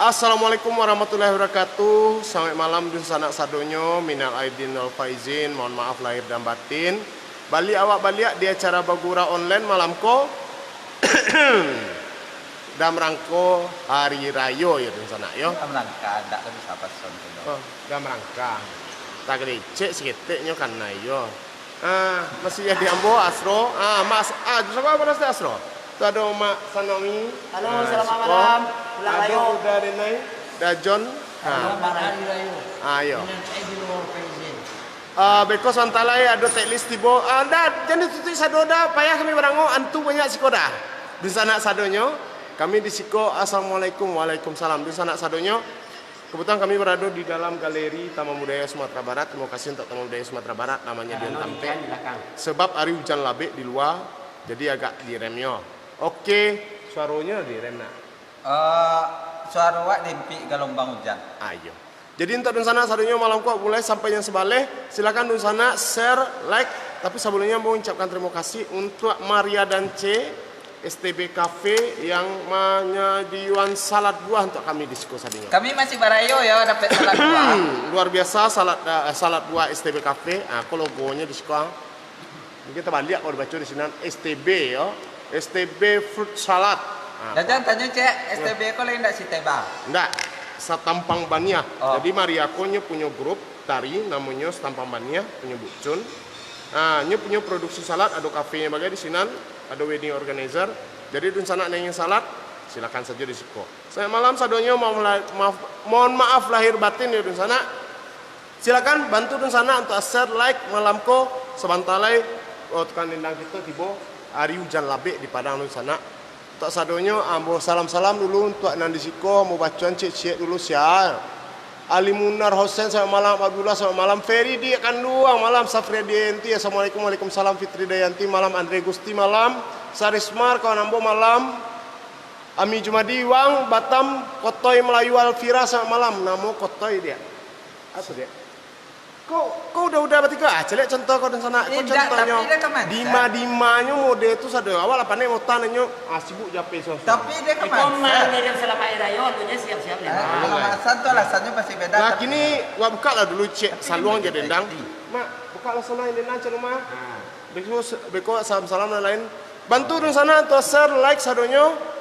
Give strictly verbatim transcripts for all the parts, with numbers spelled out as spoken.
Assalamualaikum warahmatullahi wabarakatuh. Salamaik malam dunsanak sadonyo. Minal aidin wal faizin. Mohon maaf lahir dan batin. Baliak awak baliak di acara Bagurau Online malam ko. Dalam rangko hari rayo yo dunsanak yo. Dalam rangka, ndak ka bisa pason tu, doh. Oh, dalam rangka. Tagalicek saketek nyo kanai yo. Ah, masih jadi ambo Asro. Ah, Mas, ah, saba balas dek Asro. Tu ado Mak Sanawi. Halo, ah, selamat siko malam. Pulang ado rayo. Uda Denai, Dajon. Halo, ah. Selamat hari rayo. Ah, iyo. Minal aidin wal faizin. Ah, beko sabanta lai ado teknis tibo. Ah, ndak, jan ditutuik sado dah, payah kami barango, antu banyak siko dah. Dunsanak sadonyo, kami di siko, assalamualaikum, waalaikumsalam. Dunsanak sadonyo, kebetulan kami barado di dalam galeri Taman Budaya Sumatera Barat. Terima kasih untuk Taman Budaya Sumatera Barat, namanya Dian Tampek. Sebab hari ujan labek di lua, jadi agak diremnyo. Oke, suaronyo direm nak. Eh, suaro awak diimpik galombang ujan. Ayo. Jadi, untuak dunsanak sadonyo malam ko mulai sampai jam sabaleh, silakan dunsanak share, like, tapi sabalumnyo ambo ucapkan tarimo kasih untuak Maria Dance S T B Cafe yang manyadiakan salad buah untuak kami di siko sadonyo. Kami masih barayo yo, dapek salad buah. Luar biasa salad, eh, salad buah S T B Cafe. Ah, ko logonyo di siko, ah. Mungkin tabaliak kalau dibaco di sinan, S T B yo. S T B fruit salad. Ah, Dajon, tanyo ciek, yo. S T B ko lain ndak si Teba? Ndak, Satampang Baniah. Oh. Jadi Maria ko nyo punyo grup tari namonyo Satampang Baniah, punyo Bukcun. Ah, nyo punyo produksi salad, ado kafenyo bagai di sinan, ado wedding organizer. Jadi dunsanak nan ingin salad, silakan sajo di siko. Salamaik malam sadonyo, maaf la-, maaf, mohon maaf lahir batin yo dunsanak. Silakan bantu dunsanak untuak share, like malam ko, sabanta lai, oh, tukang dendang kito tibo, hari ujan labek di Padang dunsanak. Untuak sadonyo, ambo salam-salam dulu untuak nan di siko, ambo bacoan ciek-ciek dulu, sia. Ali Munar Hosen, salamaik malam, Abdullah, salamaik malam, Ferry di Kanduang, malam, Safriadi Dayanti, assalamualaikum, waalaikumsalam, Fitri Dayanti, malam, Andre Gusti, malam, Sarismar, kawan ambo, malam, Ami Jumadi, Wang, Batam, Kotoi Melayu Alfira, salamaik malam, namo Kotoi dia. Apo dia? Ko, ko udah-udah batigo, ah, caliak contoh ko dunsanak. Ko indak, contohnyo, tapi dia ka mansa. Dima-dimanyo mode tu sado. Awak lah pandai mota nanyo, ah, sibuk jape so. Tapi dia ka mansa. Iko mah ngirim salamaik hari rayo, alunyo siap-siap ni. Ah, alasan tu alasannyo pasti beda, tapi kini wak buka lah dulu ciek saluang jo dendang. Mak, buka lah saluang dendang, cak rumah. Ah. Beko, beko salam-salam nan lain. Bantu dunsanak, share, like sadonyo.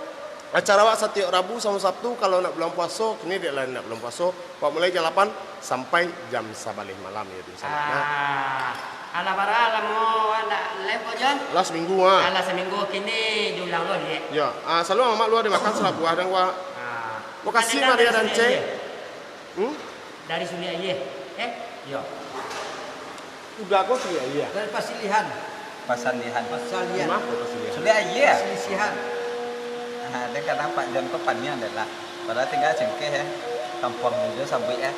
Acara awak satiok Rabu samo Sabtu, kalau nak bulan puaso, kini dek lah nak bulan puaso, awak mulai jam lapan sampai jam sabaleh malam yo dunsanak. Ah, alah bara lamo awak ndak live ko, Jon? Lah saminggu, ah. Alah saminggu, kini diulang lo, dek. Yo, ah, salalu amak lua dek makan, salah buah dan wak. Ah. Makasih, Maria dan Cek. Hmm? Dari Suliak Aie. Eh? Yo. Uda ko Suliak Aie. Dari Pasilihan. Pasalihan. Pasalihan. Di ma? Pasilihan. Suliak Aie. Pasilisihan. Ah, den kadang Pak Jon ko paniang den lah. Padahal tingga cengkeh, eh. Kampuang jo sabuik, eh.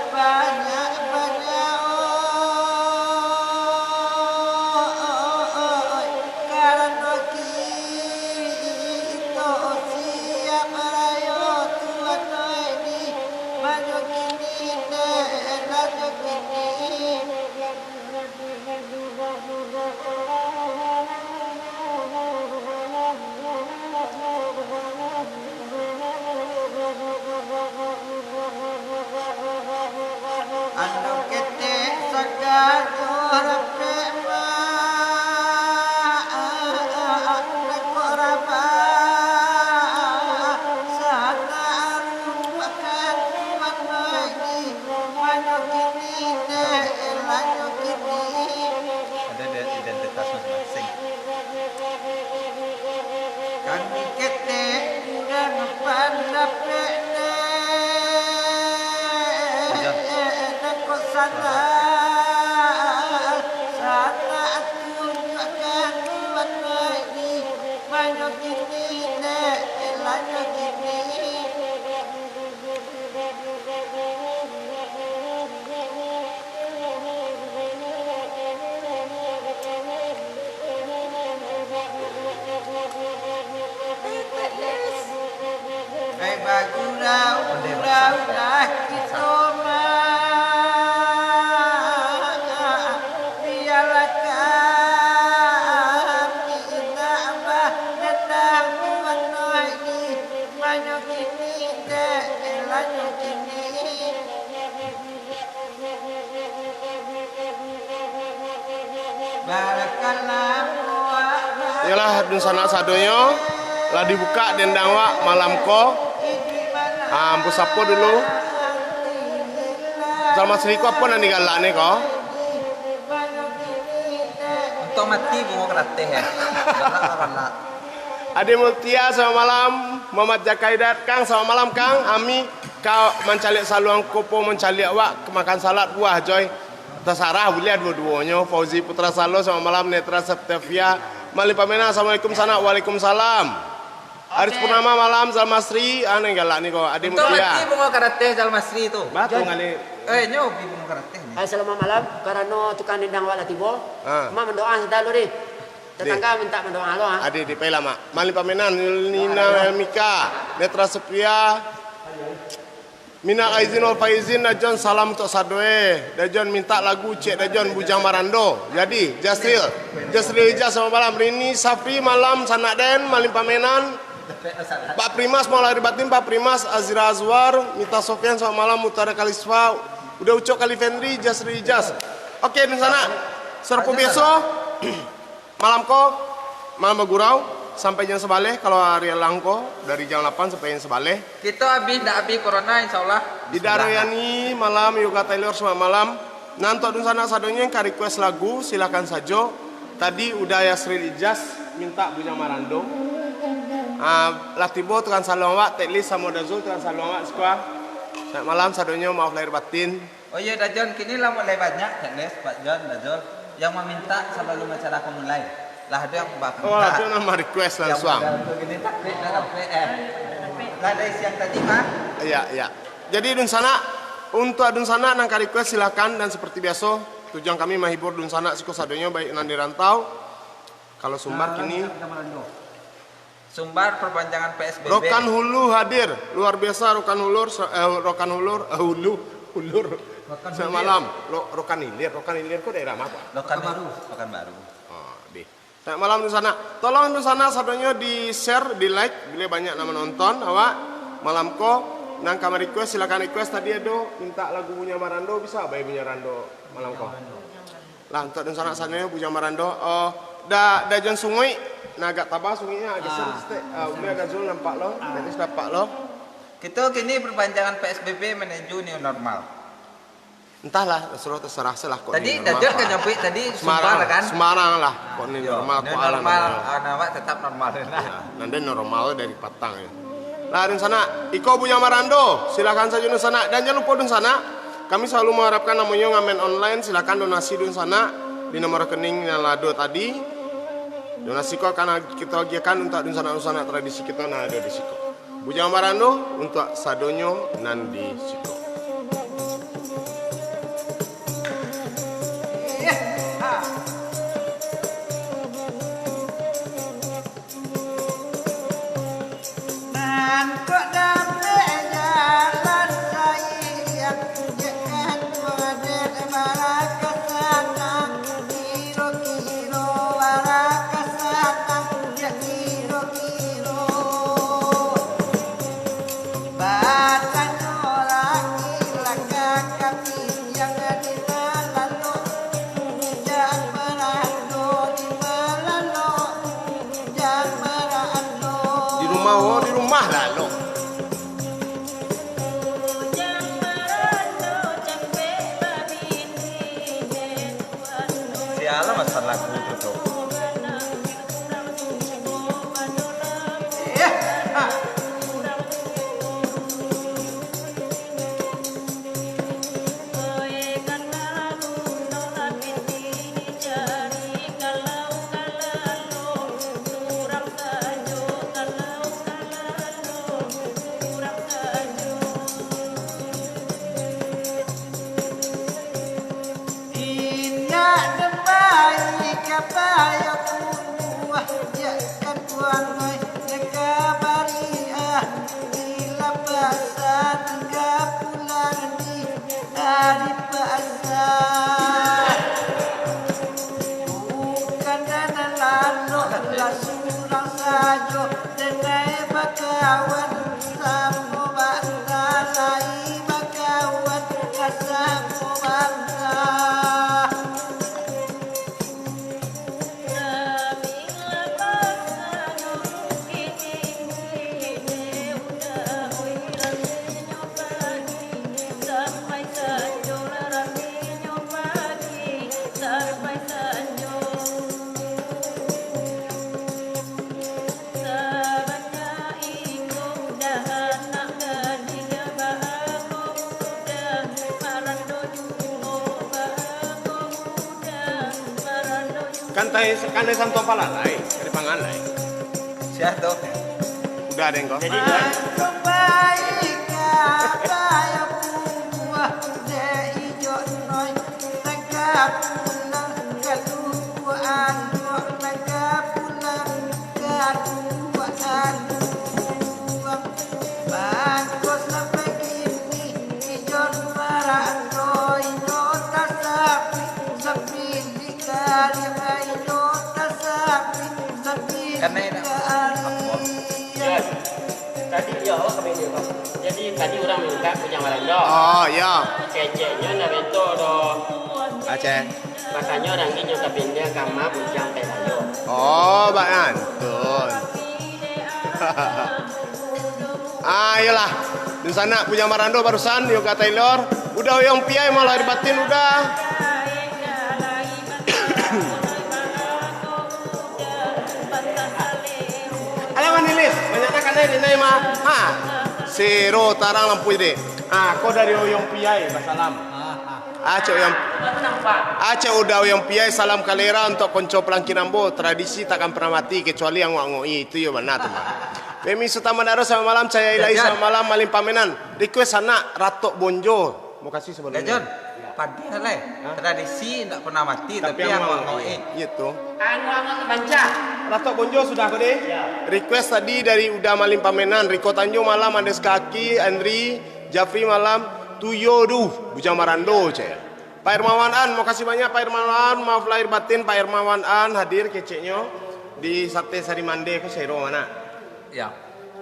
Banyak-banyak, oi, karano kito siap rayo Tuhan, oi, di banyak kini, dek, banyak kini. Anu ketek sagalo rapek, Mak. Nak kok rabah, sanak aru makan, Mak, Mak, di banyak kini, dek, banyak kini. Ada de-, identitas masing-masing. Kami ketek urang pandapek, Jan. Nak kok sanak, sanak tunjuakkan, Mak, di banyak kini, dek, banyak kini. Ai bagurau-gurau lah kito mah, bialah kami indak badendam, banyak kini, dek, banyak kini. Iyolah, dunsanak sadonyo, lah dibukak dendang wak malam ko. Ah, ambo sapo dulu. Jalma Sri ko apo nan digalak ni ko? Untuak mati bungo karateh, eh. Galak lah galak. Ade Mutia, selamat malam. Muhammad Jakaidat, Kang, selamat malam, Kang. Ami ka mancaliak saluang ko po mancaliak wak, makan salad buah, coy. Tasarah, buliah duo-duonyo. Fauzi Putra Salo, selamat malam. Netra Septiavia, Malin Pamenan, assalamualaikum sanak. Waalaikumsalam. Aris Oke. Purnama, malam. Jalma Sri, ah, nan galak ni ko. Ade Untuak Mutia. Mati bungo karateh Jalma Sri tu. Batul Jan. Kali. Eh, nyo bi bungo karateh ni. Hai, selamat malam. Karano tukang dendang wak lah tibo. Ha. Mak mandoa sadalo deh. Deh. Tatangga minta mandoa lo, ha. Ade, deh, pailah, Mak. Malin Pamenan, Nina Elmika, Netra Sepia. Minal aizin wal faizin, Dajon, salam untuak sadoe. Dajon mintak lagu, cek Dajon, Bujang Marando. Jadi, Jasril. Jasril Ijaz, selamat malam. Rini Safri, malam, sanak den, Malin Pamenan. Pak Primas, Maulana Batin, Pak Primas, Azira Azwar, Mita Sofian, selamat malam, Mutara Kalisfa, Uda Ucok Kalifendri, Jasril Ijaz. Oke, dunsanak. Sarupo biaso. Malam ko, malam bagurau, sampai jan sabaleh, kalau ari alang ko, dari jam lapan sampai jan sabaleh. Kito abih, ndak abih corona, insyaallah. Ida Bismillah. Royani, malam, Yoga Taylor, selamat malam. Nah, untuak dunsanak sadonyo yang ka request lagu, silakan sajo. Tadi udah Yasril Ijaz minta Bujang Marando. Ah, lah tibo tukang saluang wak, Teklis samo Dazul tukang saluang wak, siko. Selamat malam sadonyo, maaf lahir batin. Oh iyo, Dajon, kini lah mulai banyak, Cak Les, Pak Jon, Dazul, yang mamintak sabalum acara ko mulai. Lah ado yang bamintak. Oh, lah tu nama request langsuang. Yang model tu gini, tapi dah dapek, eh. Lah dari siang tadi, mah. Iya, iya. Jadi, dunsanak, untuak dunsanak nan ka request, silakan. Dan seperti biaso, tujuan kami mahibur dunsanak siko sadonyo, baik nan di rantau. Kalau Sumbar kini, Sumbar perpanjangan P S B B. Rokan Hulu hadir. Luar biasa Rokan Hulur, eh, Rokan Hulur, eh, Hulu, Hulur. Rokan Selamat Hilir. Malam. Lo-, Rokan Hilir, Rokan Hilir ko daerah ma, Pak? Rokan Pekanbaru. Pekanbaru. Ah, deh. Selamat malam, dunsanak. Tolong, dunsanak, sadonyo di-share, di-like, bila banyak nan manonton, awak. Malam ko, nan ka ma-request, silakan request. Tadi ado minta lagu Bujang Marando, bisa bae Bujang Marando malam ko. Lah, untuak dunsanak sadonyo, Bujang Marando, oh, Da-, Dajon Sunguik, nah, agak taba sunguiknyo, agak geser Ah, sikit. Ah, geser. Udah Dazul nampak lo, Ah. Teknis nampak lo. Kito kini perpanjangan P S B B menuju new normal. Entahlah, suruh terserah salah kok Tadi new normal Dajon kok. Kan nyabuik tadi Sembarang, Sumbar kan? Sembarang lah, kok new Yo, normal, new kok alam normal, normal. Ah, nampak tetap normal. Ya, nanti normal dari patang ya. Lah, dunsanak, iko Bujang Marando, silakan sajo dunsanak. Dan jangan lupa dunsanak, kami selalu mengharapkan namonyo ngamen online, silakan donasi dunsanak di nomor rekening yang lah ado tadi. Donasi ko akan ag-, kito agiahkan untuak dunsanak-dunsanak tradisi kito nan ado di siko. Bujang Marando untuak sadonyo nan di siko. Kok dapek jalan saiang, jak ka tuaden bara ka sanang, kiro-kiro bara ka sanang, jak kiro-kiro. Batanyo laki lah ka kami, jan di malalok, jan barando di malalok. Di rumah, oh, di rumah lah lo. Sialah masalah lagu tu, tu. Eh, ha. Indak den pai ka payo buah, jak ka tuangai deka bariah, di lapasan ka pulang di ari pasa. Bukan den lalok lah surang sajo, denai bakawan samo banta, lai bakawan lah samo banta. Kan tai, kan tai santo palalai, ka dipangan lai. Sia tu? Udah deh ko. Jadi, Karena enak. Yo, tadi yo awak ka video, Bang. Jadi, tadi urang minta Bujang Marando. Oh, yo. Keceknyo ndak betul doh. Aceh. Makonyo urang inyo ka pindah ka rumah Bujang Taylor. Oh, bak ngantun. Ah, iyolah. Dunsanak Bujang Marando barusan, Yoga Taylor. Udah Oyong Piai mah lahir batin, udah. Alah manilis, banyak nak kanai di nai mah. Ha. Sero tarang lampu jadi. Ah, ko dari Oyong Piai, basalam. Acok yang, acok udah yang piai salam kalera untuk konco palangkin ambo. Tradisi takkan pernah mati kecuali angok-angok i. Itu yo bana tu, Bang. Femi Sutan Mandaro, selamat malam. Cahaya Ilahi, selamat malam. Malin Pamenan. Request anak Ratok Bonjo. Makasih sebelumnya. Jan, padahal eh, tradisi ndak pernah mati, tapi angok-angok i. Iya tu. Angok-angok kebancah. Ratok Bonjo sudah ko deh. Request tadi dari Uda Malin Pamenan. Riko Tanjung malam, Andes Kaki, Andri, Jafri malam, tu yo duh, Bujang Marando, cek. Pak Hermawan An, makasih banyak Pak Hermawan An, maaf lahir batin Pak Hermawan An hadir keceknyo di Sate Sari Mande ko sero mana? Ya.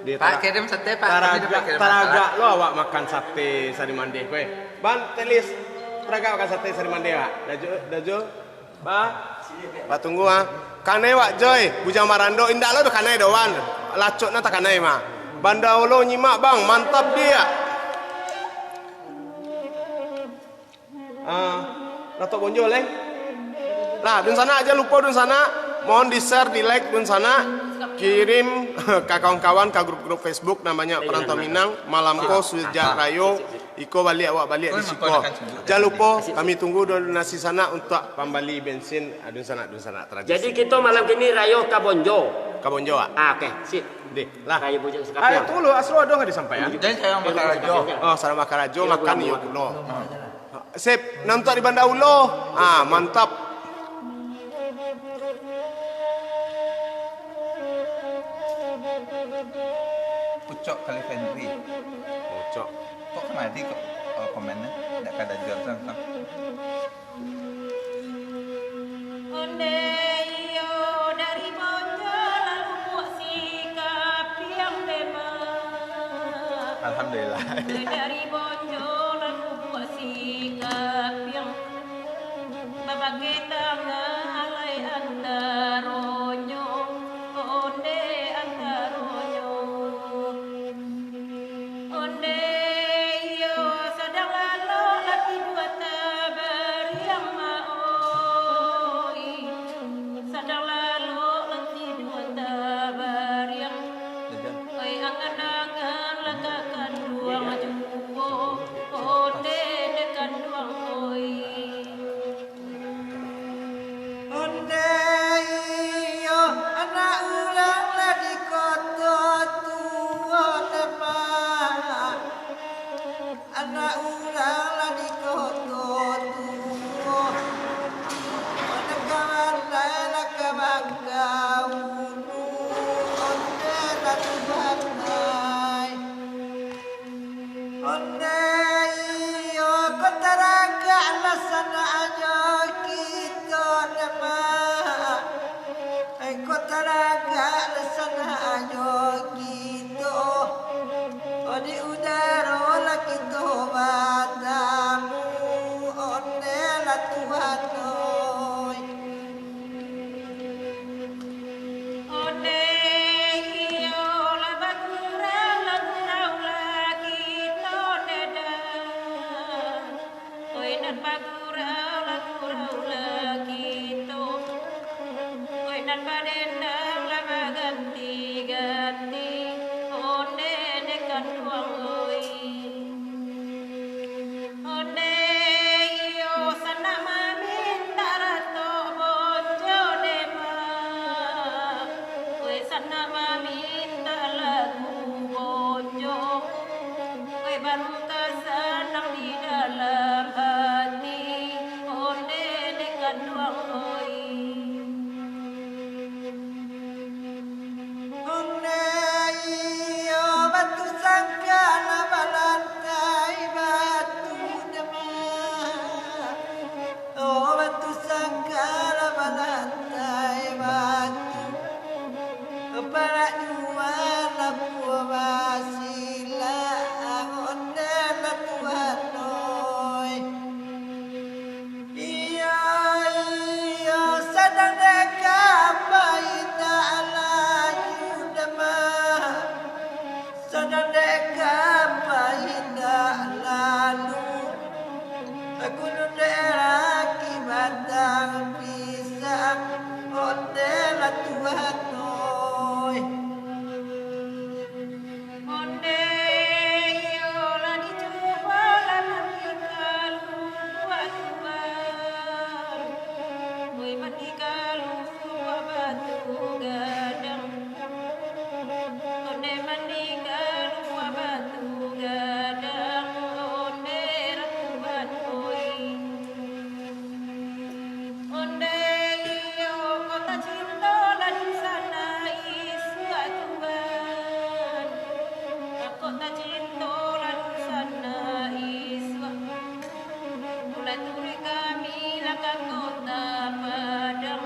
Di Pak, kirim sate, Pak. Kami taragak, dapat kirim taragak lo awak makan sate Sari Mande ko, eh. Ban, Telis, taragak makan sate Sari Mande, Pak. Dajo, Dajo. Ba, ba tunggu, ah. Kanai wak Joy, Bujang Marando, indak lo doh kanai doh, wan. Lacok na takanai mah. Banda Ulo nyimak, Bang, mantap dia. Ah, Datuk Bonjol, eh. Lah, dunsanak, jan lupo dunsanak, mohon di-share, di-like dunsanak, kirim ka kawan-kawan, ka grup-grup Facebook namonyo Perantau Minang, malam ko sujak rayo. Iko baliak, awak baliak di siko. Jan lupo, kami tunggu donasi sanak untuak pambali bensin, ah, dunsanak, dunsanak tradisi. Jadi kito malam kini rayo ka Bonjo. Ka Bonjo, ah. Ah, oke, sip. Deh, lah. Rayo Bonjo Sekapiang. Ah, tunggu lu, Asro ado nggak disampaikan? Jan sayang bakarajo. Oh, sayang bakarajo, makan iyo pulo. Sip, nantuak di Banda Ulo. Ah, mantap. Ucok Kalifendri. Ucok. Kok kamari kok, eh, komennya? Ndak kada jual tu, kan? Onde iyo dari Bonjo lalu buak si kapiang bebas. Alhamdulillah. Dari Bonjo lalu buak si kapiang. Babakeh tangah alai antaronyo, onde antaronyo. Onde iyo sadang lalok lah tidua tabariang, ma oi. Sadang lalok lah tidua tabariang. Oi, angan-angan lah ka kanduang juo, onde dek kanduang oi. Onde iyo, anak urang lah di koto tuo, Demak. Anak urang lah di koto tuo. Onde ka bandai lah ka bangka ulu, onde lah tu bandai. Onde iyo, kok taragak lah sanak jo kito, Demak. Ai, kok taragak lah sanak jo kito. Oh, di udaro lah kito batamu, onde lah Tuhan oi. Onde iyo lah bagurau, lah gurau lah kito dedan. Oi, nan bagurau lah gurau lah kito. Oi, nan badendang lah baganti-ganti. Onde dek kanduang oi. Onde iyo sanak mamintak ratok bonjo dema. Oi, sanak mamintak lagu bonjo. Oi, baru ka sanang di dalam hati. Onde dek kanduang oi. Onde iyo batu sangka lah balantai batu dema. Oh, batu sangka lah balantai batu. Parak jua lah buah basilang, onde lah Tuhan oi. Iyo, iyo, sadang dek ka pai indak laju dema. Sadang dek ka pai indak lalu. Gunung dek laki batang pisang, onde lah Tuhan oi. Onde iyo lah dicubo lah mandi kaluak Tuban. Oi, mandi kaluak Batu Gadang. Onde mandi kaluak Batu Gadang, onde ratuban oi. Onde iyo kota cinto lah di sana isuak Tuban. Kota cinto lah di sana isuak. Mulai turuik kami lah ka kota Padang,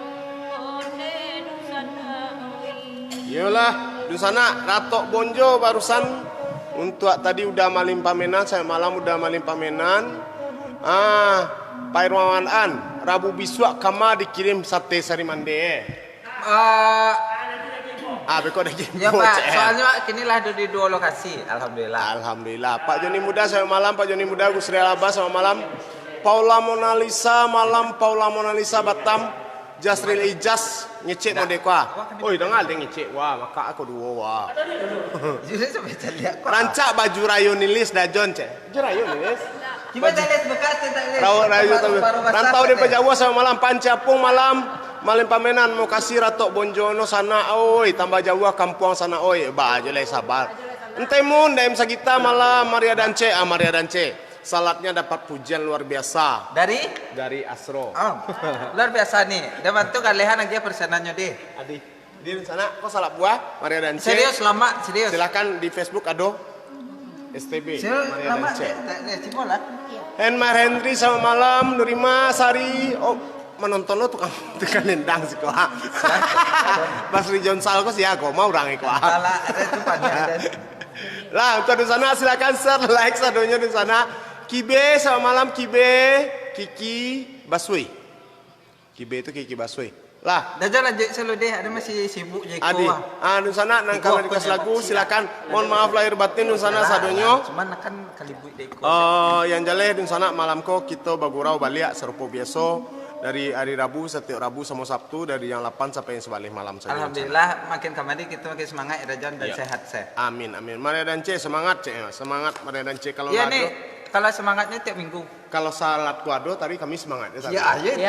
onde dunsanak oi. Iyolah, dunsanak, ratok bonjo barusan. Untuak tadi Uda Malin Pamenan, sawek malam Uda Malin Pamenan. Ah, Pak Irmawan An, Rabu bisuak kama dikirim sate sari mande, eh. Ah, Ah, beko daging yo, Pak. Bocah. Soalnya, Pak, kini lah ado di duo lokasi. Alhamdulillah. Alhamdulillah. Pak Joni Muda, selamat malam. Pak Joni Muda, Gus Rial Abbas, selamat malam. Paula Monalisa, malam Paula Monalisa Batam. Jasril Ijaz, ngecek mode kua. Oi, dengar dia ngecek. Wah, maka aku duo, wah. Jadi sampai caliak kua. Rancak baju rayo nilis dajon, cek. Jerayo ni, guys. Kiban jalan bekas, tak boleh. Rau-, rayu, tak boleh. Rantau di Pajauah, selamat malam. Panci Apung, malam. Malin Pamenan, Mokasi, Ratok Bonjono, sanak, oi. Tambah jauah kampuang sanak, oi. Ba, ajo lai sabar. Entemun, Daim Sagita, malam. Maria Dance, ah, Maria Dance. Salatnya dapat pujian luar biasa. Dari? Dari Asro. Oh, luar biasa ni. Dia bantu kalian lagi persenannya deh. Adi. Jadi, sanak, ko salat buah, Maria dan Cek. Serius, lama, serius. Silakan di Facebook ado S T B, Serius, Maria dan lama, Cek. Cek, tak, tak, cuba lah. Hen Mar Hendri, selamat malam. Nurima Sari, oh, manonton lo tukang, tukang dendang siko, ah. Basri Jonsal ko sia ko, ma urang iko, ah. Salah, ada tu panjang, ada. Lah, untuak dunsanak, silakan share, like, sadonyo dunsanak. Kibe, selamat malam, Kibe. Kiki Basui. Kibe tu Kiki Basui. Lah. Dah, jan lanjuik salo deh, ada masih sibuk je iko, Adi, ah. Ah, dunsanak nan Iko, kalau iko request je, lagu, silakan. Silakan. Mohon maaf lahir batin dunsanak sadonyo. Cuman kan kalibuik deh iko. Eh, yang jaleh dunsanak, malam ko kito bagurau baliak sarupo biaso dari hari Rabu, satiok Rabu samo Sabtu dari jam lapan sampai yang sabaleh malam sajo. Alhamdulillah, makin kamari kito makin semangat ya, Rajan, dan Ya. sehat, sehat. Amin, amin. Maria dan Cek, semangat, Cek, ya. Semangat, Maria dan Cek, kalau Iya, lah nih, ado. Kalau semangatnya tiap minggu. Kalau salat ko ado, tapi kami semangat, ya, salat. Ya, ya, itu.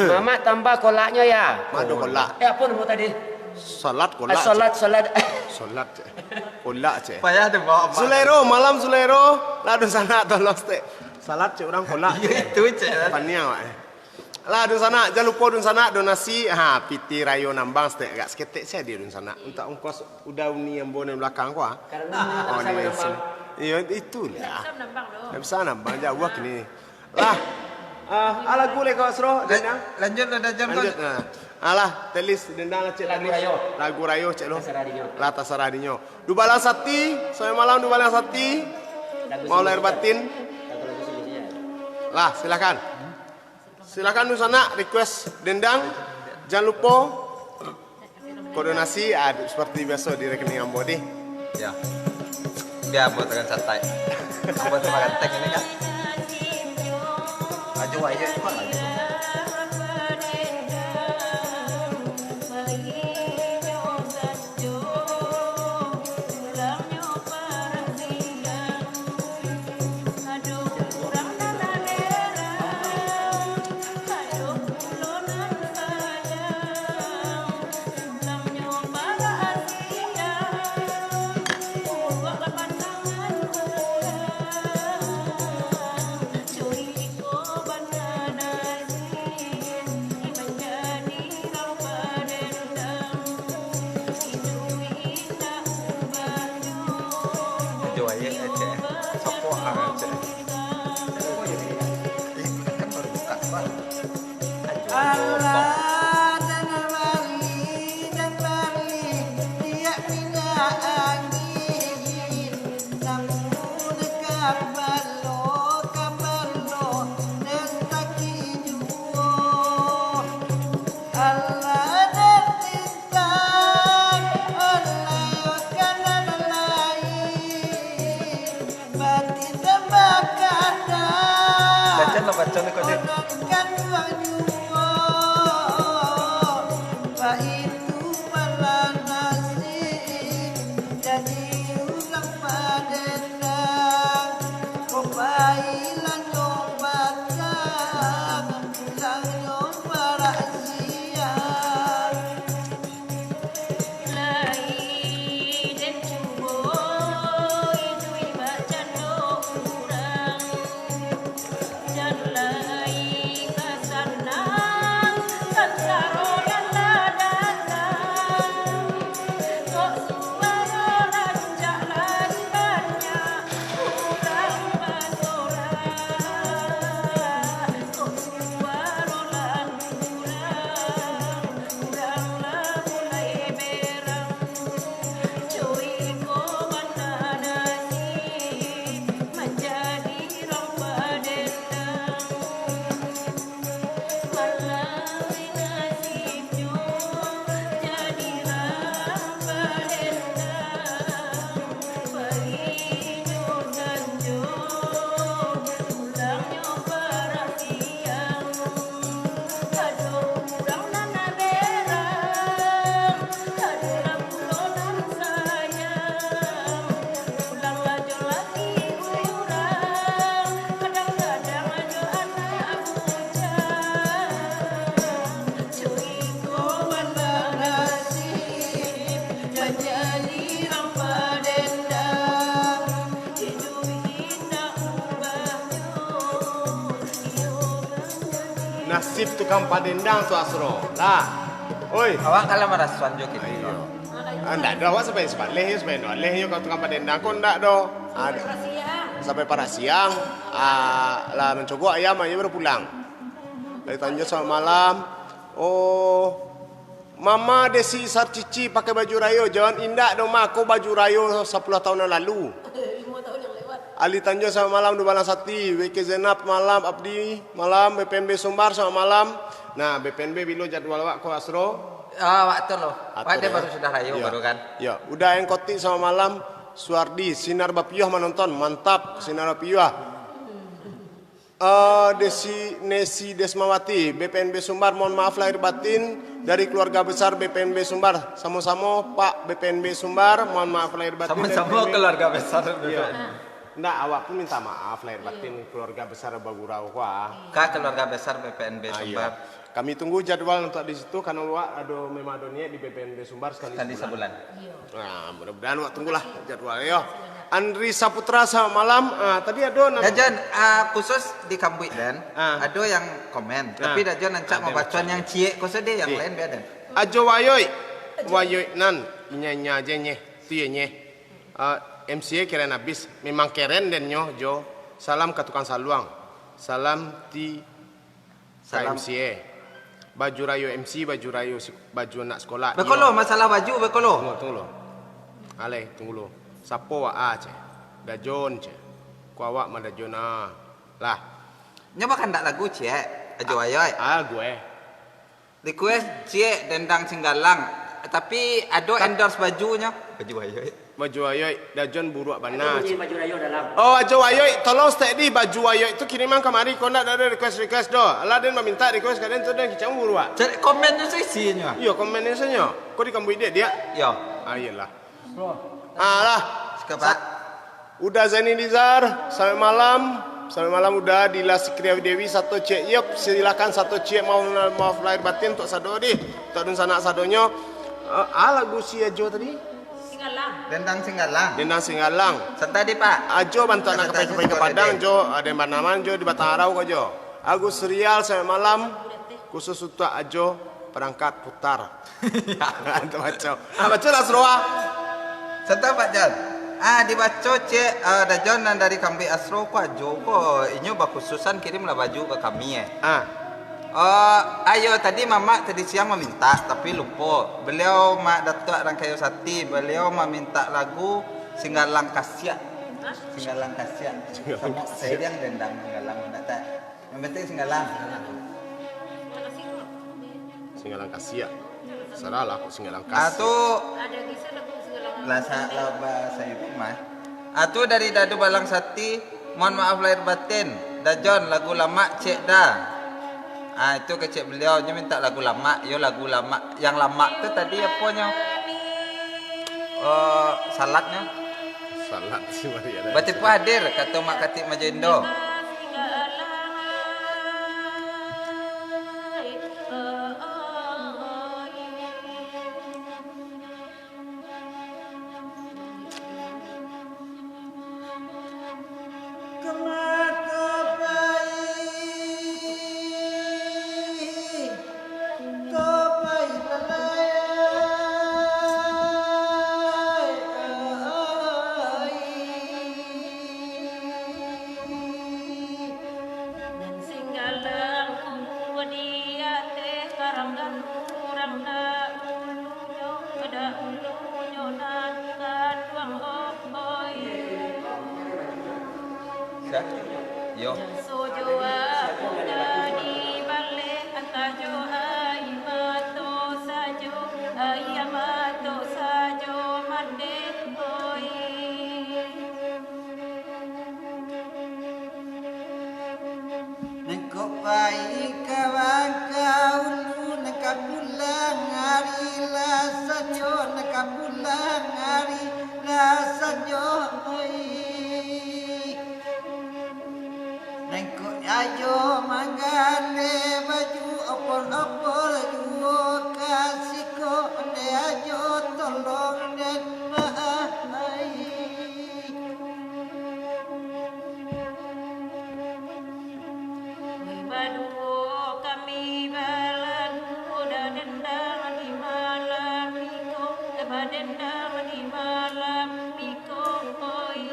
Ya. Mamak tambah kolaknyo, ya. Ado kolak. Eh, apa nama tadi? Salat, kolak, Ah, salat, Cek. Salat. Salat, Cek. Kolak, Cek. Payah deh bawa mak. Sulero, malam Sulero. Lah, dunsanak, tolong, Cek. Salat, Cek, urang kolak, Iya, Cek. Itu, Cek. Paniang, Mak, eh. Lah, dunsanak, jan lupo dunsanak donasi. Ha, piti rayo nambang, Cek. Agak saketek sajo, dunsanak. Untuak ongkos Uda uni ambo nan balakang ko, ah. Karena Oh, ni nambang. Iyo, itulah. Ndak bisa nambang doh. Ndak bisa nambang, jauah kini. Lah. Ah, ah, lagu leh ko, Asro, La-, Dendang. Lanjut lah, dah jam Lanjut, kan. Nah. Alah, Telis, Dendang lah, Cek Lagu Telis. Rayo. Lagu rayo, Cek lo. Tasarah dinyo. Lah, tasarah dinyo. Dubalang Sati, selamat malam, Dubalang Sati. Lagu Mau lahir sendiri, batin. Lagu-lagu sendiri, ya. Lah, silakan. Silakan dunsanak request dendang. Jan lupo ko donasi, ah, seperti biaso di rekening ambo dih. Ya. Bia ambo tangan santai. Ambo tu makan teh ini kan. Maju ayo cepat maju. Ajo aye, Cek. Sapo ang, Cek? Ih, kan baru buka, Pak. Ajo, Pak. Alah, jan bali, jan bali, minyak angin. Namun kabalo, kabalo, nan sakik juo. Alah, nan Baco lah, baco ni, kau, Cek. Lai den cubo iduik bakcando urang, jan lai ka sanang, sansaro nan lah datang. Kok suaro rancak lai banyak urang basorak, kok suaro lah Nasib tukang padendang tu, Asro. Lah. Oi. Awak kan lah marasuan jo kini. Iyo. Ah, ndak ado, awak sampai sabaleh yo, sampai noleh yo, kalau tukang padendang ko ndak do. Ah, sampai parak siang, ah, lah mancogok ayam, ayo baru pulang. Dari Tanjo, selamat malam. Oh, Mama Desi Sarcici pakai baju rayo, jan indak do, Ma, ko baju rayo sapuluah tahun nan lalu. Limo tahun yang lewat. Ali Tanjo, selamat malam, Dubalang Sati. W K Zainab, malam, Abdi, malam, B P N B Sumbar, selamat malam. Nah, B P N B bilo jadwal awak ko, Asro? Ah, awak tu lo. Atur, Awak dia ya. Baru sudah rayo, Iya. Baru kan? Iya. Uda Yang Kotik, selamat malam. Suardi, Sinar Bapiyuah manonton, mantap, Sinar Bapiyuah. Eh, Desi, Nesi Desmawati, B P N B Sumbar, mohon maaf lahir batin dari keluarga besar B P N B Sumbar. Samo-samo, Pak B P N B Sumbar, mohon maaf lahir batin dari Sama-sama P N B. Keluarga besar Iya. B P N B. Ndak, awak pun minta maaf lahir batin keluarga besar bagurau ko, ah. Ka keluarga besar B P N B Ah, iya. Sumbar. Kami tunggu jadwal untuk di situ, karena awak ado, memang ado niat di B P N B Sumbar sekali Sekali sebulan. Sebulan. Nah, mudah-mudahan awak tunggulah jadwal yo. Andri Saputra, selamat malam. Ah, tadi ado nan Dajon, ah, khusus di Kambuik den, Ah. Ado yang komen, Ah. Tapi Dajon rancak Ado yang mambaco baco. Yang ciek ko sajo, yang Iya. Lain bia den. Ajo Wayoik. Wayoik nan, inya-inya aja nyeh, tu ya nyeh. Ah, M C A keren abis, memang keren den nyo jo. Salam ka tukang saluang. Salam ti Salam. K M C A. Baju rayo M C, baju rayo si-, baju anak sekolah. Bakolo, Iyo. Masalah baju, bakolo. Tunggu, tunggu lo. Aleh, tunggu lo. Sapo wak a, ceh? Dajon, ceh. Ko awak mah Dajon, ah. Lah. Nyo bakandak lagu, ceh. Ajo ayo, eh. Ah, gue. Request, ceh, Dendang Singgalang. Tapi, ado Tap- endorse bajunyo. Baju ayo, eh. Baju Ayoy, Dajon buruak bana. Ado bunyi baju rayo dalam. Oh, Ajo Ayoy, tolong stek di baju Ayoy tu kiriman kamari. Kau ndak ado request-request doh. Alah, den maminta request ka den tu, den kicau buruak. Cari komen tu isinyo. Iyo, komen isinyo. Kau di Kambuik dia, dia? Iyo. Ah, iyalah. Alah. Sikapat. Sa-, Uda Zaini Nizar, selamat malam. Selamat malam, Uda. Dila Sikriawi Dewi, sato ciek. Yop, silakan sato ciek. Maaf, maaf lahir batin untuk sado di. Untuk dunsanak sadonyo. Eh, ah, lagu si Ajo tadi? Singgalang. Dendang Singgalang. Dendang Singgalang. Santa di, Pak. Ajo bantuak nak Santa ka pai-, ka pai ka Santa Padang, di. Jo, ado yang banaman, jo, di Batang Arau ko, jo. Agus Rial, selamat malam. Khusus untuk Ajo, perangkat putar. Antu baco. Ah, baco lah, Asro, ah. Santa, Pak Jon. Ah, dibaco, cek, ah, Dajon nan dari Kambuik Asro ko Ajo ko. Inyo bakhususan kirim lah baju ka kami, eh. Ah. Oh, ayo, tadi mamak tadi siang maminta, tapi lupo. Beliau Mak Datuak Rangkayo Sati, beliau maminta lagu Singgalang Kasiak. Singgalang Kasiak. Singgalang Samo Kasiak. Saya yang dendam Singgalang, ndak tak? Yang penting Singgalang. Singgalang Kasiak. Salah lah kok Singgalang Ah, Kasiak. Tu lah sa-, lah bahasa itu mah. Ah, tu dari Dadu Balang Sati. Mohon maaf lahir batin, Dajon, lagu lamak cek dah. Ah, itu kecek beliau, nyo minta lagu lamak, yo lagu lamak. Yang lamak tu tadi aponyo? Oh, salatnyo? Salat si Maria. Batipu hadir, kato Mak Katik Majendo. Nan singgalang tumbuah di ateh karang dan urang dahulunyo, dahulunyo nan kaduang, oh, oi. Sa-, yo. Jan sojo aku ka dibaleh, antah jo aia mato sajo, aia mato sajo mandeh, oi. Nangkok pai ka Bangkaulu, nangka pulang ari lah sanjo, nangka pulang ari lah sanjo, oi. Nangkok ajo manggaleh baju opor-opor juo ka siko, ondeh ajo tolong den maaf, ai. Oi, baduo kami balalu, dah dendang di Dendam di malam iko, oi.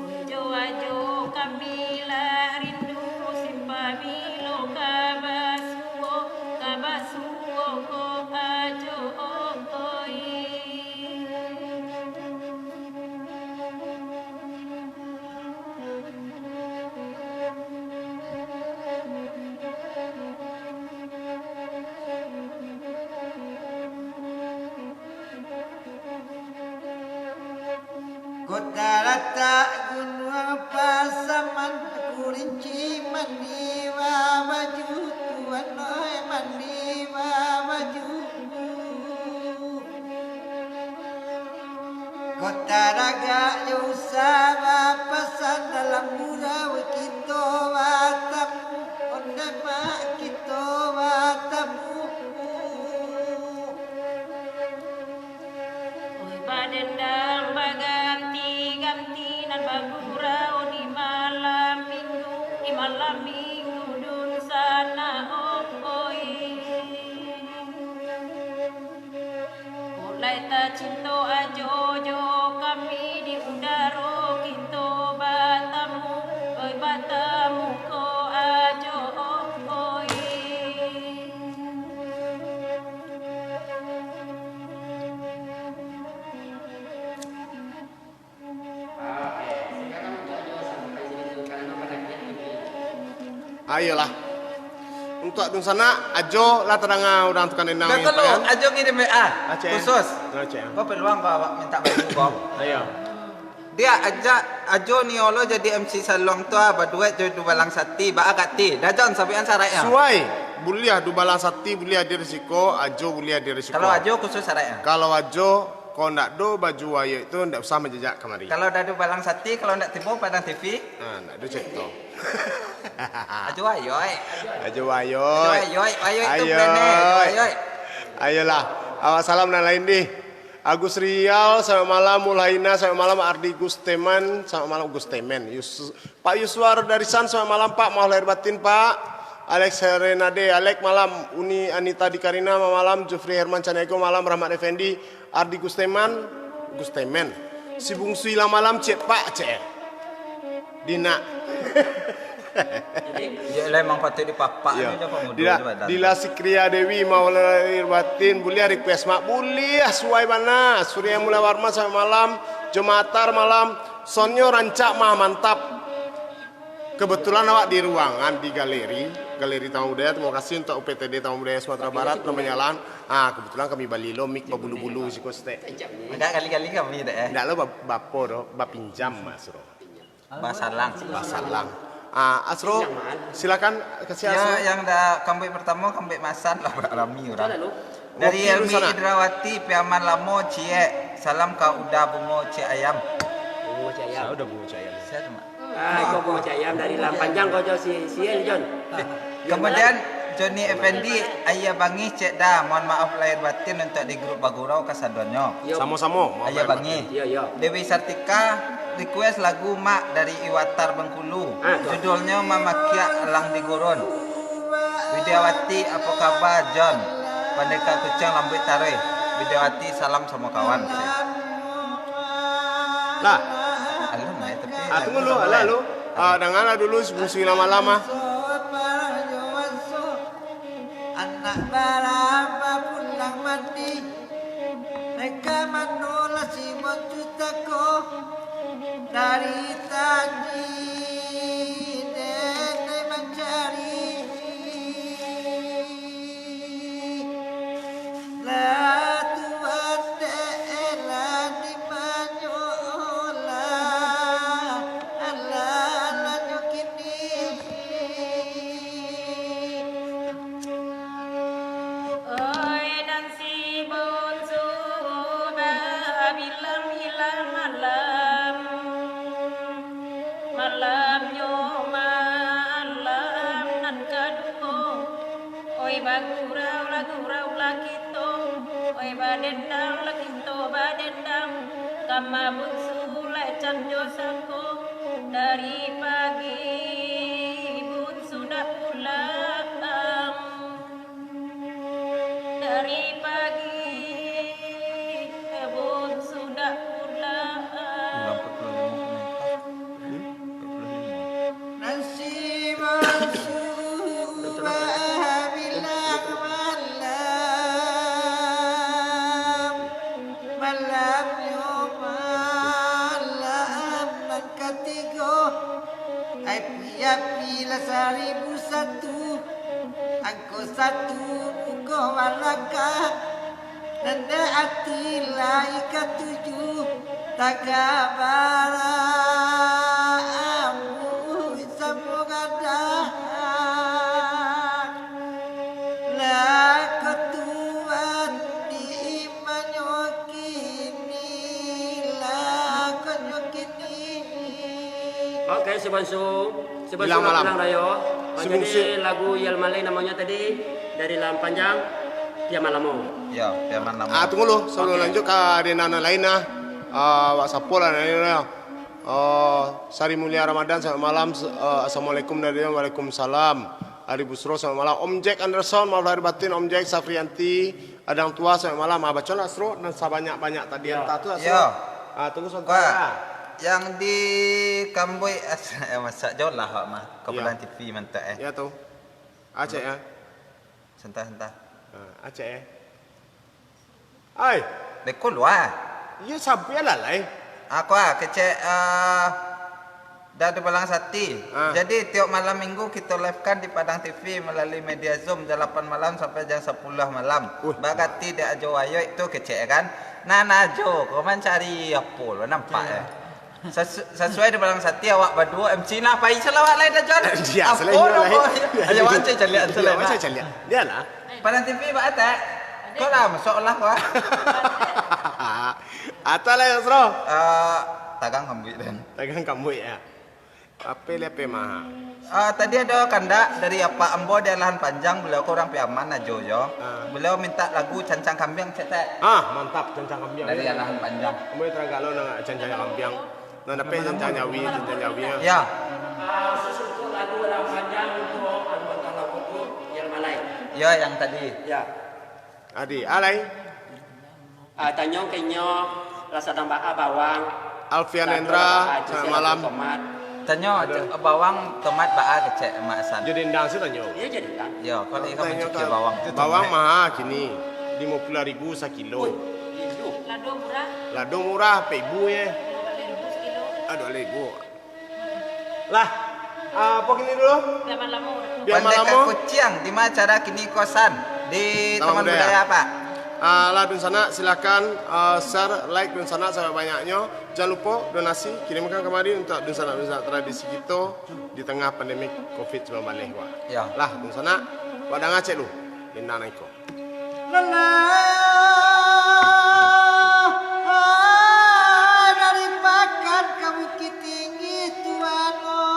Ujo-ajo kami lah rindu, simpang bilo ka basuo, ka basuo ko ajo, oi. Kota latak Gunuang Pasaman, kurinci mandi babaju, tuan oi mandi babaju. Kota tagak jo usah bapasan, dalam gurau kito batamu, ondeh mak kito batamu. Oi, badendang baganti-ganti, nan bagurau di malam minggu, di malam minggu dunsanak, oi. Kok lai tacinto ajo jo kami, di udaro kito batamu, oi, batamu ko ajo, oi. Ayolah. Untuak dunsanak, ajo lah tadanga urang tukang dendang. Dah ni, tahu, kan? Ajo ngirim W A. Aceh. Khusus. Aceh. Kau peluang kau awak minta baju kau. Ayo. Dia ajak ajo ni olo jadi M C salon tu ah, baduet jo Dubalang Sati, baa kati. Dah jan sabuikan saraiknyo. Suai. Buliah Dubalang Sati, buliah di risiko, ajo buliah di risiko. Kalau ajo khusus saraiknyo. Kalau ajo Kok ndak do baju Wayo itu, ndak usah manjajak kamari. Kalau dah ado Balang Sati, kalau ndak tibo Padang T V. Ah, ndak ado carito. Ajo Wayo, eh. Ajo Wayo. Ajo Wayo, Wayo itu brand, eh. Ajo Wayo. Ayolah. Awak salam nan lain dih. Agus Rial, selamat malam. Mulaina, selamat malam. Ardi Gusteman, selamat malam Gusteman. Yus-, Pak Yuswar Darisan, selamat malam, Pak. Maaf lahir batin, Pak. Alex Renade, Alex, malam. Uni Anita Dikarina, malam. Jufri Herman Caniago, malam. Rahmat Effendi, Ardi Gusteman, Gusteman. Si Bungsu Ilang Malam, cek, Pak, cek. Dina. Iyo lah, emang patut dipapak. Iyo. Dila, Dila Sikria Dewi, maaf lahir batin. Buliah request, Mak? Buliah, suai bana. Surya Mula Warman, selamat malam. Jo Matar, malam. Soundnyo rancak mah, mantap. Kebetulan awak di ruangan, di galeri, Galeri Taman Budaya. Terima kasih untuk U P T D Taman Budaya Sumatera Barat, namanya Alan. Ah, kebetulan kami bali lo mic babulu-bulu siko setek. Agak kali-kali kami dek, eh. Ndak lo ba-, bapo doh, bapinjam, Mas Ro. Basalang. Basalang. Ah, Asro, silakan kasih Asro. Ya, yang dah kambek pertama, kambek masan lah, rami urang. Dari Elmi Idrawati, Piaman Lamo, Ciek. Salam ka Uda Bungo Ciek Ayam. Bungo Ciek Ayam. Saya Uda Bungo Ciek Ayam. Saya tu, Mak. Ah, kau Bungo Ciek Ayam dari Lam Panjang kau jauh si, si El, Jon. Kemudian, Joni Effendi, Aia Bangih, cek dah. Mohon maaf lahir batin untuk di grup bagurau kasadonyo. Yo. Samo-samo, maaf lahir batin. Aia Bangih. Yo, yo. Dewi Sartika, request lagu Mak dari Iwatar Bengkulu. Ah, tu. Judulnyo Mamakiak Alang di Gurun. Widiawati, apo kaba, Jon? Pandeka Kucing Lambuik Taruih. Widiawati, salam samo kawan. Lah. Alun, eh, tapi ah, tunggu lu, alah lu. Ah, dangalah dulu si Bungsu Ilang Malam, ah. Anak baramba pulang mandi. Mereka manolah si Boncuta ko dari tadi, nenek mancari. Lah tuan dek, lah di manyo lah, alah, alah nyo kini. Oi, nan si Bonsu babilang-bilang malam, malamnyo malam nan kaduo. Oi, bagurau lah gurau lah kito, oi, badendang lah kito badendang, kama Bonsu lai can jo sangko, dari pagi Bonsu ndak pulang. Dari pagi, kebun sudah pulang. Ulang empat puluh lima komentar. Hmm? Empat puluh lima. Nasi basuh babilang malam, malamnyo malam nan katigo. Api-api lah saribu satu, angko satu muko balakang. Nan dek ati lai katuju, tagak bara ambuih samo gadang. Lah ko tuan di manyo kini, lah ko nyo kini. Oke, si Bonsu. Si Bonsu Bilang nak malam. Pulang dah yo. Ah, Si jadi Bonsu. Lagu Yel Malai namonyo tadi dari Lahan Panjang, Piaman Lamo. Ya, Piaman Lamo. Ah, tunggu lu, sebelum Oke. lanjut ka Rina nan lain nah. Ah, WhatsApp lah, nah, nah. Ah, Sari Mulia Ramadan, selamat malam. S-, ah, Assalamualaikum dari Waalaikumsalam. Ari Busro, selamat malam. Om Jack Anderson, maaf lahir batin, Om Jack Safrianti, Adang Tua, selamat malam. Ah, bacolah, Sro, nan sabanyak-banyak tadi Ya. entah tu, Sro. Ya. Ah, tunggu sebentar. Wah, lah. Yang di Kamboy, eh, masak jauh lah, Wak, mah. Kau Ya. Padang T V mantap, eh. Ya, tu. Aceh, ya. Sentah-sentah. Ah, Aceh, ya. Ai. Beko luar. Iyo, sampai lah, lai. Aku ah, kecek, ah, dah di Balang Sati. Ah. Jadi, tiok malam minggu kita live-kan di Padang T V melalui media Zoom jam lapan malam sampai jam sepuluh malam. Uih. Bagati dek Ajo Wayoi tu kecek, kan? Nah, nah, Jo, kau mancari apa lo, nampak, Iya. ya? Sesu-, sesuai di Balang Sati, awak baduo M C nah, pai salah awak lai dah, Jon. Iya, Apo salah iyo lah, lai. Ayo, awak cek caliak, Iya, caliak, awak nah. cek caliak. Dia lah. Padang T V, Pak Atek. Kau lah, masuk lah, Pak. Atas lah, Sro. Eh, tagang kambuik, Den. Tagang kambuik, ya. Apa lah, apa mah? Ah, tadi ado kandak dari apak ambo di Alahan Panjang, beliau ko urang Piaman Ajo jo. Ah. Beliau minta lagu Cancang Kambiang, cek, Tek. Ah, mantap, Cancang Kambiang. Dari Alahan Panjang. Ambo taragak lo nang Cancang Kambiang. Nang dapek Cancang Jawi, Cancang Jawi, ya. Ya. Ah, khusus untuk lagu Alahan Panjang untuk anggota Labubu yang malai. Ya, yang tadi. Ya. Adi, alai. Ah, tanyo ka inyo, lah sadang baa bawang. Alfian Sadang Hendra, baa, selamat malam. Tomat. Tanyo, Aduh. Bawang tomat baa kecek Mak Hasan. Jadi endang sih tanyo. Iya, jadi endang. Yo, kalau ikan Tanyo mencuci ka bawang tu bawang tomat. Mahal kini, lima puluh ribu sakilo. Wih, iya. Lado murah. Lado murah, empat ribu ya. Dua puluh ribu sekilo. Ah, dua ribu. Lah, ah, apa kini dulu? Biar malam. Biar Pandai malam. Ka Kuciang, di mana acara kini kosan? Di Taman Taman Budaya. Budaya, Pak. Ah, lah, dunsanak, silakan, ah, share, like dunsanak sebanyak-banyaknyo. Jangan lupa donasi, kirimkan kemari untuk dunsanak-dunsanak tradisi kita di tengah pandemik covid sembilan belas, wah. Ya. Lah, dunsanak, wak danga cek lu, dendang nan iko. Lelah dari pakan ka Bukittinggi, Tuan, oh.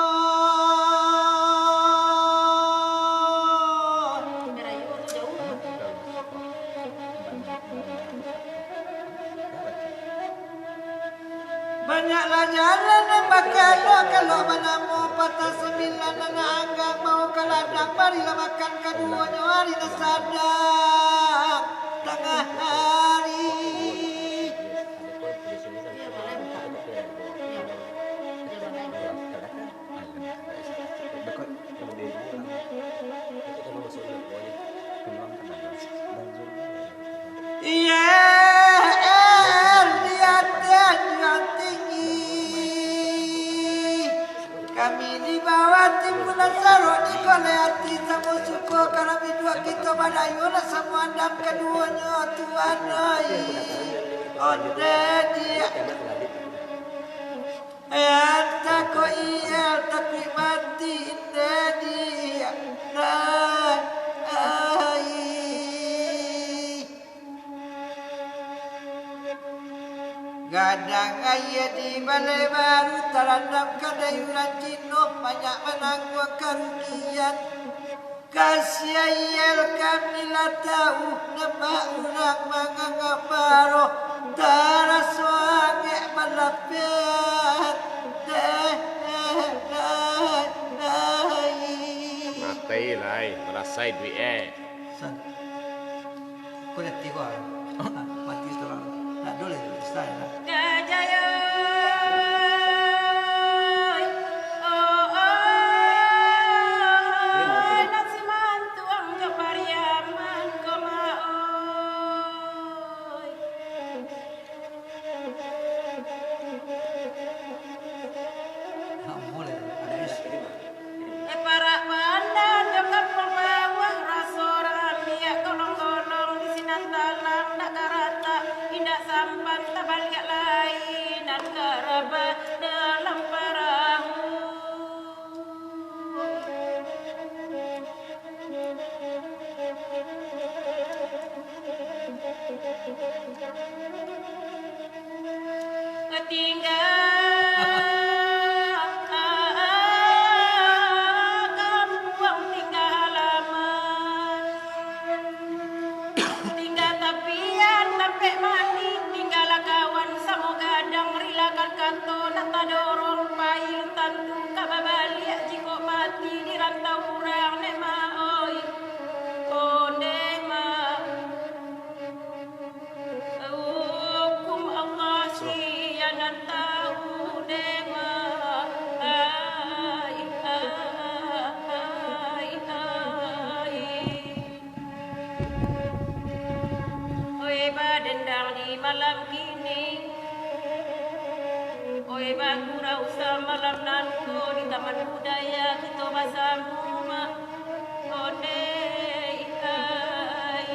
Banyaklah jalan nan bakalok, kalok banamo patah sambilan, anak anggang bawo ka ladang, marilah makan kaduonyo ari nan sadang tangah ari. Iya, di ateh juang tinggi. Kami di bawah timbunan sarok di koleh ati, samo suko karami duo kito badayo, nak samo andam kaduonyo, Tuan ai. Onde dia. Eh, antah ko iya takuik mati, indak dia, nah, ai. Gadang aia di balai baru, tarandam ka dayuran Cino, banyak manangguang karugian. Kasiah iyal kami lah tahu, nampak urang mangangak baroh, taraso angek balapian. Deh, deh, deh, deh. Matai lai, marasai duit, eh. Sa-, Mati ko, ah. Mati surang. Ndak ado lai, susah yo lah. Gajah yo, oh, oh, nan si mantuang jo Pariaman ko, Mak, oi. Ambo lai, habis. Eh, parak pandan jo kampuang bawah, raso ramiak golong-golong di sinan talang, ndak karatak, indak sampan tabaliak lai, nan karaba dalam parahu. Tingga kampuang, tingga halaman, tingga tapian tampek mandi, tinggalah kawan samo gadang, rilakan kato nan tadorong, payi tantu ka babaliak, jikok mati di rantau urang, Dek Mak, oi. Ondeh Mak. Hukum Allah sia nan tahu, Dek Mak. Ai, ai, ai, ai. Oi, badendang di malam kini. Oi, bagurau samalam nangko di Taman Budaya kito basamo, Mak. Ondeh, ai.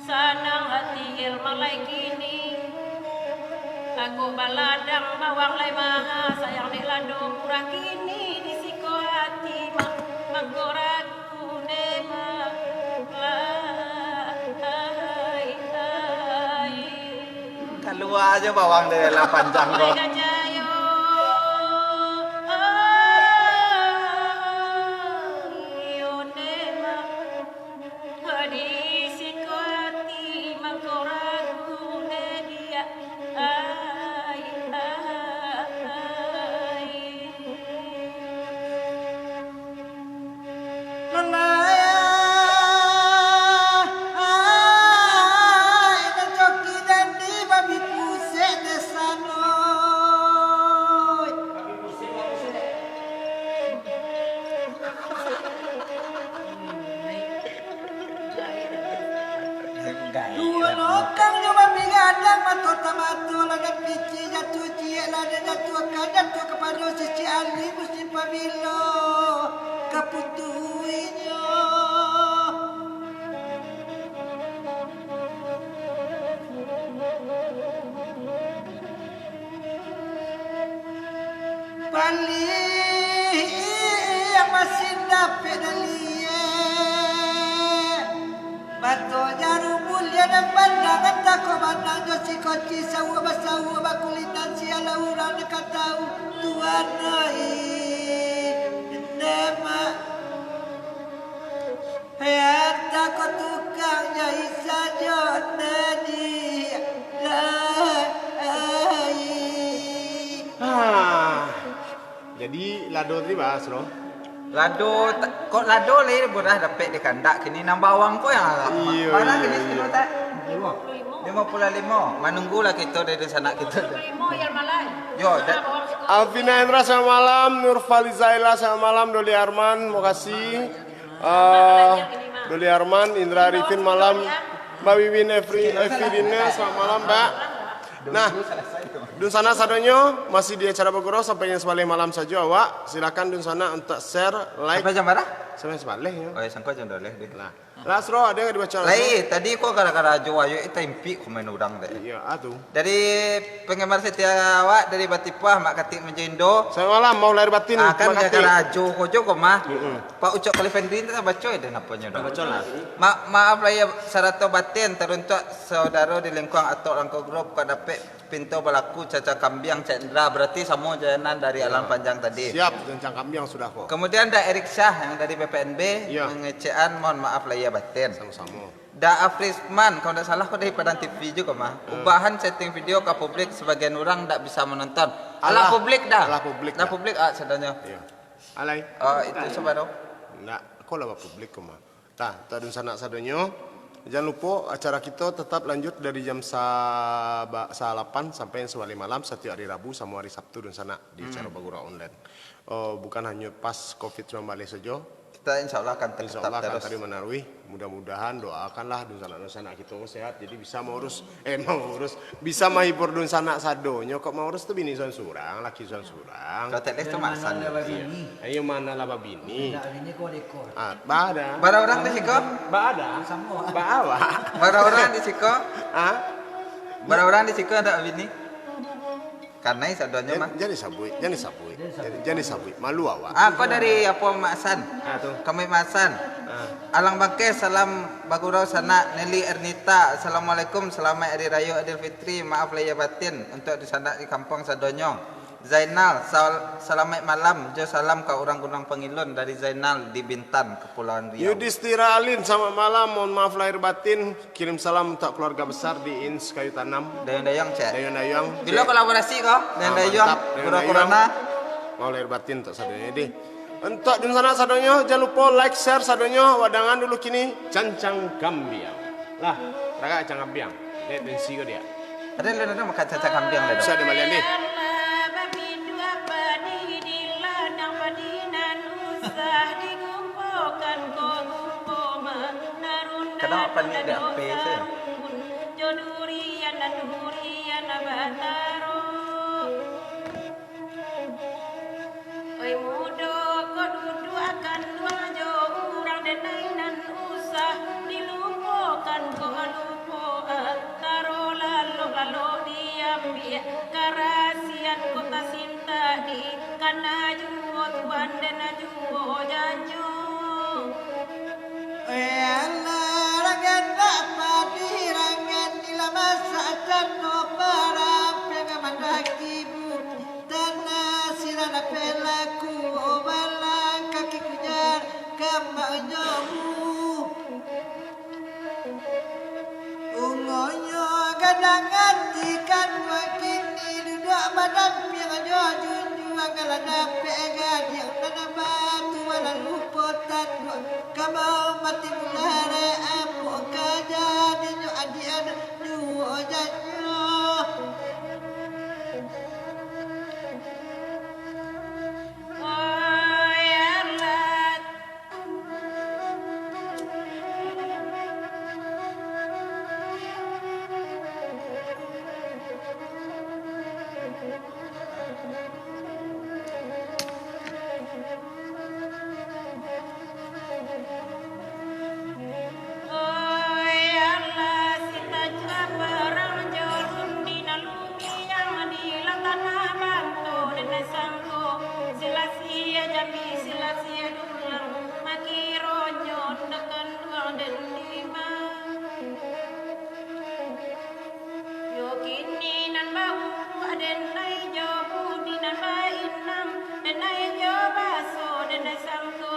Sanang hati Irma lai kini. Agak baladang bawang lai maha, sayang dek lado murah kini, di siko hati ma-, mangko ragu ne ma-, lai, lai. Kalua jo bawang dek lah panjang ko. Lai gajayo, ai, onde ma-, Di siko ati mangko ragu ne dia, ai, ai. Ai, nan coki dan di babi pusek desa noi. Duo lokang nyo babigadang, mato tamato, ladang picik jatuah ciek, ladang jatuah ka jatuah kapado sisi ali, musim pabilo kaputuinyo. Paliang masih dapek daliek. Mato jarum buliah nan pandang, antah kok mandang jo sikoci, sauak basauak bakulinan, sialah urang nan ka tau, Tuan ai, indak mak. Harta ko tukang jahit sajo, nadiak lai. Ah, jadi lado tadi bahas, Ro? Lado, ta-, kok lado lai murah dapek di kandak kini, nan bawang ko yang agak ma-, iyo, mana iyo, kini iyo. Sekilo, tak? Limo puluah limo. Manunggulah kito dari sanak kito tu. Limo yang malai. Yo, da- Alvina Hendra, selamat malam. Nur Falizaila, selamat malam. Doli Arman, makasih. Eh, Doli Arman, Indra Arifin malam, Mbak Wiwin Efri-, Efirina, selamat malam, Mbak. Nah, dunsanak sadonyo masih di acara Bagurau sampai jam sabaleh malam sajo awak. Silakan dunsanak untuk share, like. Sampai jam bara? Sampai sabaleh, yo. Oh, ya, sangko jam dua baleh deh. Nah, Lasro, ada yang dibaca Lasro? Lai, tadi ko gara-gara Ajo Wayo, eh, taimpik komen urang deh. Iya, ah, tu. Dari penggemar setia awak dari Batipah, Mak Katik Manjo Indo. Selamat malam, mau lahir batin. Ah, kan terima kasih. Gara-gara Ajo ko jo ko mah. Mm-mm. Pak Ucok Kalifendri tu baco ya, dan aponyo dah. Baco lah. Ma-, maaf lahir sarato batin, teruntuk saudaro di lingkuang Atok Langko Group, kok dapek pinto balaku caca kambiang, Cak Indra. Berarti samo jo nan dari Alang Panjang tadi. Siap, caca kambiang sudah kok. Kemudian ada Erik Syah yang dari B P N B, ya, mengecekan, mohon maaf lahir batin. Sama-sama. Da Afrisman, kalau ndak salah ko dari Padang T V jugo mah. Hmm. Ubahan setting video ka publik, sebagian urang ndak bisa menonton. Alah, alah publik dah. Alah publik dah. Alah publik, ah, sadonyo. Iya. Alai. Ah, itu sabar dong. Ndak, ko lah publik ko mah. Nah, untuak dunsanak sadonyo, jan lupo acara kito tatap lanjut dari jam saba-, salapan sampai sabaleh malam satiok ari Rabu samo ari Sabtu dunsanak di acara Bagurau Online. Oh, bukan hanyo pas covid sambilan baleh sajo. Kita insya Allah akan Insya Allah akan taruih manaruih. Mudah-mudahan doakanlah dunsanak-dunsanak kito sehat, jadi bisa maurus, eh, maurus, bisa mahibur dunsanak sadonyo. Kok maurus tu bini surang-surang, laki surang-surang. Kalau teknis tu masan. Iyo. Ayo mano lah babini. Nak bini ko leko. Ah, ba ada. Bara urang di siko? Ba ada. Samo. Ba awak. Bara urang di siko? Ah? Bara urang di siko nak babini? Kanai sadonyo mah. Jan disabuik, jan disabuik. Jan disabuik. Jan disabuik. Malu awak. Apo dari apo Mak San? Ah, tu. Kami Mak San. Ah. Alang Bangkeh, salam bagurau sanak. Nelly Ernita, assalamualaikum, salamaik Hari Rayo Aidilfitri. Maaf lahia batin untuak dunsanak di kampuang sadonyo. Zainal, sal-, salamaik malam, jo salam ka urang Gunung Pangilun dari Zainal di Bintan, Kepulauan Riau. Yudhistira Alin, selamat malam, mohon maaf lahir batin, kirim salam untuak keluarga besar di Ins Kayu Tanam. Dayang-dayang, cek. Dayang-dayang, cek. Bilo kolaborasi ko? Dayang-dayang, mantap, Dayang-dayang. Pura Corona. Maaf lahir batin untuak sadonyo, deh. Untuak dunsanak sadonyo, jan lupo like, share sadonyo, wadangan dulu kini, Cancang Kambiang. Lah, ragak Cancang Kambiang. Dek pensi ko dia. Ada lu nonton makan caca kambiang dah. Bisa dia balian ni. Kadang apa ni ada P saja. Oi mudo ko duduakan duo jo urang denai nan usah dilupokan ko lupo antaro lalok-lalok diambiak karasian ko tasintak di kana juo tuan den juo janyo. Oi alah rangan nak padi rangan ni lah masak cando parang pengaman bagi bu. Tanah sirah dapek laku, balang kaki kujar, kambaknyo bu. Ungonyo gadang ati kan, wakini duduak badampiang jo junjuang, alah dapek gadiang nan batu, alah lupo tanduak, kabau mati mulare, apo ka jadinyo adiak nan juo janyo. Oi alah, si tajuah parang jo rundi nan lukiang di lah tanah banto, denai sangko, silasia jambi, silasia dulang, makironyo ndak kanduang den lima. Yo kini nan baumua denai jo budi nan bainang, denai jo baso denai sangko,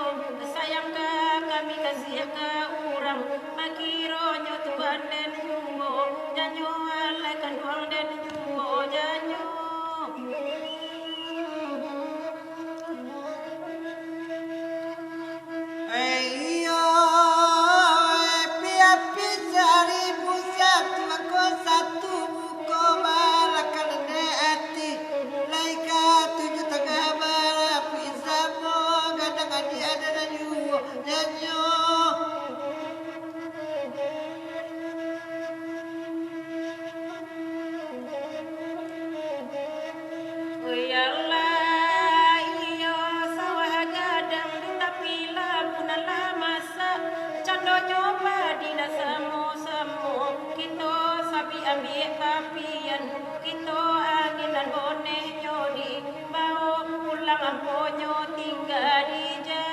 sayang ka kami, kasiah ka urang, makironyo tuan den juo janyo, alai kanduang den juo janyo. Iyo, piapi saribu satu angko satu buko balakang dek ati, lai ka tujuah tangah barapi samo gadang adi adan juo janyo. Oi alah, iyo sawah gadang di tapi labunan lah masak, candonyo padi lah samo-samo, kito sabi ambiak tapian, kito angin nan bonehnyo di bao, pulang amponyo tingga di ja.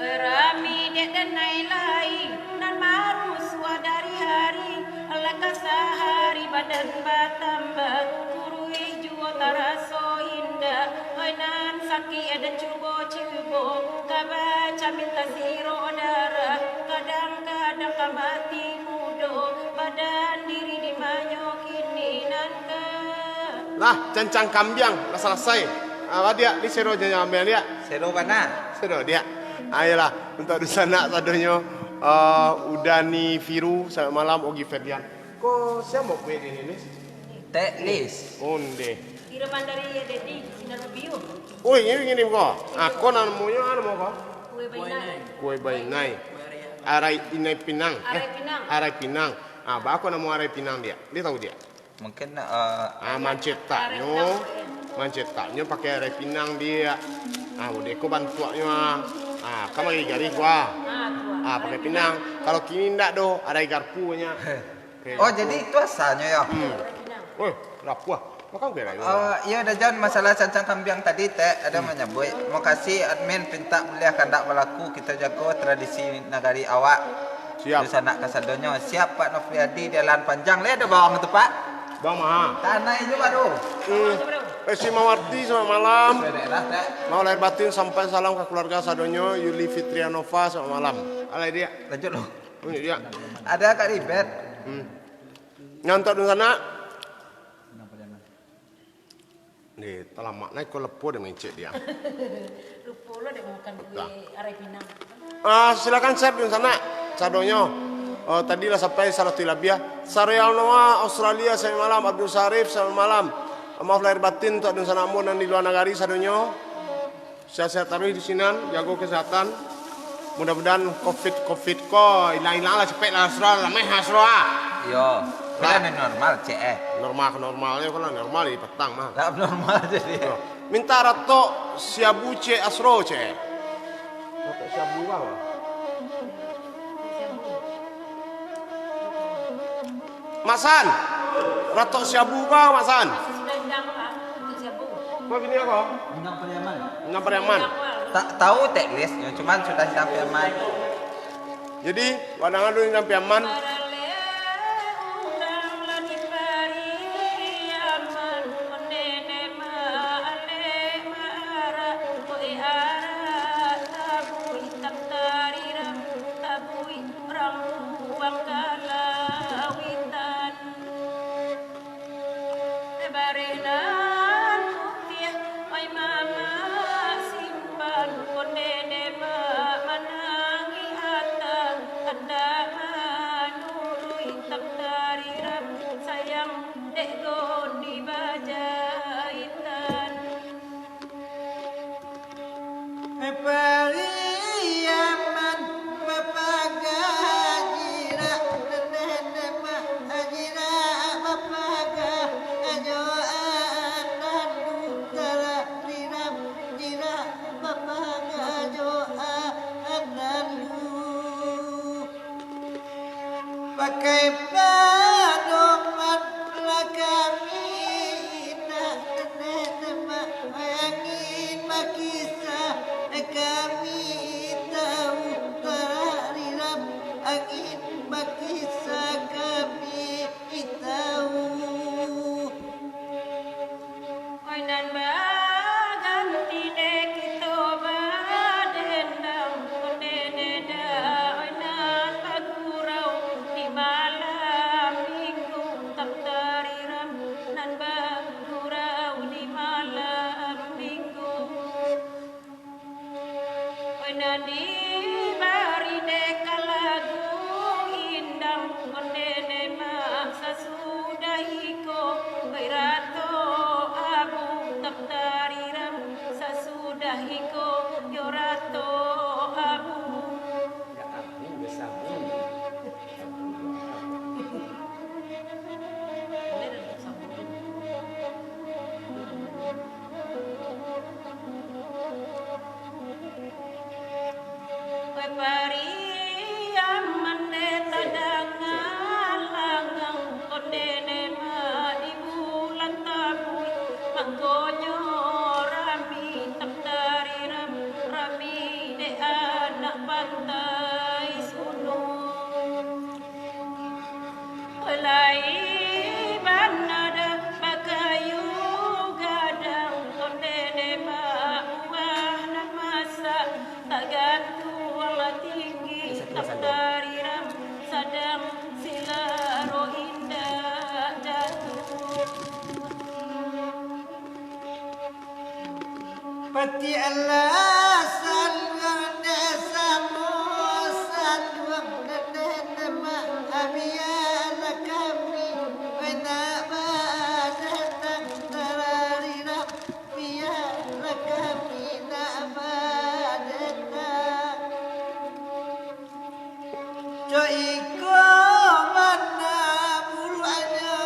Rami dek denai lai, nan marusuah dari hari, lah ka sahari badan batambah, kuruih juo taraso indak, oi nan sakik den cubo-cubo, ka bacamin tasiro darah, kadang-kadang ka mati mudo, badan diri di manyo kini nan ka. Lah, cancang kambiang, lah salasai. Ah, wadiak, di sero janyo ambiak, diak. Sero bana. Doh, Diak. Ayolah, untuak dunsanak sadonyo, eh, Udani Firu, selamat malam, Ogi Ferdian. Ko sia mah kue di siko? Tek Lis. Onde. Kiriman dari Dedi Sinar Biu. Oi, ini gini ko. Ah, ko namonyo, ah, namo ko? Kue Bainai. Kue Bainai. Arai Inai Pinang. Eh, Arai Pinang. Arai Pinang. Ah, baa ko namo Arai Pinang, Diak? Diak tahu, Diak? Mungkin, eh, Ah, mancetaknyo, mancetaknyo pakai arai pinang, Diak. Ah, udah ko bantuaknyo, ah. Ah, kan pakai garih ko, ah. Ah, pakai pinang. Kalau kini ndak doh, arai garpu banyak. Oke. Oh, jadi itu asalnyo, yo? Hmm. Woi, lapua. Makan kue rayo. Eh, iyo, Dajan, masalah sancang kambiang tadi, Tek, ado manyabuik, "Mokasih admin pintak buliah kandak balaku, kito jago tradisi nagari awak." Siap. Dunsanak kasadonyo. Siap, Pak Nofriadi, di Alahan Panjang. Lai ado bawang tu, Pak? Bawang maha. Tanah ijo baru. Hmm. Esi Mawarti, selamat malam. Sudah daerah, Tek. Maaf lahir batin, sampai salam ka keluarga sadonyo. Yuli Fitrianova, selamat malam. Alai, Diak. Lanjut, lo. Lanjut, Diak. Ada Kak Ribet. Hmm. Ngantok dunsanak. Ni, talamak nai ko lepo dek mangecek, Diak. Lupo lo dek makan kue arai pinang. Ah, silakan, Chef, dunsanak sadonyo. Oh, tadi lah sampai saratuih labiah. Sarial Noah, Australia, selamat malam. Abdul Sarif, selamat malam. Maaf lahir batin untuak dunsanak ambo nan di lua nagari sadonyo. Sehat-sehat taruih di sinan, jago kesehatan. Mudah-mudahan covid, covid ko ilang-ilang lah, capek lah, Asro, lah meh, Asro, ah. Yo, lah. Kira ni normal, cek, eh. Normal ka normal, yo, kalau normal di patang mah. Lah normal jadi. Yo. Minta ratok siabu, cek, Asro, cek. Ratok siabu, bang. Mak San, ratok siabu ka, Mak San? Sudah hidang, Pak, untuk siabu. Kau bini apa? Minang Pariaman. Minang Pariaman. Tak tahu teknisnya, cuman sudah hidang Pariaman. Jadi, wadangan dulu hidang Pariaman. Tabuih rambuang ka lawitan. Bareh nan putiah, oi mamak, simpan konde ne mak manangih atang, andak manuruik tak tariram, sayang dek gondi bajaitan. Pariaman bapaga jirak, nene mak jirak bapaga, ajo anan utara riram jirak bapaga, ajo anan. Pakai padoman lah kami, indak nene mak, angin bakisa kami tahu, tariram angin bakisa kami tahu. Oi nan baganti dek kito badendang, konde ne dak, oi nan bagurau di malam minggu, tak tariram nan bagurau di malam minggu. Oi nan dibari dek ka lagu indang, konde ne mak sasudah iko, oi rato abu tak tariram, sasudah iko yo rato abu. Pariaman dek tadanga langang, konde ne mak di bulan tabuik, mangkonyo rami tak tariram, rami dek anak pantai Sunung. Lai banada bakayu gadang, konde ne mak buah nan masak, tagantuang tinggi, tak tariram, sadang silaro indak jatuah. Pati alasan Iko mana buruaknyo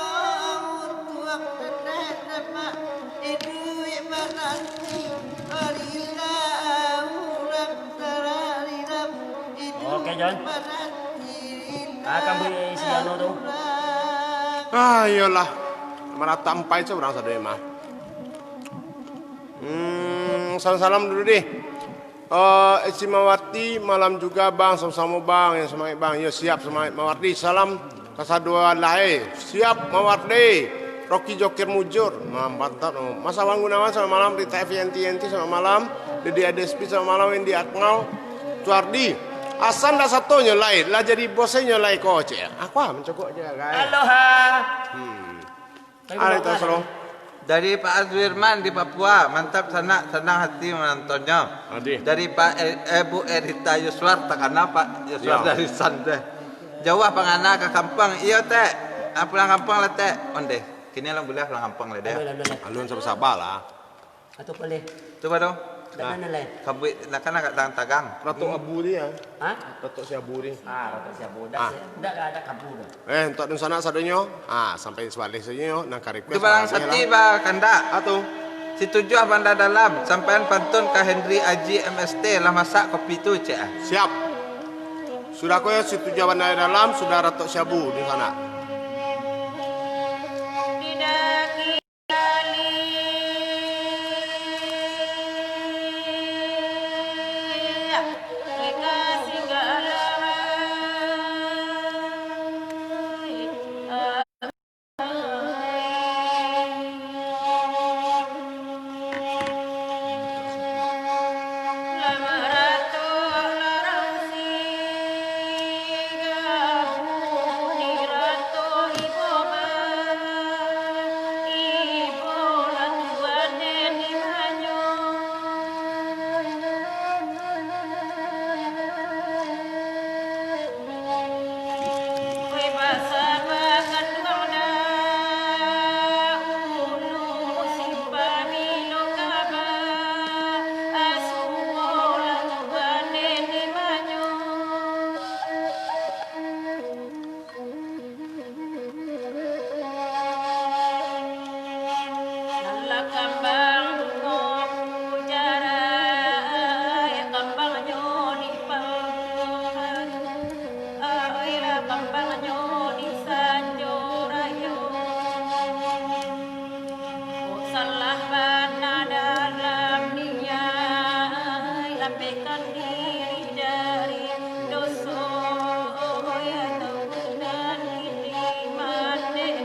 untuak tanah Demak, iduik mananti barilah urang sararirang, iduik Oke, Jon. mananti Ah, kan bunyi si Yano tu. Ah, iyolah. Maratak ampai se urang sadonyo mah. Hmm, salam-salam dulu deh. Eh, Eci Mawarti, malam juga, Bang. Samo-samo, Bang. Yang semangat, Bang. Yo, siap, semangat, Mawarti. Salam kasadoan lai. Siap, Mawarti. Rocky Joker Mujur. Nah, mantap. Mas Awan Gunawan, selamat malam. Rita Evianti Yanti, selamat malam. Dedi Adespi, selamat malam. Wendy Akmal. Suardi. Asan dak satonyo lai. Lah jadi bosnyo lai ko, cek. Aku ah, mencokok je, guys. Aloha. Hmm. Ari Tasro. Dari Pak Azwirman di Papua, mantap sanak, sanang hati manontonnyo. Adih. Dari Pak E-, eh, Bu Erita Yuswar, takana Pak Yuswar Ya. dari San deh. Jauah pangana ka kampuang, iyo, Tek. Ah, pulang kampuang lah, Tek. Ondeh, kini lah buliah pulang kampuang lah deh. Alun alun alun. Alun saba-saba lah. Atau boleh. Tu baru. Nah, Tanah nilai. Kabuik, nah, kan agak tagang-tagang. Ratok Hmm. abu dia. Ha? Ratok si abu ni. Ah, ratok si abu. Dak Ah. si, dak ada kabu dah. Eh, untuk dunsanak sadonyo, ah, sampai sabaleh sadonyo, nang ka request Itu barang barang sati lah. ba kandak. Ah, tu. Si tujuah Banda Dalam, sampaian pantun ka Henry Aji M S T lah masak kopi tu, cek ah. Siap. Sudah ko yo, si tujuah Banda Dalam, sudah ratok si abu di sana. Alah kambang bungo mutiara, ai kambangnyo di pangkuan, ai lah kambangnyo di sanjo rayo. Kok salah bana dalam niaik, lapehkan diri dari doso, ya taubat nan kini mandeh.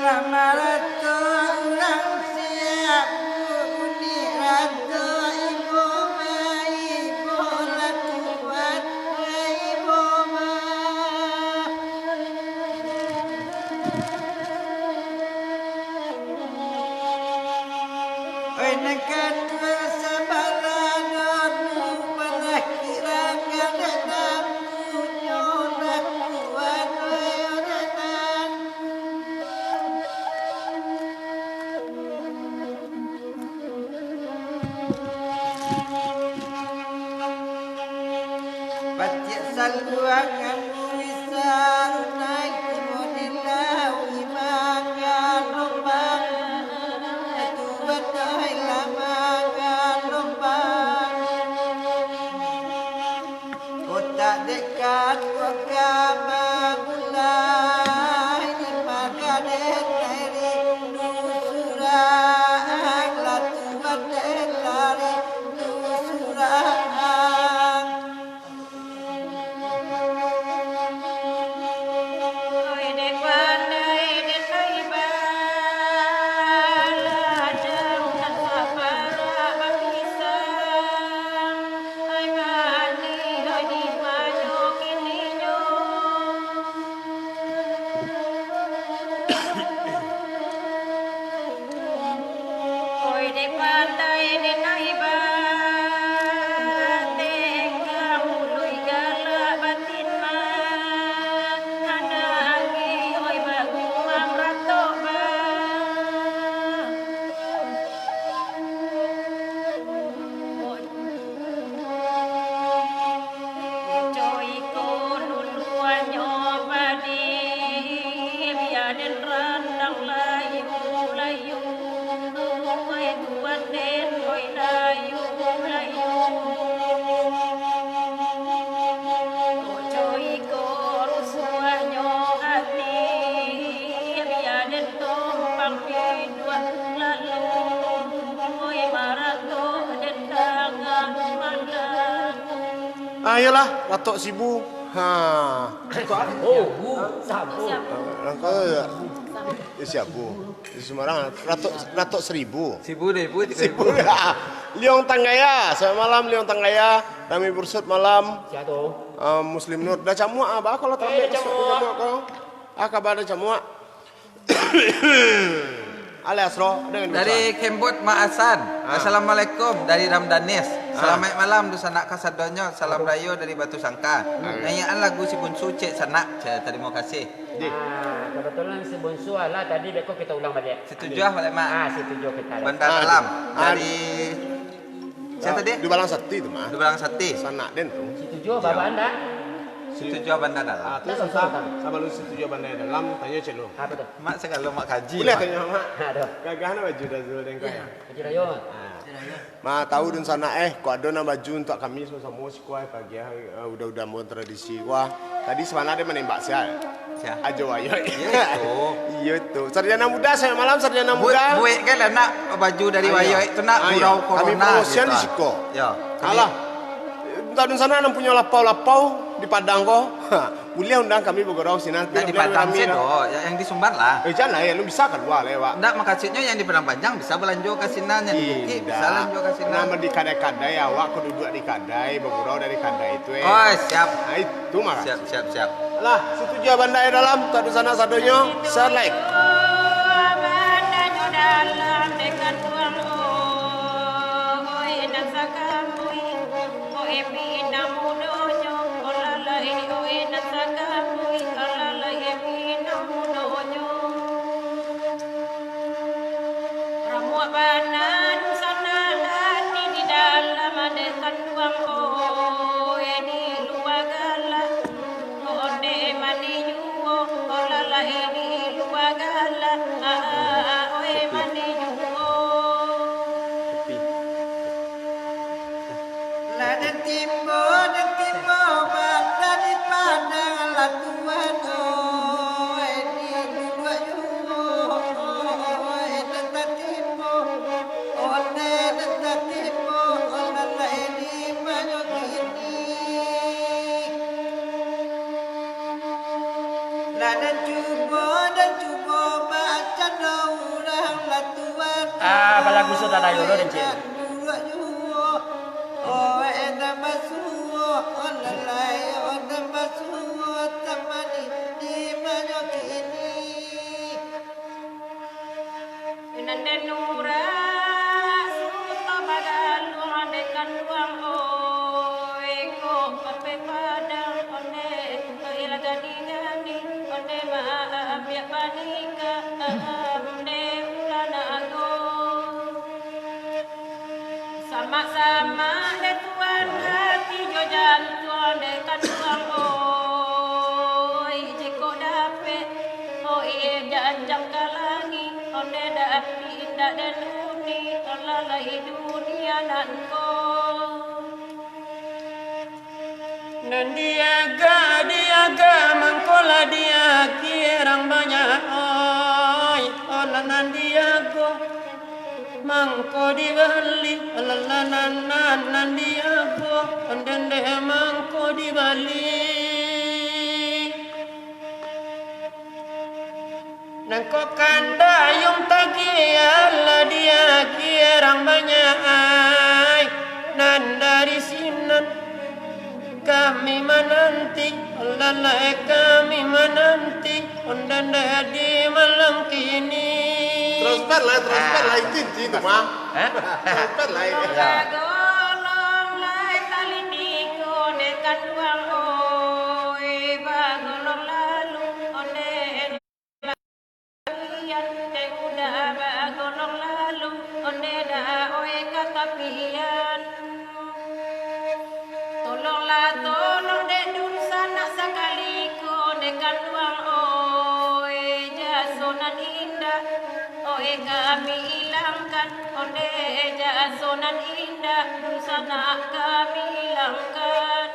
Lah marato urang siap, bunyi rato ibo ma, ibo lah tuan, ibo ma. Oi, nan kaduo sabalah dono, balah kiro ka dalam, punyo lah kuat, oi, oi, nan. Pacik saluang ambo bisa, runai tibo di lauik mangalombang, tuan ai lah mangalombang. Kotak dekat kok ka bagulai, di magadeh tairi dusurang, lah tuan deh lari dusurang. Oi, dek pandai, dek taiba, ladang nan saparak bapisang. Ai mani, ai di mayo kininyo. Iyolah, Ratok Sibu. Ha. Ratok apo? Oh, Sabu. Ratok, eh, Siabu. Di Semarang, Ratok, Ratok Seribu. Sibu deh, Bu, tiga ribu. Sibu. Liong Tanggaya, selamat malam Liong Tanggaya. Rami Bursut malam. Siap tu. Ah, Muslim Nur. Dah camuak ah, bah, kalau tak Eh, ambil dah besok dah camuak. Camuak kau. Ah, kabar dah camuak. Alias Ro, dengan Dari Dusan. Kembot Mak Hasan. Ah. Assalamualaikum dari Ramdanis. Ah. Salamaik malam dunsanak kasadonyo. Salam rayo dari Batu Sangka. Ah. Nyanyian lagu Si Bunsu cek sanak. Cek, tarimo kasih. Di. Ah, kebetulan Si Bunsu alah tadi beko kita ulang baliak. Situjuah baliak, Mak. Ah, situjuah kita lah. Bandar Ah, Dalam. Ah, Dari Sia tadi? Dubalang Sati tu mah. Dubalang Sati. Sanak den tu. Situjuah babaan dah? Situjuah Bandar Dalam. Ah, tu Dah susah. Susah. Sabalun Situjuah Bandar Dalam, tanyo cek lu. Apa tu? Mak sagalo mak kaji, Boleh Mak. Tanyo, Mak. Aduh. Gagah na baju Dazul den kau, Iya, ya? Baju rayo. Ah. Baju rayo. Ma, tahu dunsanak, eh, kok ado na baju untuak kami samo-samo siko, eh, pagi, eh, udah-udah ambo tradisi. Wah, tadi sabana den manembak sia, eh? Sia? Ajo Wayoik. Iyo tu. Iyo tu. Sarjana muda, selamat malam, sarjana Buek, muda. Buek kan lah nak baju dari Ayo. Wayoik tu nak Ayo. Gurau Kami corona promosian gitu. Di siko. Ya. Kami Alah. Untuak dunsanak nan punyo lapau-lapau di Padang ko, ha, buliah undang kami bagurau sinan. Nak di Padang Kami sih doh, ya, yang di Sumbar lah. Eh, jan lah, ya, lu bisa kalua lah, ya, Wak. Ndak, makasudnyo yang di Padang Panjang bisa balanjo ka sinan, yang di Bukik bisa Indak. Balanjo ka sinan. Nama di kadai-kadai, awak ko duduak di kadai, bagurau dari kadai tu, eh. Oh, siap. Nah, itu mah. Siap, siap, siap. Lah, situjuah Bandar Dalam, untuak dunsanak sadonyo, share like. Ramuak bana dunsanak ati di dalam, dek kanduang, oi, di lua galak. Onde mani juo, olah lai di lua galak, oi, mani juo. Lah den tibo, den tibo, bana di Padang lah tuan, oi, di duduak juo, oi, den tatibo, onde den tatibo, lah lai di banyo kini. Lah den cubo, den cubo, bacando urang lah tuan. Ah, balagu sudah tayo lo, den cek. Duduak juo. Oh, enak basuo, oh, lalai, oh, enak basuo, tamani di banyo kini. Nan den urak suto bagaluang, dek kanduang, oi, ko pape Padang, onde, oi, lah gani-gani, onde, maambiak panikah, onde, ulah nago. Samak-samak dek tuan ati jo jantuang dek kanduang, oi, jikok dapek, oi, janjang ka langik, onde dapek indak den uni, alah lai dunia nan ko. Nan diaga, diaga, mangko lah diagiah urang banyak, oi, olah nan diago, mangko dibali, olah nan, nan, nan diago, ondeh, ondeh, mangko dibali. Nangko kan dayung tagiah lah diagiah urang banyak ai, nan dari sinan kami mananti, lalai kami mananti, ondeh-ondeh di malam kini. Transfer lah, transfer lah, itu inti tu, mah. Hah? Transfer lah, itu. Ya. Bagolong lai tali tigo dek kanduang, oi, bagolong lalu, ondeh. Tapian, dek udah bagolong lalu, ondeh dah, oi, ka tapian. Tolonglah, tolong, dek dunsanak sakali ko, dek kanduang, oi, jaso nan indah, oi, kami ilangkan, ondeh, jaso nan indah, dunsanak kami ilangkan.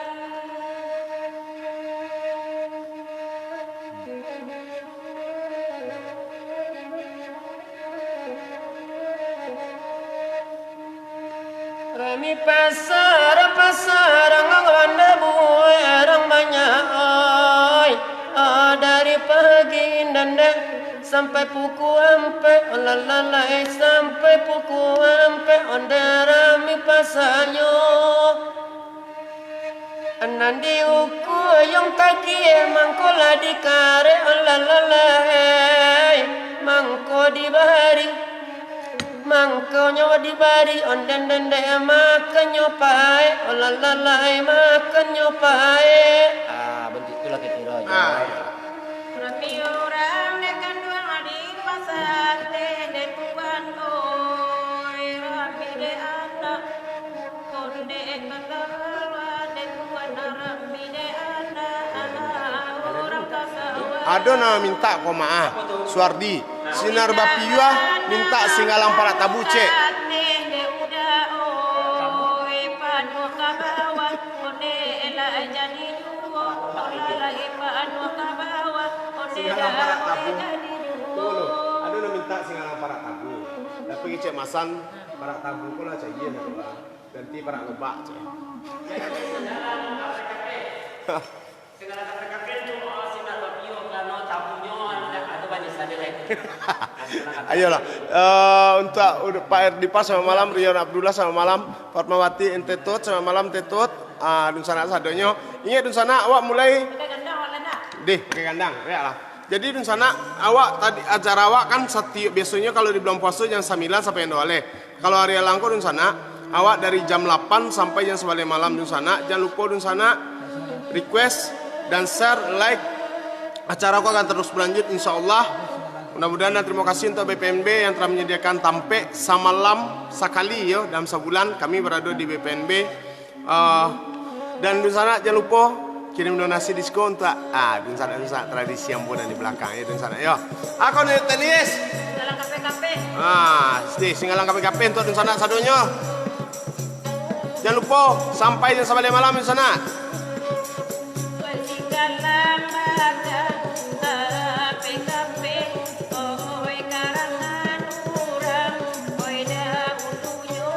Rami pasar, pasar, nganggo anda bu- Sampai pukua ampek, oh lalalai, sampai pukua ampek, ondeh rami pasanyo. Nan di ukua yang takie, mangko lah dikarek, oh lalalai, mangko dibari. Mangkonyo dibari, ondeh-ondeh, makannyo paek, oh lalalai, makannyo paek. Ah, bantuak itulah kiro-kiro. Ah, iyo. Rami urang dek kanduang di pasateh dek tuan, oi, rami dek anak, ondeh katawa dek tuan, rami dek anak, anak urang kasawa. Ado nan mintak ko maaf, Suardi. Sinar Bapiuah mintak Singgalang Parak Tabu, cek. Pasateh dek uda, oi, panuah ka bawah, ondeh lah jadi Singgalang Parak Tabu. Tunggu lu. Ado nan mintak Singgalang Parak Tabu. Tapi kecek masan Parak Tabu ko lah cayia lah tu, ah. Ganti Parak Lobak, cek. Ayolah, eh, untuak Pak Erdipa, selamat malam. Rian Abdullah, selamat malam. Fatmawati Entetut, selamat malam, Tetut. Ah, dunsanak sadonyo. Ingat dunsanak, awak mulai. Pakai gandang, awak gandang. Deh, pakai gandang, ya lah. Jadi dunsanak, awak tadi, acara awak kan satiok, biasonyo kalau di bulan puaso jam sambilan sampai jam duo baleh. Kalau ari alang ko dunsanak, awak dari jam lapan sampai jam sabaleh malam dunsanak. Jan lupo dunsanak request dan share, like. Acara ko akan terus berlanjut, insya Allah. Mudah-mudahan dan terima kasih untuk B P N B yang telah menyediakan tampek samalam sakali, yo, dalam sabulan kami berada di B P N B. Ah, dan dunsanak jan lupo kirim donasi di siko untuak, ah, dunsanak-dunsanak tradisi ambo nan di balakang, yo, dunsanak, yo. Ako ni tenis. Singgalang kapeh-kapeh. Ah, si Singgalang kapeh-kapeh untuak dunsanak sadonyo. Jan lupo, sampai jam sabaleh malam, dunsanak. Singgalang kapeh-kapeh, oi, karangan urang, oi, dahulunyo.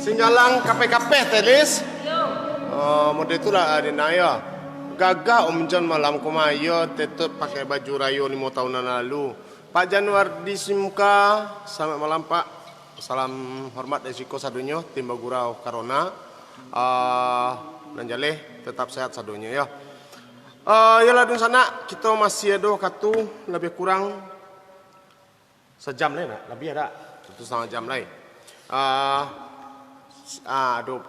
Singgalang kapeh-kapeh, Telis. Yo. Oh, model tu lah, Dina, yo. Gagah Om Jon malam ko mah, yo, Tetut pakai baju rayo limo tahun nan lalu. Pak Januardi Simka, selamat malam, Pak. Salam hormat dari siko sadonyo, tim bagurau Karona. Ah, nan jaleh, tetap sehat sadonyo, yo. Ah, yolah, dunsanak, kito masih ado wakatu, lebih kurang sajam lai, nak? Labiah dak? Satu setengah jam lai. Ah, s-, ah, aduh,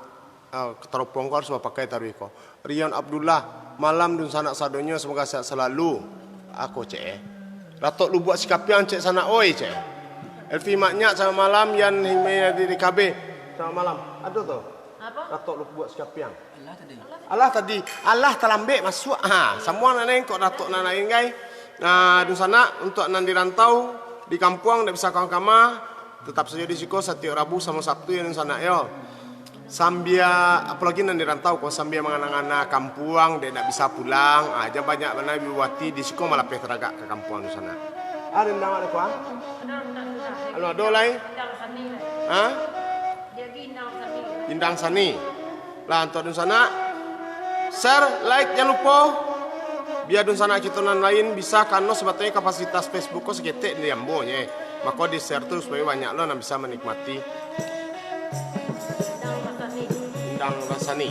ah, teropong ko harus bapakai taruih ko. Rian Abdullah, malam dunsanak sadonyo, semoga sehat selalu. Ako cek eh. Datok Lubuak Sikapiang cek sanak oi cek. Elvi Maknyak selamat malam, Yan Himaya di D K B. Selamat malam. Ado tu? Apa? Datok Lubuak Sikapiang. Alah tadi. Alah tadi. Alah talambek masuak. Ha, samua nan lain kok Datok nan lain gai. Nah, dunsanak, untuak nan di rantau, di kampuang, ndak bisa ka kama, tetap sajo di siko satiok Rabu samo Sabtu yo dunsanak yo. Sambia, apolai nan di rantau ko, sambia mangana-ngana kampuang, dek ndak bisa pulang, ah, jan banyak bana ibu bupati di siko malapeh taragak ka kampuang dunsanak. Ah, rindang ado ko, ah? Anu ado lai? Ha? Indang Sani. Lah, untuak dunsanak, share, like, jan lupo. Bia dunsanak kito nan lain bisa, karano sabatanyo kapasitas Facebook ko saketek di ambo nyo. Mako di-share tu supayo banyak lo nan bisa manikmati. Indang Rasani.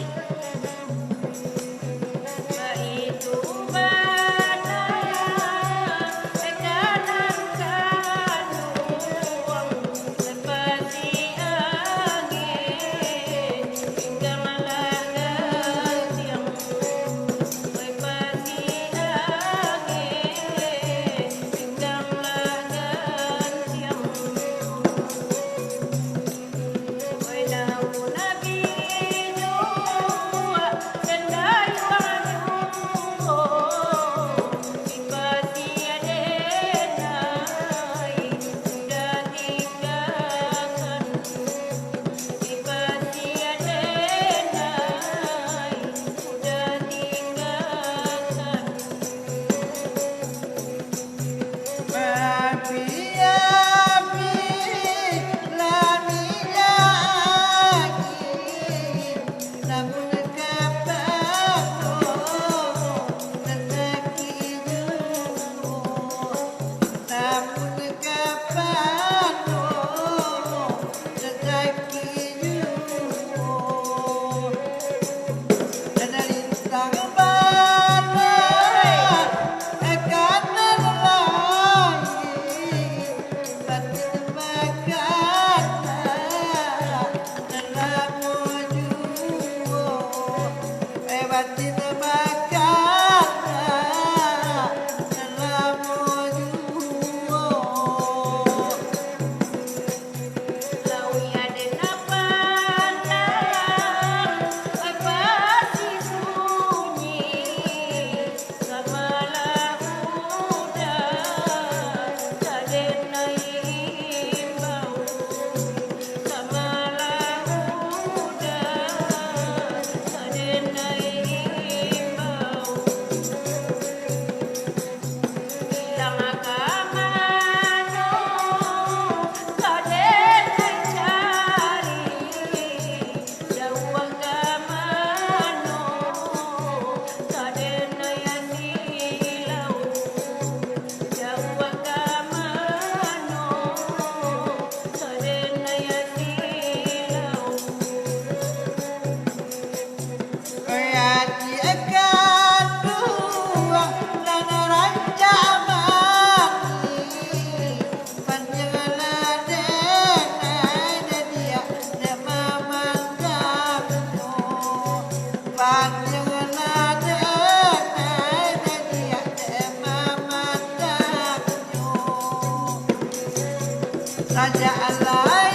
Sajak alai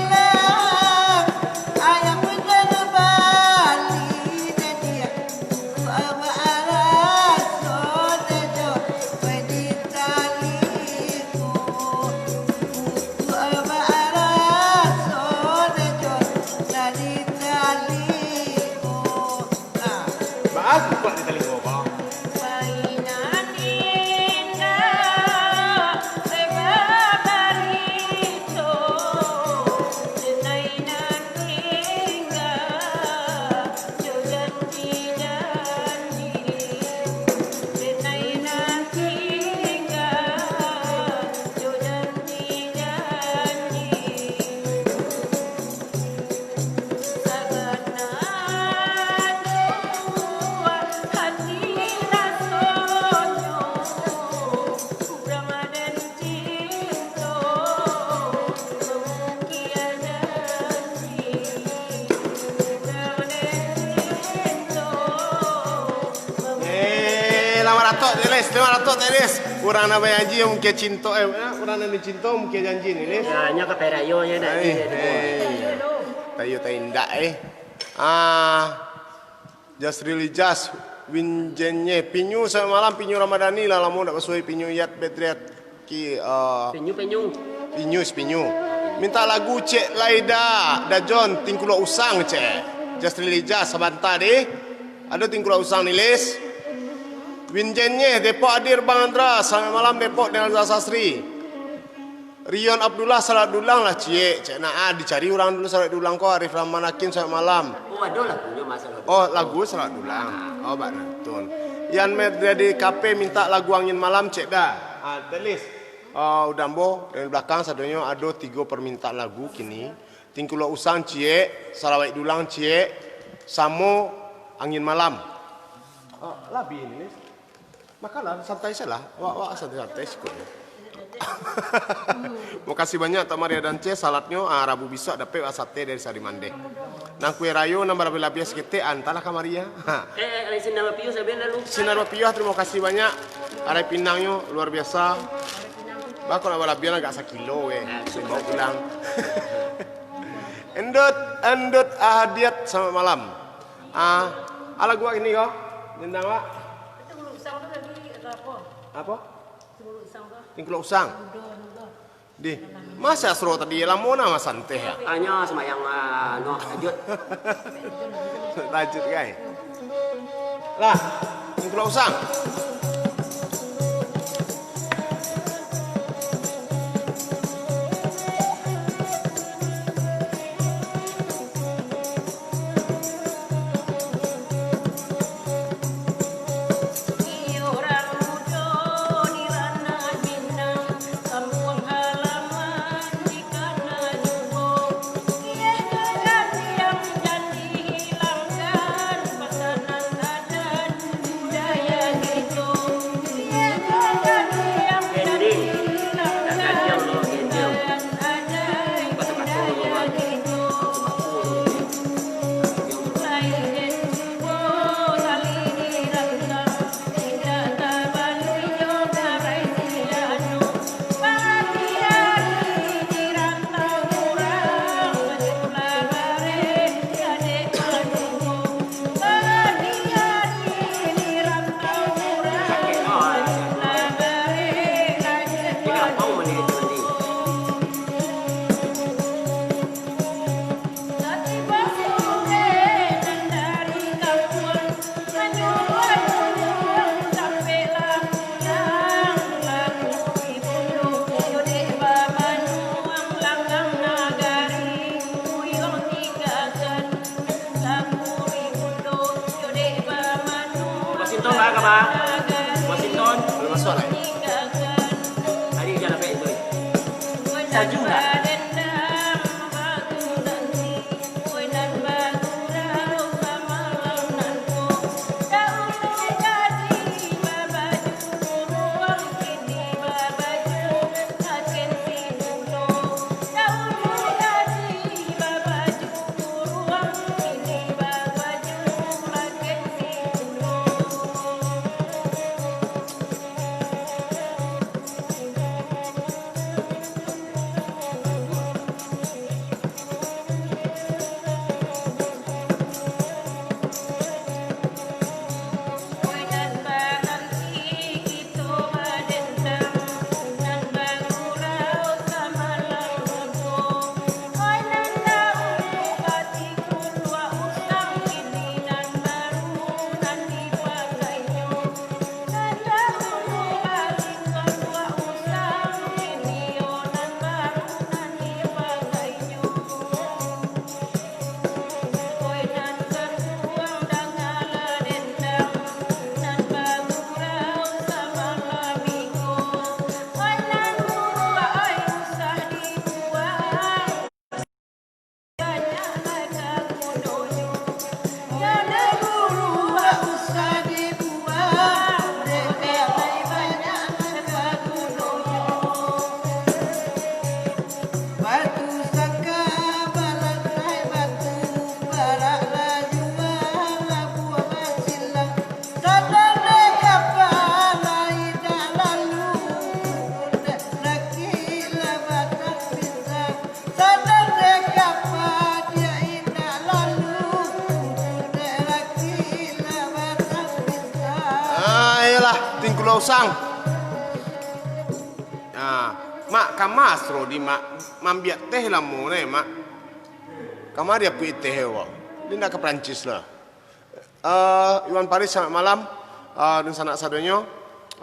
lah ayam hujan bali, jadi aku awak raso dejo, weh, di talingo. Aku awak raso dejo, nah, di talingo. Nah. Baa kupak di talingo, Bang? Tok, Lis, terima kasih, Tok, Lis. Urang nan bajanji mungkin cinto, eh, urang nan dicinto mungkin janji ni, Lis. Ya, nyo ka perayo nyo dah. Eh, eh. Tayo tak indak, eh. Ah, Jasril Ijaz, Winjennye, Pinyu selamat malam, Pinyu Ramadhani, lah lamo dak basuo Pinyu Iyat Bedriat. Ki, eh, Pinyu, Pinyu. Pinyu, Pinyu. Minta lagu Cek Laida, Dajon, Tingkulok Usang, Cek. Jasril Ijaz, sabanta deh. Ado Tingkulok Usang ni, Lis. Winjennye, Depok hadir, Bang Andra. Selamat malam, Depok, dengan Sasri. Rion Abdullah, Salak Dulang lah, Ciek. Cek nak, ah, dicari urang dulu, Salak Dulang ko. Arif Rahman Hakim, selamat malam. Oh, ado lagunyo, Mas, Salak Dulang. Oh, lagu Salak Dulang. Oh, bak nonton. Yan Med dari Kafe minta lagu Angin Malam, Cek dah. Ah, Telis. Ah, udah ambo, dari belakang sadonyo ado tigo permintaan lagu kini. Tingkulok Usang, Ciek, Salawek Dulang, Ciek, samo Angin Malam. Ah, labi ini, Lis. Makanlah, santai sajolah. Awak, awak santai-santai siko. Makasih banyak, Tok Maria Dance, salatnyo, ah, Rabu bisuak dapek wak sate dari Sari Mandeh. Nan kue rayo, nan balabiah-labiah saketek, antalah ka Maria. Ha. Eh, eh, sinar bapiuh sabian lalu. Sinar bapiuh, terima kasih banyak. Arai pinangnyo luar biasa. Bah, kok nak balabiah agak sakilo, weh. Ah, bawa pulang. Endut, Endut Ahadiat, selamat malam. Ah, alah gua ini kau. Tentang, Pak. Itu Usang tu lagi ada apa? Apa? Tingkulok Usang. Tingkulok Usang. Udah, udah. Di, masa asro tadi lamo nah masanteh ya? Tanya sama yang, ah, no, lanjut. Lanjut, kai. Lah, Tingkulok Usang. Washington lah, kabar. Washington. Belum masuk lah. Tadi hujan apa itu? Salju lah. Tingkulo Usang. Nah, Mak, kama Asrodi, Mak? Maambiak teh lamo nai, Mak. Kama diapuik teh, wak? Dia ndak ka Perancis lah. Eh, Iwan Paris, selamat malam. Eh, dunsanak sadonyo,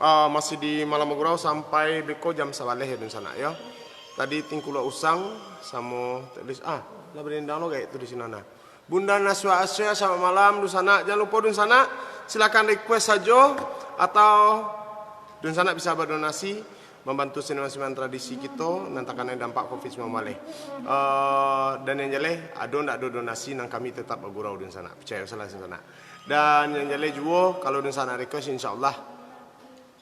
eh, masih di Malam Bagurau sampai beko jam sabaleh yo, dunsanak, yo. Tadi Tingkulo Usang samo Telis, ah, lah badendang lo gaek tu di sinan, nah. Bunda Naswa Asya, selamat malam, dunsanak. Jan lupo, dunsanak, silakan request sajo, atau dunsanak bisa badonasi, mambantu seniman-seniman tradisi kito nan takana dampak covid sambilan baleh. Eh, dan yang jaleh, ado ndak ado donasi, nan kami tetap bagurau, dunsanak. Picayo salah, dunsanak. Dan yang jaleh juo, kalau dunsanak request, insyaallah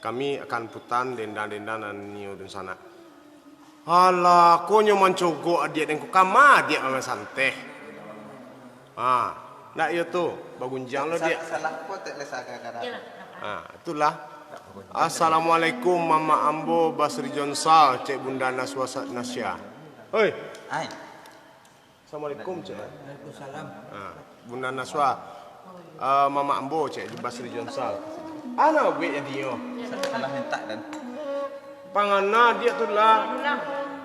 kami akan putan dendang-dendang nan nio, dunsanak. Alah, ko nyo mancogok adiak den ko, kama adiak mamasang teh? Ha, ndak iyo tu, bagunjiang lo, Diak. Salah ko tek les agak-agak. Ha, itulah. Assalamualaikum, Mamak ambo Basri Jonsal, cek Bunda Naswa Sa-, Nasya. Oi. Ai. Assalamualaikum, cek. Waalaikumsalam. Ha, Bunda Naswa. Ah, Mamak ambo, cek Basri Jonsal. Ana buek jadinyo. Salah mintak, dan. Pangana diak tu lah.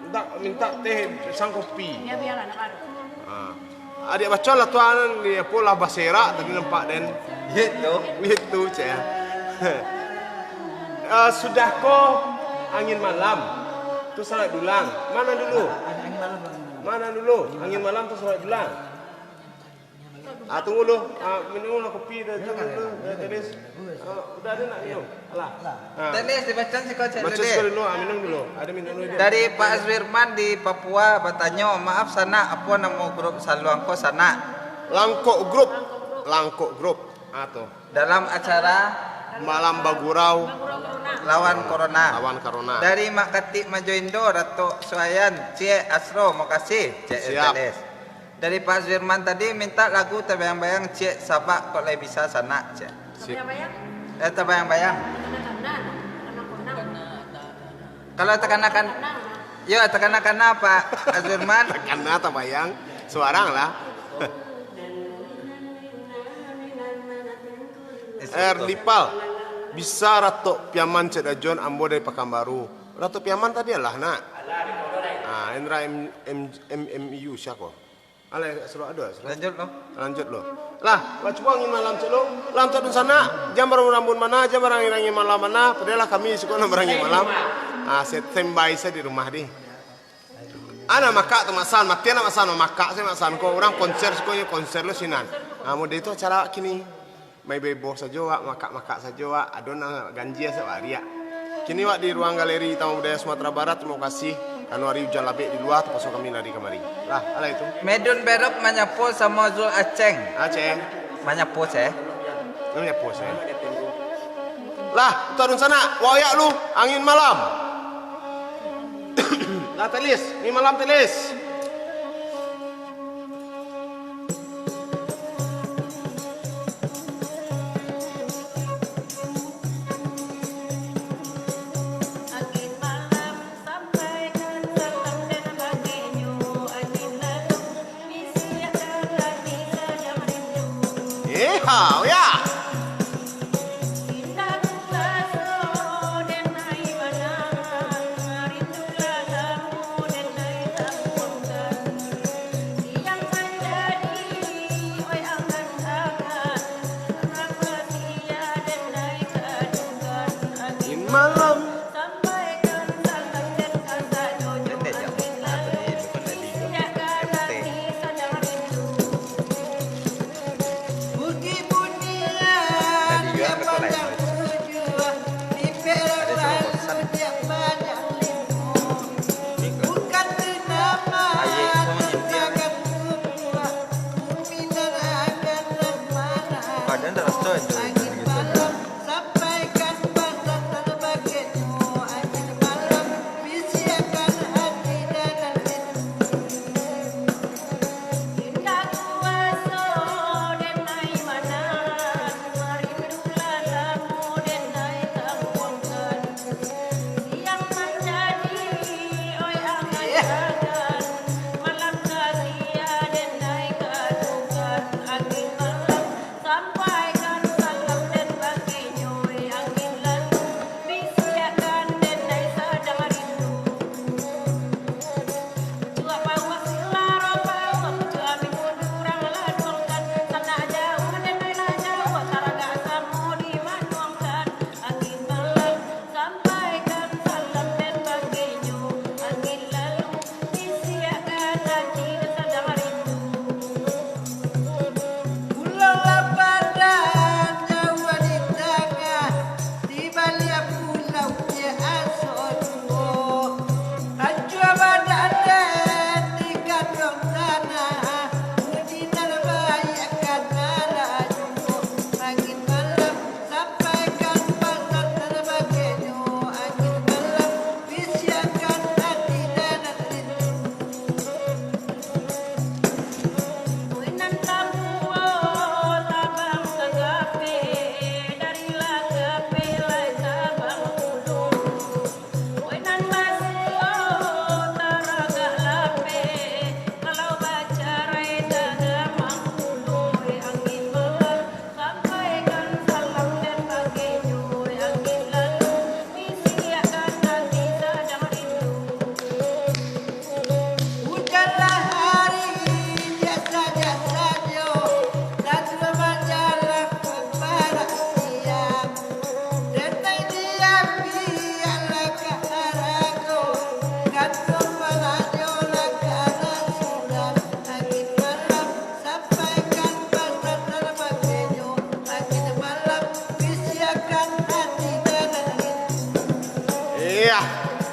Ndak mintak teh, pisang kopi. Yo, bialah, ndak apo. Ha. Adiak baco lah tu, anan di apo lah baserak tadi nampak den. Gitu. Gitu, cek. Ah, sudah ko angin malam. Tu salawat dulang. Mana dulu? Angin malam, angin malam. Mana dulu? Angin malam tu salawat dulang. Ah, tunggu dulu. Ah, minum lah kopi dah, tu dulu. Dah, Telis. Ah, udah ada nak minum? Alah. Ah. Telis, dibaca siko cek. Baca dulu, siko dulu. Ah, minum dulu. Ada minum dulu. Dari Pak Azwirman di Papua batanyo, "Maaf sanak, apo namo grup saluang ko sanak?" Langkok Grup. Langkok Grup. Ah, tu. Dalam acara Malam Bagurau. Lawan Corona. Lawan Corona. Dari Mak Katik Majo Indo, Datuk Suayan, Ciek Asro, makasih, cek. Siap. Telis. Dari Pak Firman tadi minta lagu Tabayang-bayang, cek, sabab kok lai bisa sanak, cek. Sip. Tabayang-bayang? Eh, Tabayang-bayang. Takana-kana, takana-kana. Kalau takana-kana, yo, takana-kana, Pak Firman. Takana tabayang, suarang lah. Ernipal, bisa Ratok Piaman, cek Dajon, ambo dari Pakanbaru. Ratok Piaman tadi alah, nak? Ah, Indra M-, M-, M M U siapa? Alah, suruh ado, suruh. Lanjut lo. Lanjut lo. Lah, lah cubo angin malam cek lo. Lah, untuak dunsanak, jan barambun-rambun bana, jan barangin-rangin malam bana, padahal lah kami suko nan barangin malam. Ah, set-, standby sajo di rumah di. Anak makak tu Mak San, mati anak Mak San, makak sajo Mak San ko, urang konser suko nyo konser lo sinan. Ah, mode tu acara awak kini. Main bebo sajo wak, makak-makak sajo wak, ado nan ganjia sak wak ariak. Kini wak di ruang galeri Taman Budaya Sumatera Barat, terima kasih. Karena hari ujan labek di lua, terpaksa kami lari kamari. Lah, alah itu. Medun Berok manyapo samo Zul Aceng. Aceng. Manyapo, Ceh. Manyapo, Ceh. Lah, untuak dunsanak, wayak lu, angin malam. Lah, Telis, angin malam, Telis. Yeha, oya. Malam.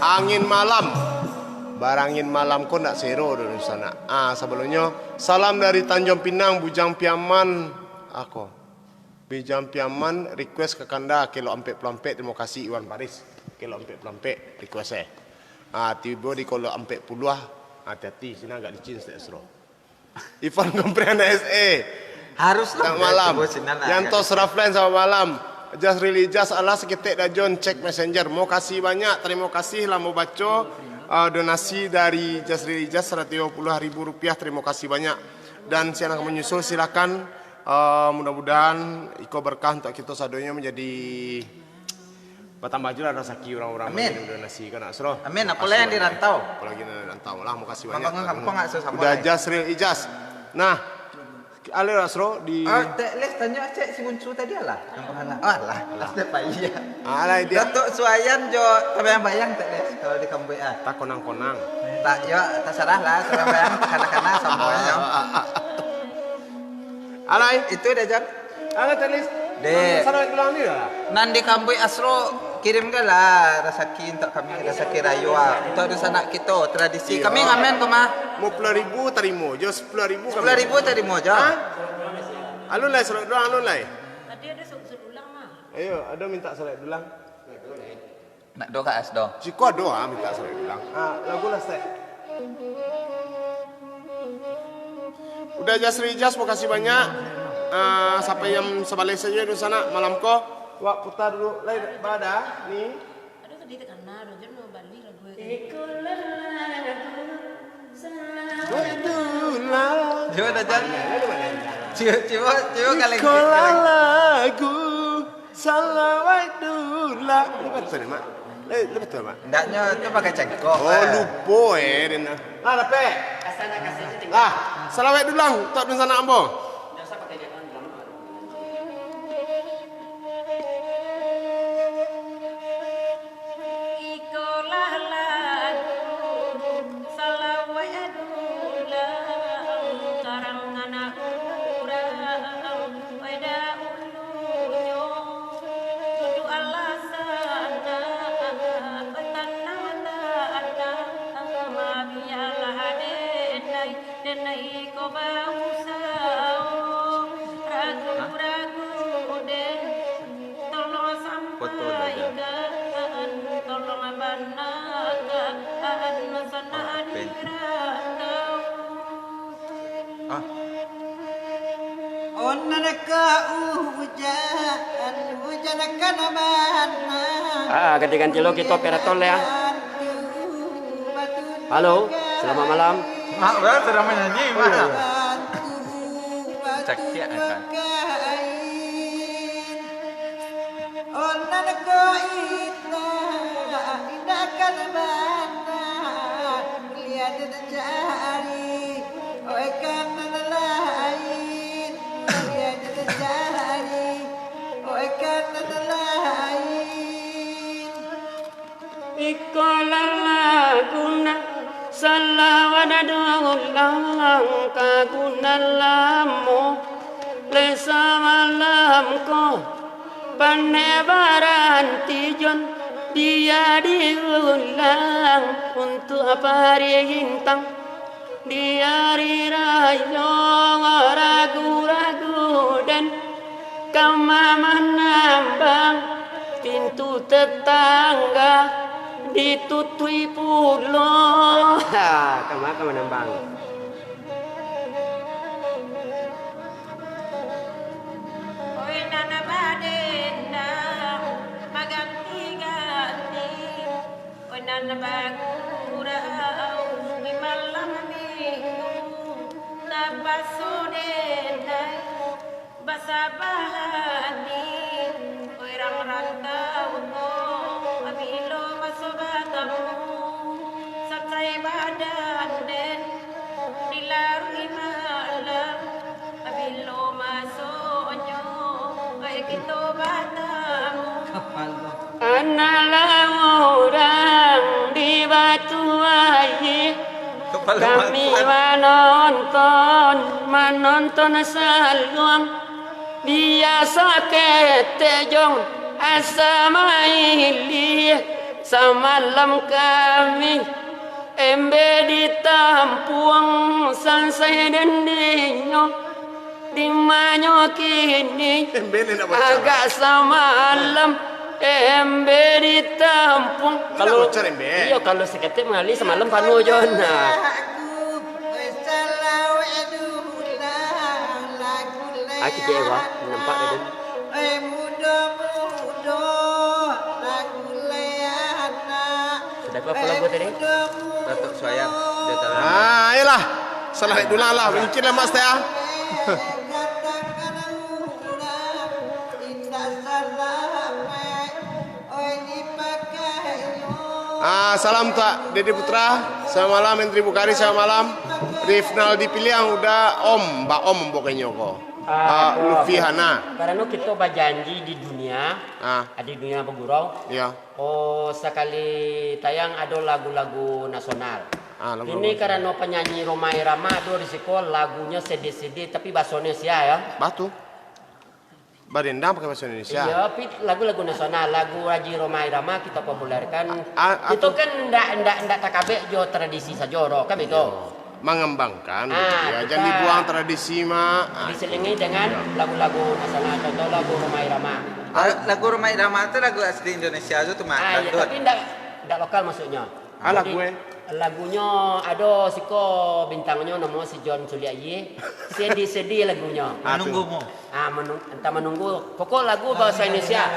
Angin malam. Barangin malam ko ndak sero doh di sana. Ah, sabalumnyo, salam dari Tanjuang Pinang, Bujang Piaman. Ako. Bujang Piaman request kakanda Kelok Ampek Puluah Ampek. Tarimo kasih Iwan Paris. Kelok Ampek Puluah Ampek request eh. Ah, tibo di Kelok Ampek Puluah. Hati-hati, sinan agak licin saketek, Sro. Ivan Komprean S A. Harus lah, Selamat malam. Tibo sinan lah, Yanto kan. Sraflan, selamat malam. Jasril Ijaz, alah saketek dah Jon, cek messenger. Mokasih banyak, tarimo kasih lah mambaco, uh, donasi dari Jasril Ijaz, saratus limo puluah ribu rupiah, tarimo kasih banyak. Dan sinan ka manyusul, silakan. Uh, mudah-mudahan iko berkah untuak kito sadonyo, manjadi batambah juo lah rasaki urang-urang Amin. Mangirim donasi ka nak, Sro. Amin. Apo lai nan di rantau? Apo lai nan di rantau lah, mokasih banyak. Mambangun kampuang, Sro, samo Uda lai. Jasril Ijaz. Nah, alai lah, Sro, di Ah, Tek Les tanyo cek si Muncu tadi lah. Nan kaha lah. Ah, lah. Lah. Asli pai, ya. Ah, lah, dia. Datuk Suayan jo Tabayang-bayang, Tek Les, kalau di kampuang, ah. Tak konang-konang. Tak, yo, tasarah lah, tabayang-bayang, takana-kana, samonyo. Alai. Itu dah, Jan. Alai, Tek Les. Dek. Sarawak pulang ni lah. Nan di kampuang Asro, kirimkanlah rasaki untuak kami, rasaki rayo, ah. Untuak dunsanak kito, tradisi. Iyo. Kami ngamen ko mah. Limo puluah ribu tarimo, jo sapuluah ribu kami. Sapuluah ribu tarimo jo. Ha? Alun lai, sarawak dulang, alun lai. Tadi ado sarawak dulang mah. Ayo, ado mintak sarawak dulang. Nak doh ka Asdo. Siko ado, ah, mintak sarawak dulang. Ah, lagu lah, Stek. Uda Jasril Ijaz, makasih banyak. Ah, sampai jam sabaleh sajo di sana malam ko. Wak putar dulu lai, bada ni. Aduh, tadi takana, dah jam dua balik lagu. Iko lah lagu sarawak dulang. Cubo dah, Jan. Cubo, cubo, cubo kali. Iko lah lagu Sarawak dulang. Lai batua, Mak? Lai, lai batua, Mak? Ndaknyo tu pakai cengkok, Oh, eh. Lupo, eh, den. Lah, dapek. Lah, sarawak dulang, untuak dunsanak ambo. Iko lah lagu sarawak dulang, karangan urang, oi, dahulunyo. Duduak alah sanang, oi, tanang-tanang, mabialah denai, denai ko bausaho, ragu-ragu den. Tolong sampaikan, tolong banarkan sanak di rantau. Ah. Onan ka ujan, ujan ka bana. Ah, ganti-ganti lo kito operator lah, ya. Halo, selamat malam. Mak, urang sadang manyanyi, Mak. Cakiak, kan. Onan ko indak, indak ka bana, liek den cari, oi, ka nan lain, liek den cari, oi, ka nan lain. Iko lah lagu nan sarawak dulang, ka gunan lamo, lai samalam ko, pandai baranti Jon, bia diulang untuak parintang. Di ari rayo ragu-ragu den ka manambang, pintu tetangga ditutuik pulo. Ha, ka ma ka manambang? Oi, nan badendang baganti-ganti. Oi, nan bagurau di malam minggu, tapaso den ai basabah hati. Oi, urang rantau ko, bilo maso batamu, sansai badan den dilaruik malam. Bilo masonyo, ai kito batamu. Analah urang di Batu Aie, kami manonton, manonton saluang. Biaso ketek jong asa mailih, Samalam kami embe ditampuang, sansai dendinyo, dimanyo kini? Embe ni nak bocor. Agak samalam embe ditampuang. Ni nak bocor embe? Iyo, kalau saketek mangali samalam panuah jo nah. Aki cewek nampak dah tu. Sudah tu apa lagu tadi? Datuk Suayang, dia tahu. Ah, ayolah. Salah dulang lah. Mungkin lah, Mas, teh, ah. Ah, salam tak, Dedi Putra. Selamat malam, Menteri Bukhari. Selamat malam. Rifnal dipilih yang udah Om, Mbak Om pokoknya ko. Ah, Lutfi Hana. Karano kito bajanji di dunia, ah, di dunia bagurau. Iya. Oh, sakali tayang ado lagu-lagu nasional. Ah, lagu-lagu nasional. Ini karano panyanyi Rhoma Irama ado di siko, lagunyo sedih-sedih, tapi bahaso Indonesia, ya. Batul. Barendang pakai bahaso Indonesia. Iya, tapi lagu-lagu nasional, lagu Haji Rhoma Irama kita populerkan. A-, a-, itu kan ndak, ndak, ndak takabek jo tradisi sajo, Ro, kan itu? Iya. Mangambangkan, ah, gitu ya. Kita jangan dibuang tradisi, Mak. Ah, diselingi dengan, iya, lagu-lagu nasional, contoh lagu Rhoma Irama. Ah, lagu Rhoma Irama tu lagu asli Indonesia tu, Mak. Ah, iya, dangdut. Tapi ndak, ndak lokal maksudnya. Ah, jadi, lagu, eh? Lagunyo ado siko bintangnyo namo si John Suliak Ye. Sedih-sedih lagunyo. Ah, tu. Menunggumu. Ah, menung-, entah menunggu. Pokok lagu bahasa Indonesia.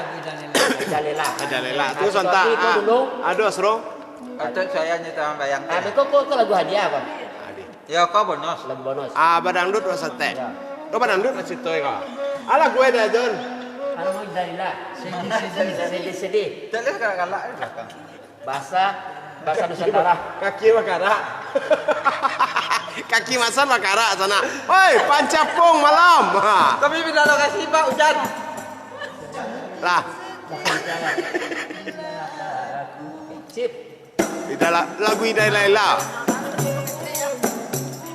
Majalela. Majalela. Tu ah, sontak, ah, dulu. Ado, Asro. Patut saya nyo tawang bayang. Ah, kok, kok, kok lagu hadiah, Bang? Hadiah. Ya, kau bonus. Lagu bonus. Ah, badangdut wak satek. Ya. Kau badangdut wak sitoi kau. Alah, gue dah, John. Anu, Majalela. Sedih-sedih. Sedih-sedih. Tak boleh galak-galak di belakang. Bahasa, bahasa Nusantara. Kaki bakarak. Kaki masan bakarak sana. Oi, pancapung malam. Ha. Tapi bila lokasi, Pak, hujan. Lah. Sip. Ida la-, lagu Ida Laila.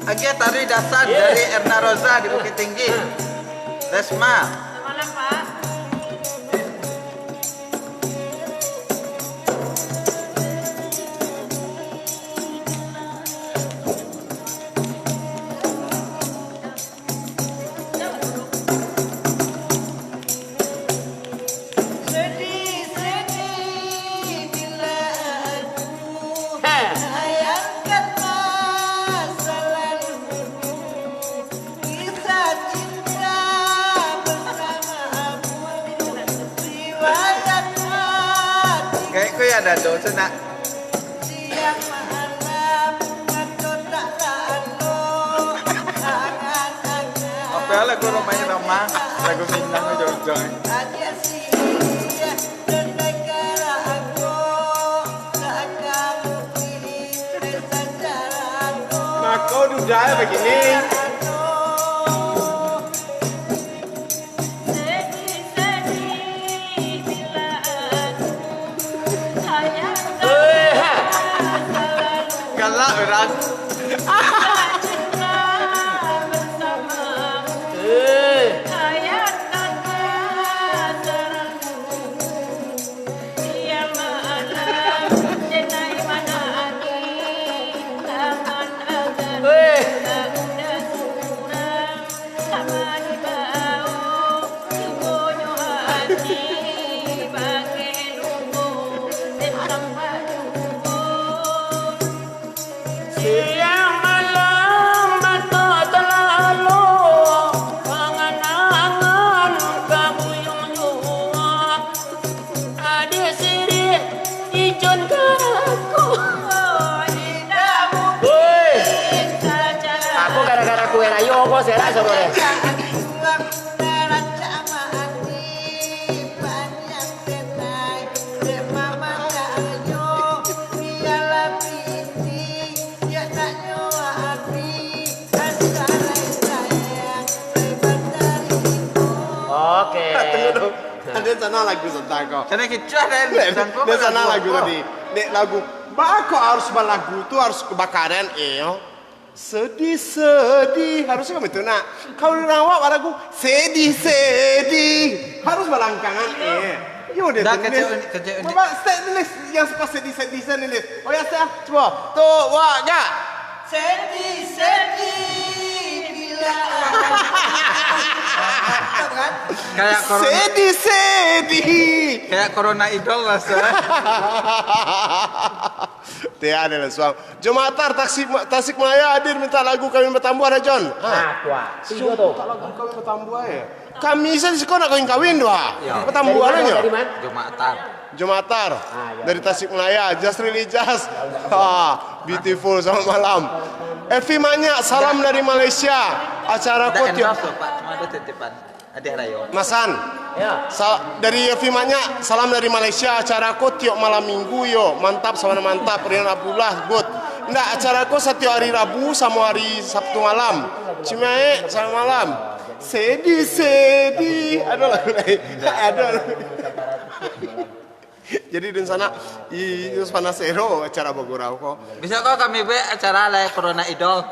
Oke, tari dasar, yes, dari Erna Roza di Bukittinggi. Resma. Selamat malam, Pak. Kayak ku ya dado tu nak. Apa lagu Rhoma Irama? Lagu Minang ujung-ujung. Mako duda bagini. Galak urang. Eh. Siang malam mato talalok, panganangan ka buyuang jua. Adik sirih ijon karaku. Woi. Apo gara-gara kue rayo ko serak soro deh. Oke. Tunggu dulu. Ado salah lagu santai ko. Kena kicuah, Den. Dek, santai dek salah lagu ko. Lagu tadi. Dek lagu. Baa kok harus balagu tu harus bakaren, eh, yo. Sedih-sedih. Harusnyo kami tu nak. Kalau urang awak balagu, sedih-sedih. Harus balangkangan, eh. Yo, dia Dah, tulis. kecek, kecek. Bapak, step tulis. Yang suka sedih-sedih, saya tulis. Oh, ya, saya. Cuba. Tu, wak, gak. Sedih-sedih bila Tahu kan? Kayak corona, Sedih-sedih. kayak corona idol lah, Sir. Tiada lah, suang. Jomaatar Tasik, Tasik Malaya hadir minta lagu Kawin Batambuah, Rajon. Ha. Ah, tu ah. Tiga tu. Minta lagu Kawin Batambuah, ya. Kami saja siko nak kawin-kawin tu, ha. Ya. Batambuah Dari lah, mana, nyo. dari mana? Jomaatar. Jomaatar. Ah, ya. Dari Tasik Malaya, Jasril Ijaz. Ha, beautiful, selamat malam. Evi Manyak, salam dari Malaysia. Acara Tidak ko tiok endorse loh, Pak. Cuma ada titipan. Hadiah rayo. Masan. Ya. Sa-, dari Evi Manyak, salam dari Malaysia. Acara ko tiok malam minggu yo. Mantap, sama mantap. Rian Abdullah, good. Ndak, acara ko satiok hari Rabu samo hari Sabtu malam. Cimaek, selamat malam. Sedih-sedih. Ada lagu lain. Ada. Jadi dunsanak, i, i, panas ero acara bagurau ko. Bisa ko kami buek acara lai Corona Idol.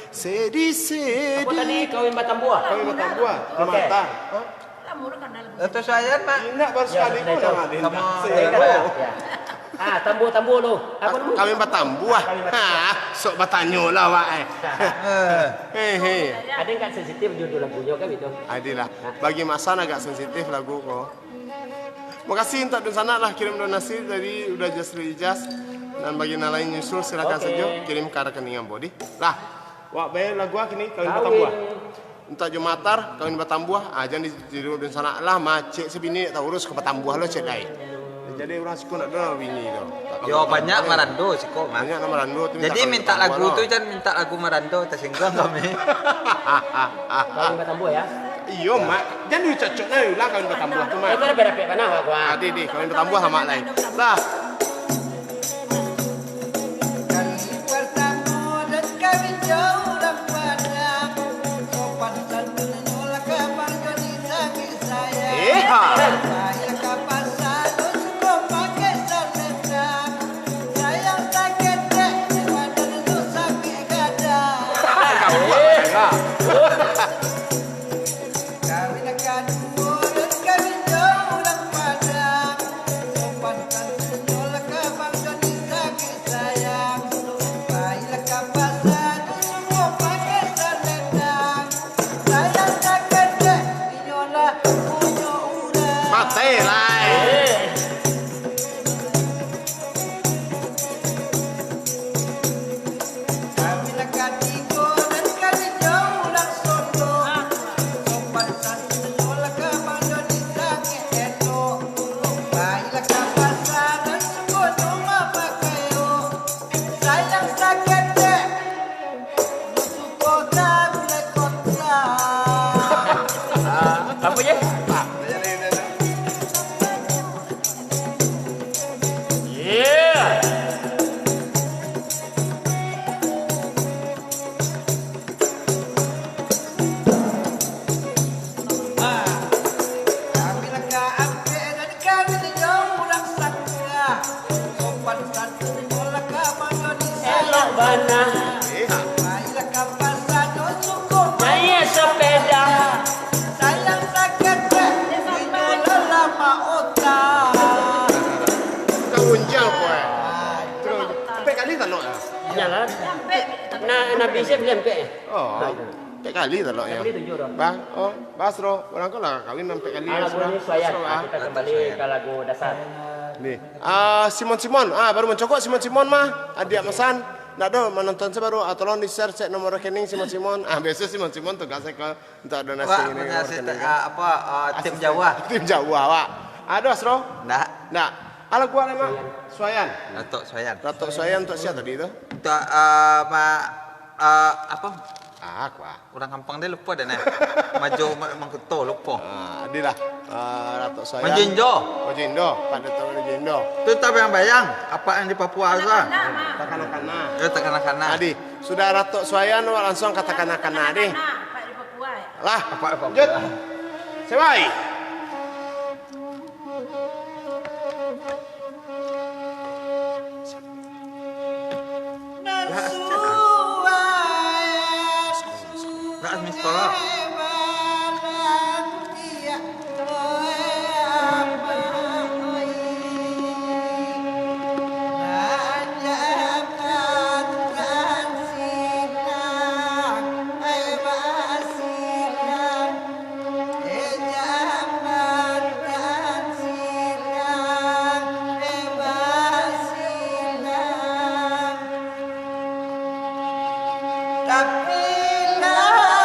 Sedih-sedih. Apa tadi, kawin batambuah? Kawin batambuah. Oke. Mata. Hah? Lah, murah kan dalam. Datuk Suayan, Mak. Indak, baru Ya, sekali sudah ko itu. nama dia. Sama Sedih. Ero. Ya. Ah, tambuah-tambuah tu. Apa nama? Kawin batambuah. Kawin batambuah. Ha, sok batanyo lah, Wak, eh. Eh. Hehe. Ada nggak sensitif judul lagunya kan itu? Adalah. Bagi Masan agak sensitif lagu ko. Makasih untuak dunsanak lah kirim donasi tadi, udah Jasril Ijaz. Dan bagi nan lain nyusul, silakan Oke. sajo kirim ka rekening ambo di. Lah, wak bayar lagu ah kini, kawin Kawin. batambuah. Untuak Jomaatar, kawin batambuah, ah, jan di, di dunsanak lah, macek sabini tak urus ka batambuah lo cek dai. Jadi urang siko nak dengar bini tu. Yo, banyak marando siko, Mas. Banyak nan marando tu minta Jadi kawin minta batambuah lagu lo. tu, jan minta lagu marando, tersinggung kami. Kawin batambuah ya. Iyo, Mak. Jan dulu cocok lah ulang kawin batambuah tu, Mak. Itu lebih rapek panah, Wak, Wak. Ah, di, di, kawin batambuah lah, Mak, lai. Lah. Kali pertamo den kawin jo urang Padang, sopan santun nyo lah ka Bang Joni sakik sayang. Eha. Bayar ka pasa, tu suko pakai salendang. Sayang saketek, di badan tu sakik gadang. Kawin kaduo, den kawin jo urang Padang. Sopan santun nyo lah ka Bang Joni sakik sayang. Pailah ka pasa, tu suko pakai salendang. Sayang saketek, inyo lah punyo urang. Matai lai. Eh. Kami lah katigo nan kami jauah urang Sondo. Sopan santun lah ka Bang Joni sangaik elok. Pailah ka pasa nan suko nyo mamakai o. Sayang saketek, nyo suko ka gulai kota. Ah, apo je? Yeah. Kami lah ka ampek dan kami lah jauah urang Sangka. Sopan santun nyo lah ka Bang Joni elok bana. Pailah ka pasa nyo suko naik sepeda. Sayang saketek, inyo lah lama ota. Kau unjang, boy. Ampek kali tak, Nok, ya? Iyalah. Nah, Nabi Zaid beli ampek. Oh. Ampek kali tak, Nok, ya? Beli tujuh dah. Bah, oh, Basro, orang kau lah kawin ampek kali. Ah, ya, lagu sudah. Ni Suayan. Basro, Ah, ah. kita kembali ke lagu dasar. Ni. Ah, Simon Simon. Ah, baru mancokok Simon Simon mah. Adiak Masan. Ndak do, manonton se baru. Ah, tolong di-share cek nomor rekening Simon Simon. Ah, biasa Simon Simon tugas saya ke Minta donasi Wak, ini, punya wak, sita-, ini, ah, apa, ah, tim Asisten. Jawa. Tim Jawa, wak. Aduh, Asro. Ndak. Ndak. Alah, gua nama Suayan. Datuk Suayan. Datuk Suayan untuk siapa tadi tu? Untuk, ah, ma-, ah, apa? Ah, aku, ah. Urang kampung dia lupa dah, nah. Majo ma-, Mangkuto, lupa. Ah, adilah. Ah, Datuk Suayan. Majo Indo. Majo Indo. Pada tahu Majo Indo. Tu tak bayang-bayang. Apa yang di Papua tu, ah? Takana-kana. Ya, takana-kana. Adi. Sudah Datuk Suayan, awak langsung ka takana-kana, deh. Lah, lanjut. Sesuai. Mister Rock. Tapi lah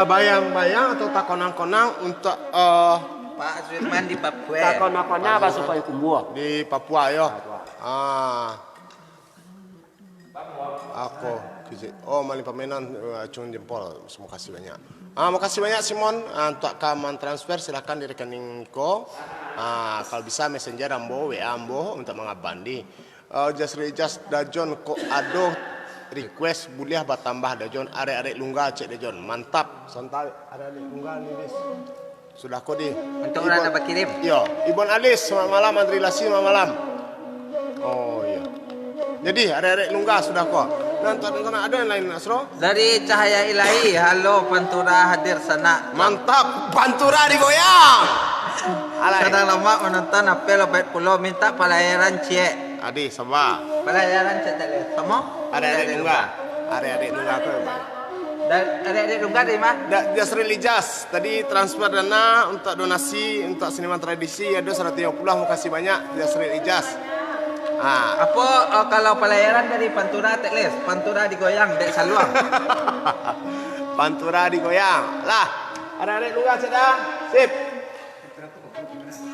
Bayang-bayang atau takonang-konang untuk, eh, Pak Sudirman di Papua. Takonang-konang Pak Sudirman baso payu kumbua di Papua, yo. Papua. Ah. Ako, kecek. Oh, main pamenan, eh, acung jempol. Makasih banyak. Ah, makasih banyak, Simon. Ah, untuk ka mantransfer, silakan di rekening ko. Ah, kalau bisa messenger ambo, W A ambo untuk mangabandi. Ah, Jasri Jas Dajon, kok ado request buliah batambah Dajon, arek-arek Lungga cek Dajon. Mantap. Santai, arek-arek Lungga ni, Dis. Sudah ko di. Untuk urang nan bakirim? Iyo. Ibon Alis, selamat malam. Andri Lasi, selamat malam. Oh, iyo. Jadi, arek-arek Lungga sudah ko. Nah, untuk, untuk ado nan lain, Asro? Dari Cahaya Ilahi, halo, Pantura hadir sanak. Mantap, Pantura digoyang. Alai. Sadang lamak manonton, apel opat puluh, minta palayaran ciek. Adi, saba. Palayaran ciek tak leh. Samo? Arek-arek Lungga. Arek-arek Lungga tu, Bang. Dan arek-arek Lungga dari ma? Da-, Jasril Ijaz. Tadi transfer dana untuk donasi untuk seniman tradisi, ado saratus limo puluah, makasih banyak, Jasril Ijaz. Ah. Apo, eh, kalau palayaran dari Pantura, tak leh? Pantura digoyang, dek saluang. Pantura digoyang. Lah, arek-arek Lungga sudah. Sip.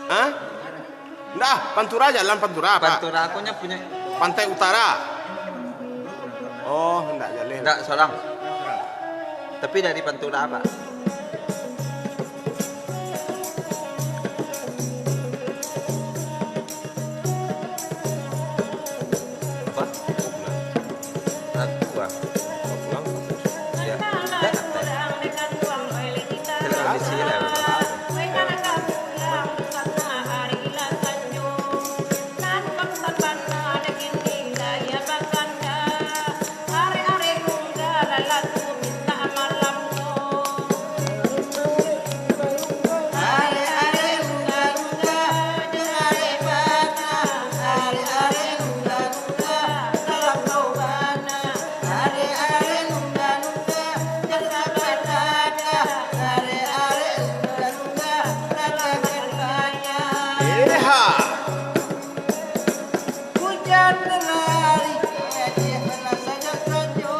Hah? Ndak, Pantura jalan Pantura, Pak. Pantura aku nyo punyo Pantai Utara. Oh, ndak jalan. Ndak, sorang. Tapi dari Pantura, Pak. Apa? Aku, ah. Mau pulang? Iya. Dah, dah. Kita kondisi lah. Eha. Ujan lari, kecek lah sajak sanjo,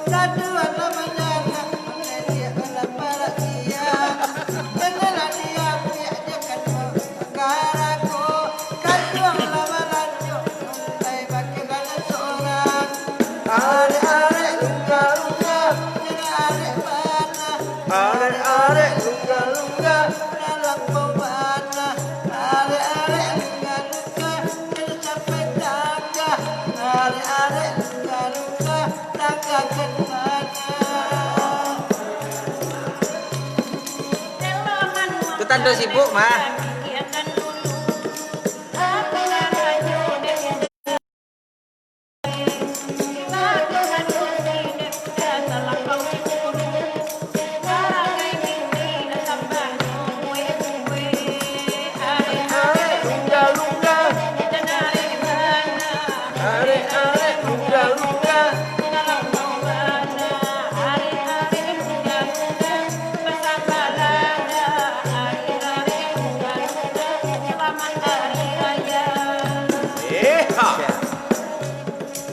saduan lah manyanak, kecek lah parak siang. Tengah lah diambiak je kaduang karago, kaduang lah balanjo, untai bakeh bana sorang. Arek-arek Lungga-Lungga, jan arek bana. Arek-arek Lungga-Lungga, dalam bau bana. Arek-arek Lungga-Lungga, jan sampai tangah. Arek-arek Lungga-Lungga, tangah ka mana? Tu tando sibuk, mah. Eh, ha.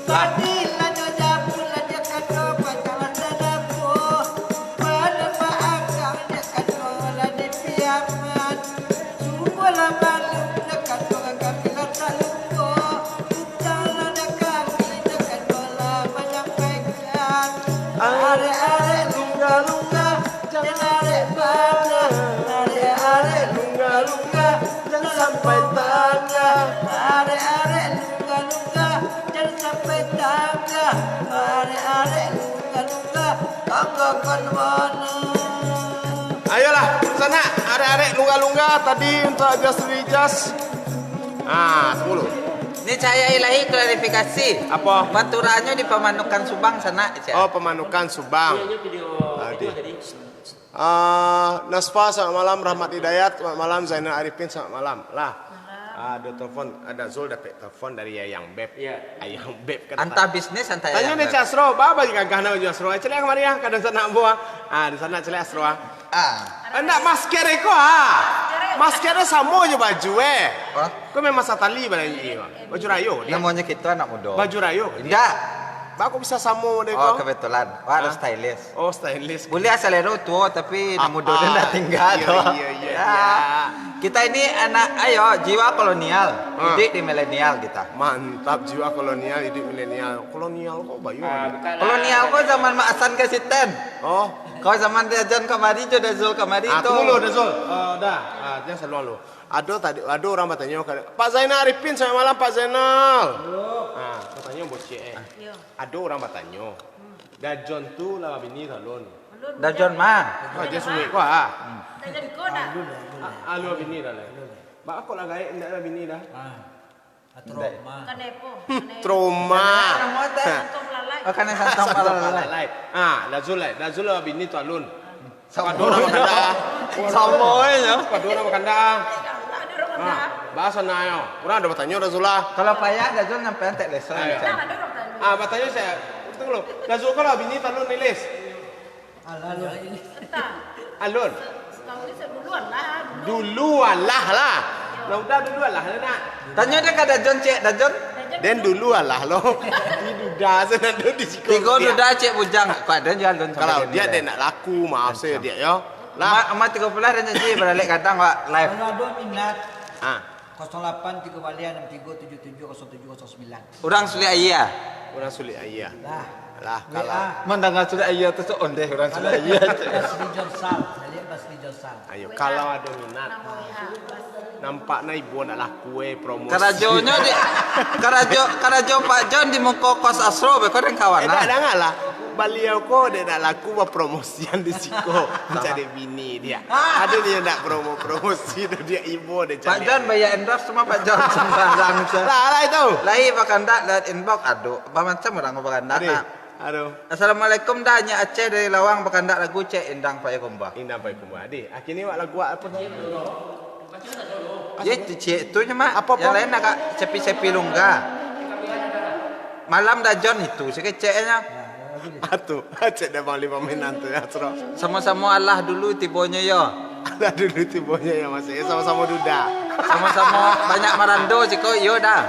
Tadi lah nyo japuik lah dek kato, pajalan lah dapo. Pada paakang dek kato lah dipiaman. Sungguahlah malu dek kato, kami lah tak lupo. Utang lah dek kami dek kato lah manyampaikan. Arek-arek Lungga-Lungga, jan arek bana. Arek-arek Lungga-Lungga, jan sampai tangah. Arek-arek Lungga-Lungga, jan sampai tangah. Arek-arek Lungga-Lungga, tangah ka mana? Ayolah, sanak, arek-arek Lungga-Lungga tadi untuk Jasri Ijaz. Ah, sepuluh. Ni Cahaya Ilahi klarifikasi. Apa? Panturanyo di Pamanukan Subang sanak, cak. Oh, Pamanukan Subang. Tadi. Ah, Nasfa, selamat malam. Rahmat Hidayat, selamat malam. Zainal Arifin, selamat malam. Lah. Malam. Ah, ada telepon, ada Zul dapat telepon dari Ayang Beb. Iya. Ayang Beb kan. Antah bisnis, antah Tanyo Ayang ni Beb. Cak Asro, ba baju gagah nak baju Asro. Caliak kamari ah, ka dunsanak ambo ah. Ah, dunsanak caliak Asro ah. Ah. Ndak, masker iko ah. Masker samo jo baju eh. Hah? Ko memang satali balanji, Bang. Baju rayo dia. Namonyo kito anak mudo. Baju rayo dia. Indak. Bako bisa samo deh. Oh, ko? Kebetulan. Wah, ada stylist. Oh, stylist. Buliah salero tuo, tapi nan mudo den dah tingga tu. Iya, iya, iya. Kita ini anak, ayo, jiwa kolonial, iduik di milenial kita. Mantap, jiwa kolonial, iduik milenial. Kolonial ko bayo. Kolonial ko zaman Mak Hasan ka Siten. Oh. Ko zaman Dajon kamari jo Dazul kamari tu. Ah, tunggu lu, Dazul. Ah, dah. Ah, jangan saluang lu. Ado tadi, ado urang batanyo ka, "Pak Zainal Arifin, selamat malam, Pak Zainal." Halo. Ah, batanyo bocek, eh. Iyo. Ado urang batanyo, "Dajon tu lah babini talun?" Alun. Dajon ma? Ah, jan sungguik ko, ah. Dajon ko dah. Ah, alun babini talun. Baa kok lah gaek indak babini dah? Ah, trauma. Kanai po? Trauma. Kanai santuang lalai. Oh, kanai santuang lalai. Ah, Dazul lah. Dazul lah babini talun. Pado urang bakandak. Samo aja. Pado urang bakandak. Ah, bahasa nayo. Urang ado batanyo, Rasulullah. Kalau payah, Dazul nyampean tek leso. Ayo. Ah, batanyo saya. Tunggu lu. Dazul kalau bini talun nilis. Alun. Alun. Dulu alah lah. Nah, udah dulu alah lah, nak. Tanyo dek ka Dajon, cek Dajon. Den dulu alah lo. Di duda senado di siko. Tigo duda, cek bujang. Kok ada jual don. Kalau dia dek nak laku, maaf sayo dia yo. Lah. Amat tigo puluh dan janji baralek gadang, Wak, live. Kalau ada minat, ah, kosong lapan tigo baleh anam tigo tujuh tujuh kosong tujuh kosong sembilan. Urang Sulik Aia. Urang Sulik Aia. Lah. Lah, kalau mandanga Sulik Aia tu, ondeh urang Sulik Aia. Basri Jonsal, caliak Basri Jonsal. Ayo, kalau ado minat. Nampak na ibo nak laku, eh, promosi. Karajonyo di, karajo, karajo Pak Jon di muko kos Asro, beko den kawan lah. Eh, tak danga lah. Baliau ko dek nak laku bapromosian di siko. Cari bini dia. Ado dia nak promo-promosi tu, dia ibo dek Pak Jon bayar endorse cuma Pak Jon sembarang tu. Lah, lah itu. Lai bakandak lewat inbox, aduh, bamacam urang bakandak nak. Aduh. Assalamualaikum, dah, nyo Aceh dari Lawang, bakandak lagu cek Indang Payakumbuah. Indang Payakumbuah. Dih, akhirnya wak lagu wak apa tu? Ya, itu cek tu nyo, Mak. Apa, apa? Yang lain agak sepi-sepi lungga. Malam Dajon itu, sekeceknya. Ah, tu. Cek dah bang lima mainan tu ya, Sro. Samo-samo alah dulu tibonyo yo. Alah dulu tibonyo yo, maksudnya samo-samo duda. Samo-samo banyak marando siko, yo dah.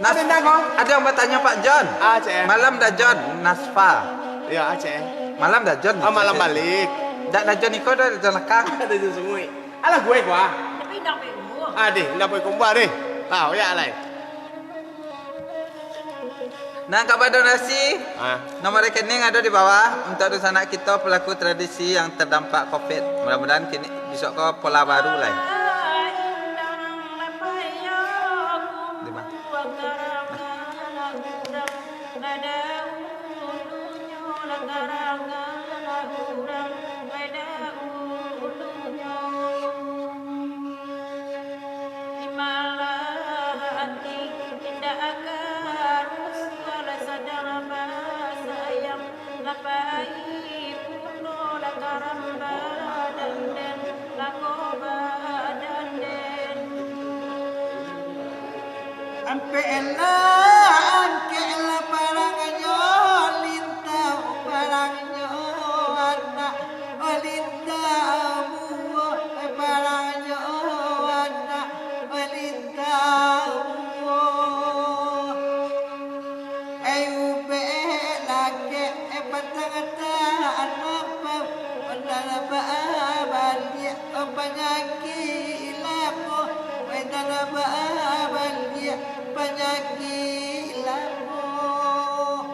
Nas-, ada yang bertanya Pak Jon. Ah, cek. Malam Dajon, Nasfa. Ya, ah, cek. Malam Dajon. Ah, malam balik. Dak Dajon iko dah, Dajon lekang. Ada je sungui. Alah gue gua. Tapi dak pengumur. Ah, deh, dak pengumur deh. Tahu ya, alai. Nah, kabar donasi. Ah. Nomor rekening ada di bawah untuk dunsanak kito pelaku tradisi yang terdampak covid. Mudah-mudahan kini, besok ko pola baru lai. Di ma? Imalah ati, indak aka rusuah, lah sadang basayang, lah pai pulo, lah karamba danden, lah koba danden. Ampeklah, angkeklah parangnyo, lintau parangnyo, anak. Lintau buah, parangnyo anak, lintau buah. Ai ubek lakek, patang atan lapau, patang baa baliak, panyakik lapau, patang baa baliak, panyakik lapau.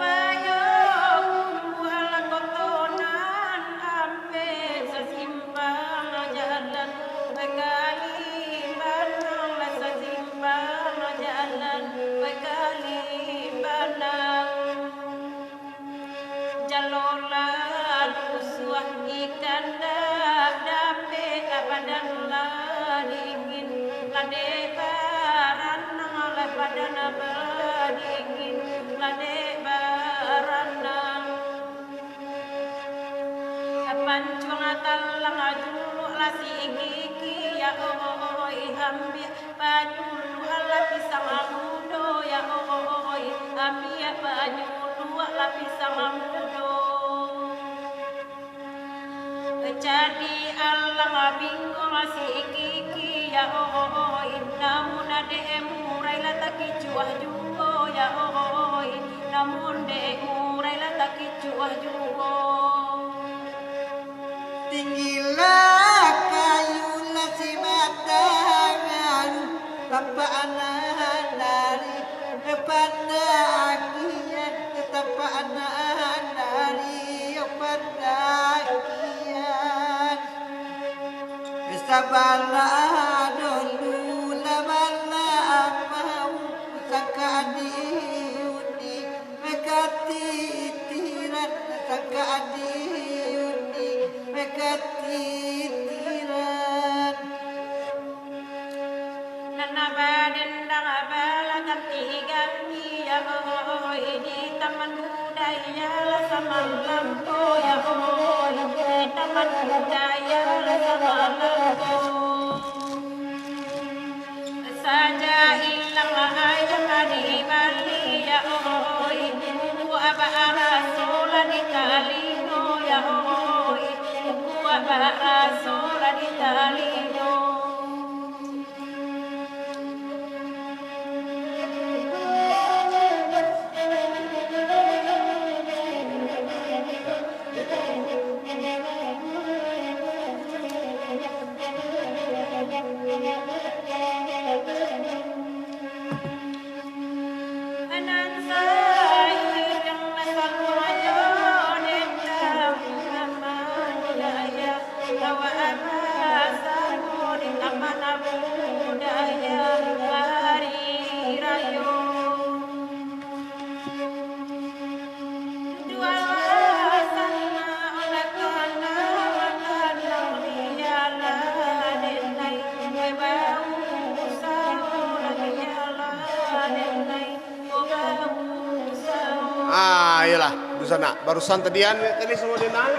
Payakumbuah koto nan ampek, sasimpang jalan bakali banang, lah sasimpang jalan bakali banang. Jalo lah rusuah, ikan dak dapek, badan lah dingin, lah dek baranang, lah badan badingin, lah dek baranang. Pancuang talang juluk, lah sikiki, ya oi, ambiak panyuluak lah pisang mudo, ya oi, ambiak panyuluak lah pisang mudo. Jadi alang bingung sikiki, ya oi, namun dek murai Lah takicuah juo, ya oi, namun dek urai lah takicuah juo. Tinggilah kayu lah si matahari, tampak anak dari pandakian, tampak anak dari pandakian. Sabalah dulu lah balah amau, sangka di uni, mekati tiran, sangka di uni, mekati tiran. Nan badendang balaganti-ganti, ya oi, di Taman Budaya lah samalam ko, ya oi, di Taman Budaya lah samalam ko. Saja ilang ayam di Bali, ya oi, kuku abah raso lah di talingo, ya oi, kuku abah raso lah di talingo. Ah, iyolah, dunsanak. Barusan tadi, an, tadi samo dengar.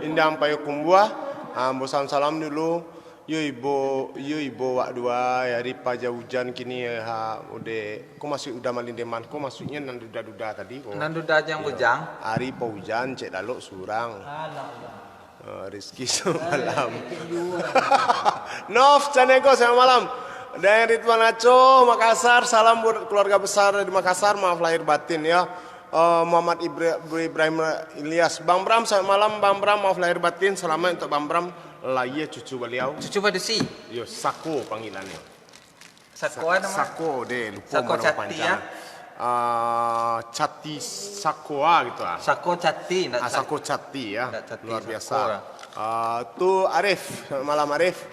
Indang Payokumbuah. Ah, ambo salam-salam dulu. Yo ibo, yo ibo wak duai, ari paja ujan kini, ha, ode. Ko masuak udah malindeman, ko masuaknyo nan duda-duda tadi, ko. Nan duda jang Yo. Bujang. Ari paujan, cek lalok surang. Alah, udah. Ah, Rizky samalam. Nov Caneko selamat malam. Dan Ridwan Aco, Makassar, salam buat keluarga besar di Makassar, maaf lahir batin ya. Eh, Muhammad Ibra-, Ibrahim Ilyas, Bang Bram, selamat malam Bang Bram, maaf lahir batin, selamat untuk Bang Bram, lahia cucu baliau. Cucu padusi. Yo, Sako panggilannyo. Sako Sa-, anu, Sako deh, lupa Sako Cati, panjang. Ya? Ah, Cati Sakoa gitu ah. Sako Cati, ndak Ah, Cat-, Sako Cati ya. Ndak Cati Luar Sako biasa. Lah. Ah, tu Arif, selamat malam Arif.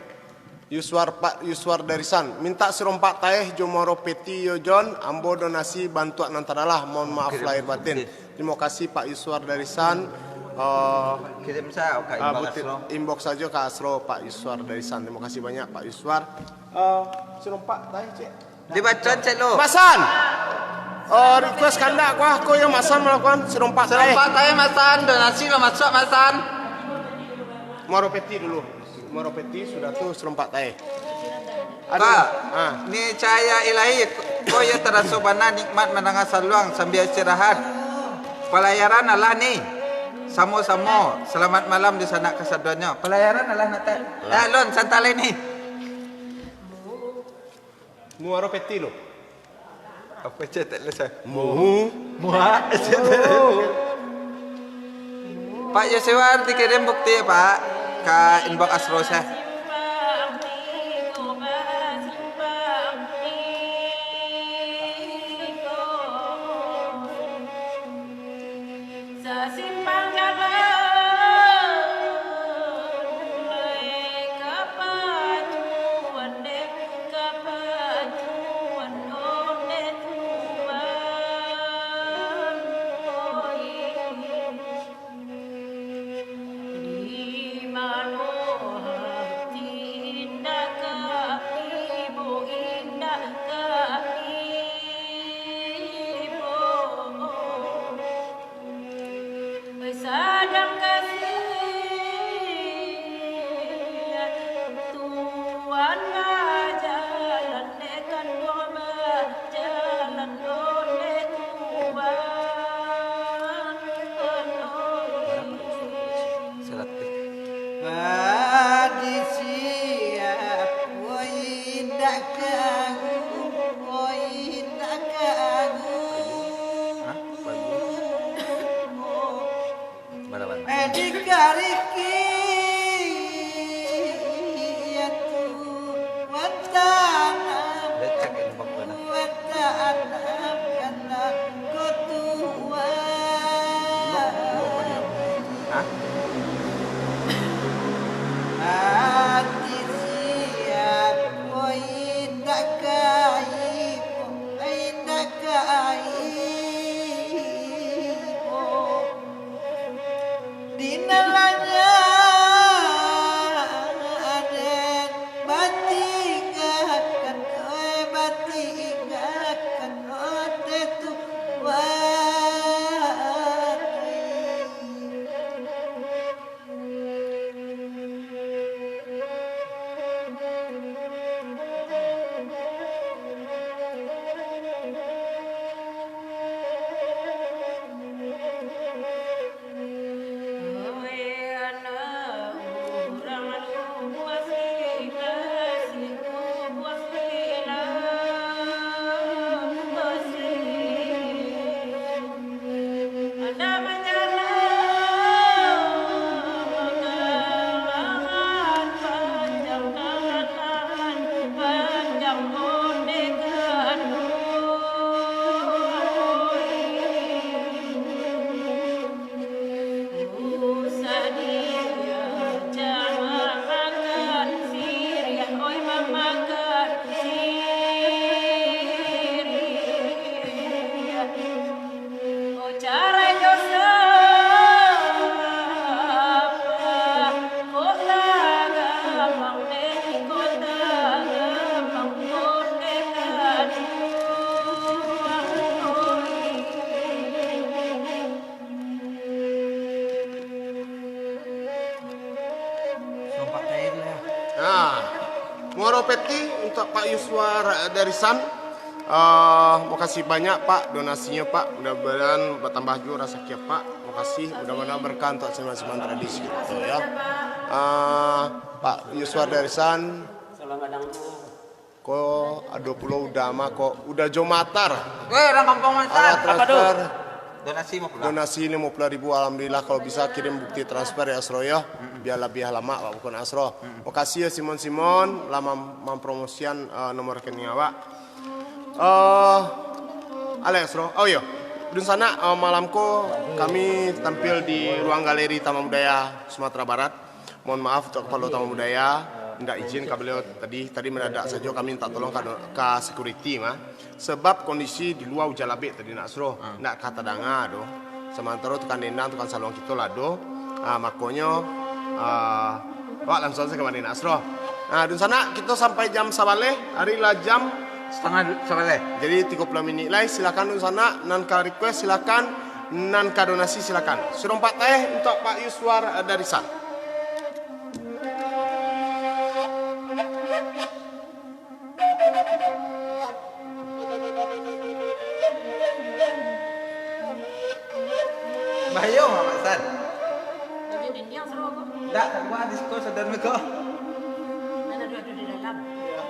Yuswar, Pak Yuswar Darisan, minta sirompak taeh jo muaro peti yo Jon, ambo donasi bantuak nan tadalah, mohon maaf lahir batin. Oke. Terima kasih Pak Yuswar Darisan. Eh, Kirim saja ka ah, inbox buti-, Asro. Inbox saja ka Asro Pak Yuswar Darisan. Terima kasih banyak Pak Yuswar. Eh, sirompak taeh, cek. Dibaco cek lo. Masan. Eh, request kandak kuah, ko yang Masan melakukan sirompak taeh. Sirompak taeh Masan, donasi lo masuk Masan. Muaro peti dulu. Muaro peti sudah tu sirompak taeh. Aduh. Pak, ah. Ni cahaya ilahi, ko yo taraso bana nikmat mandanga saluang sambia istirahat. Palayaran alah ni. Samo-samo, selamat malam di sanak kasadonyo. Palayaran alah nak tak? Alah. Eh, Lon, santai lai ni. Muaro peti lo. Apa cetek lu, San? Muhu. Muha. Pak Yosewar dikirim bukti ya, Pak, ka inbox Asro saya. Sasimpang jalan, eh, kapajuan dek, kapajuan onde tuan, oi. Di mano hati indak ka ibo, indak ka ibo. Sadang kasihan Tuan bajalan, dek kanduang bajalan, dek Tuan. Seratus. Padi siap, woi, dak karu, woi. Ati siap, oi, indak ka ibo, indak ka ibo. Di nalanya aden, batinggakan, oi, batinggakan, oi, tetu, wah. Sadia, jan mamakan siriah, oi, mamakan siriah. Oh, carai jo sapa, kok tagamang dek, kok tagamang kok dek kaduang, oi. Sumpah tair lah. Nah, muaro peti untuak Pak Yuswa Ra-, Darisan. Ah, makasih banyak, Pak, donasinyo, Pak. Mudah-mudahan batambah juo rasaki Apak. Makasih, mudah-mudahan berkah untuak seniman-seniman tradisi kito, ya. Ah, Pak Yuswa Darisan. Salam gadang tu. Ko ado pulo uda mah ko, uda jo matar. Weh, urang kampuang Mansar. Alat transfer. Donasi limo puluah. Donasi limo puluah ribu, alhamdulillah, kalau bisa kirim bukti transfer ya, Asro, ya. Biar labiah lamak, Pak, bukan Asro. Makasih ya, Simon-Simon, lah mam-, mampromosian, eh, nomor rekening awak. Eh, Alex, Asro. Oh, iyo. Dunsanak, eh, malam ko kami tampil di ruang galeri Taman Budaya Sumatera Barat. Mohon maaf untuak Kapalo Taman Budaya, indak izin ka baliau tadi, tadi mandadak sajo kami minta tolong ka, ka security mah. Sebab kondisi di lua ujan labek tadi, Nak Asro, indak ka tadanga doh. Samantaro tukang dendang, tukang saluang kito lah doh. Ah, makonyo, ah, awak langsuang sajo kamari, Nak Asro. Nah, dunsanak, kito sampai jam sabaleh, ari lah jam satangah sabaleh. Jadi, tigo puluah minik lai, silakan dunsanak, nan ka request silakan, nan ka donasi silakan. Surompak taeh untuak Pak Yuswar Darisan. Bahayo, Mamak San. Ndak, kalua disko sadan ko. Nan ado, ado di dalam. Iyo.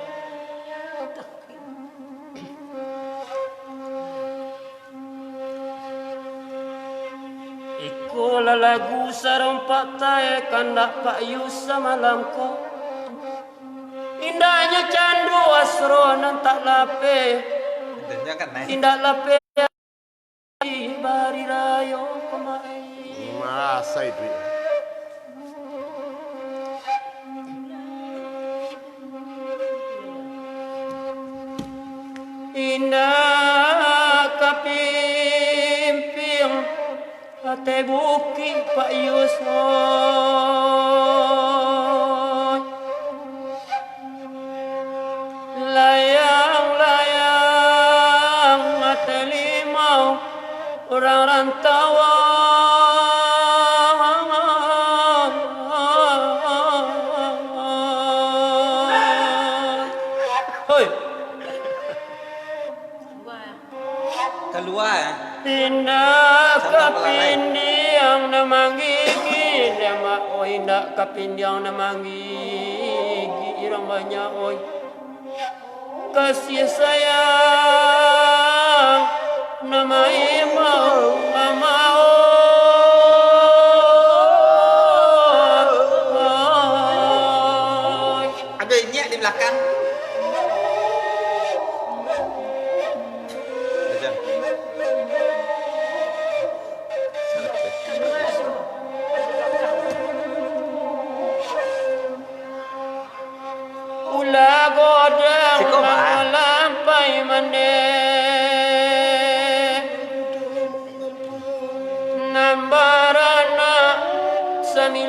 Iko lah lagu Sarompak Taeh kandak Pak Yus samalam ko. Indaknyo candu Asro nan tak lapeh. Indak lapeh di bari rayo kamarin. Marasai duit. Indak kapimpiang ateh bukik Pak Yus, oi. Layang-layang ateh limau urang rantauan. Hoi. Kalua, eh. Indak kapindiang nan manggigik, oi, indak kapindiang nan manggigik, urang banyak, oi. Kasih sayang nan maimbau, mamaut. Ado inyiak di balakang. Aja.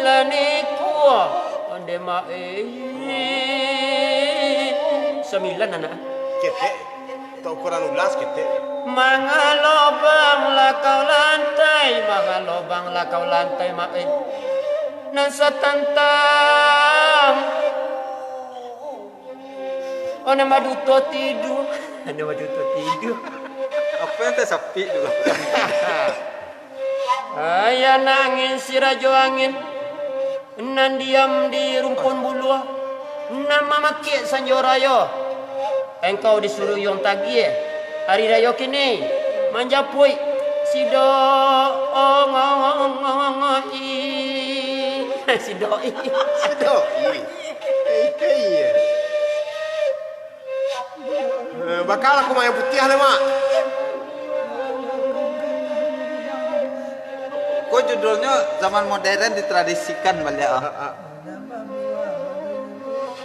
Lah niko, onde ma-, eh. Sambilan anak. Ketek. Untuk ukuran ulas, ketek. Mangalobang lah kau lantai, mangalobang lah kau lantai, ma-, eh. Nan satantang. Oh, nan maduto tidu. Nan maduto tidu. Apo nan tasapik tu? Ayah nangin si Rajo Angin, nan diam di rumpun buluah, nan mamakek sanjo rayo. Engkau disuruah Yuang Tagiah, ari rayo kini, manjapuik si Do-, o-, ngo-, ngo-, ngo-, ngo-, i-, si Doi. Si Doi. Eh, iya. Eh, bakal aku main putiah le, Mak. Ko judulnyo zaman modern ditradisikan baliak, ah. Ah, ah.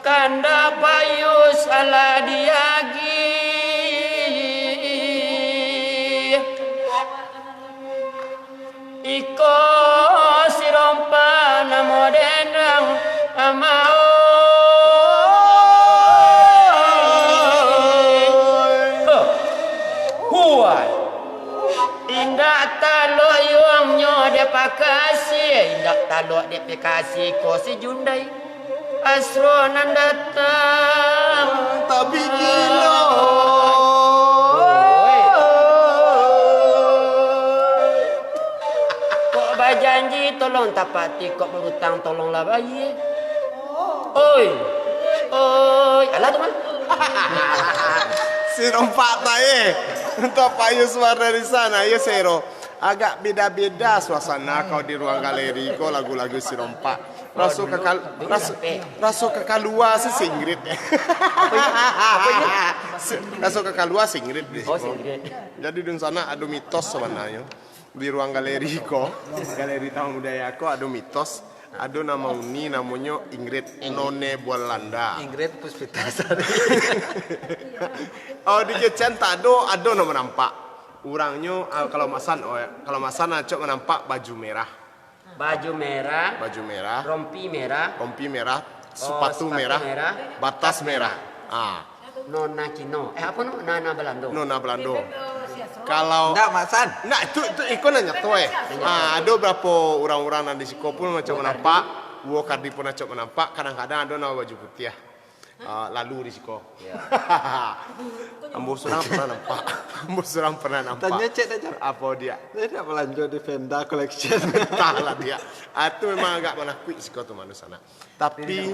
Kandak payus alah diagiah. Iko sirompa namo dendang amau. Huh. Huai. Indak talok yuangnyo dek pakasi, indak talok dek pakasi ko si Jundai. Asro nan datang. Tapi gilo. Oi. Kok bajanji tolong tapati, kok barutang tolonglah bayia. Oi. Oi. Alah tu mah. Si rompak tai. Entah Pak Yusuf dari sana, ya Sero. Agak beda-beda suasana kau di ruang galeri ko, lagu-lagu si rompak. Raso kakal-, raso, raso kakalua si singrit. Apo ini? Apo ini? Si-, raso kakalua singrit di siko. Oh, singrit. Jadi, di sana ado mitos sabananyo. Di ruang galeri ko, galeri Taman Budaya ko ado mitos. Ado nan mauni namonyo Ingrid, Ingrid. None Bualanda. Ingrid Puspita Sari. Oh, di kecekan tak ado, ado nan manampak. Urangnyo, ah, kalau masan, oh, ya. Kalau masan acok manampak baju merah. Baju merah. Baju merah. Rompi merah. Rompi merah. Oh, sepatu merah. Sepatu merah. Batas merah. Ah. Nona Cino. Eh, apo no? Nana Balando. Nona Balando. Kalau ndak, Mak San. Ndak, itu, itu iko nan nyato, eh. Ah, ado barapo urang-urang nan di siko pun macam manampak. Wo Kardi pun acok manampak. Kadang-kadang ado nan baju putiah. Ah, lalu di siko. Ya. Ambo surang pernah nampak. Ambo surang pernah nampak. Tanyo cek dah, Jar. Apo dia? Saya dah balanjo di Venda Collection. Entahlah dia. Ah, tu memang agak manakuik siko tu manusia nak. Tapi,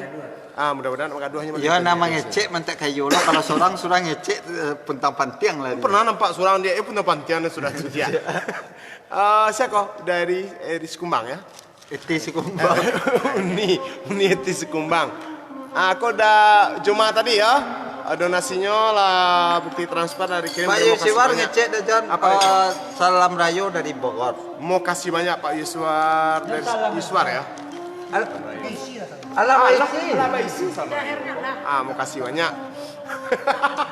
ah, mudah-mudahan manggaduahnyo. Iyo, nan mangecek mantek kayo lah. Kalau surang, surang ngecek, eh, puntang pantiang lah dia. Pernah nampak surang dia, eh, puntang pantiang dia sudah tu dia. Ah, siapa kau? Dari, eh, di Sikumbang, ya? Eti Sikumbang. Uni, Uni Eti Sikumbang. Ah, kau dah Juma tadi, ya? Ah, donasinyo lah, bukti transfer dari kirim. Pak Yusiwar ngecek dah, Jan. Apa itu? Eh, salam rayo dari Bogor. Makasih banyak, Pak Yusiwar, dari Yusiwar, ya. Al-, alah, alah, baisi. Alah, baisi sama. Ah, makasih banyak.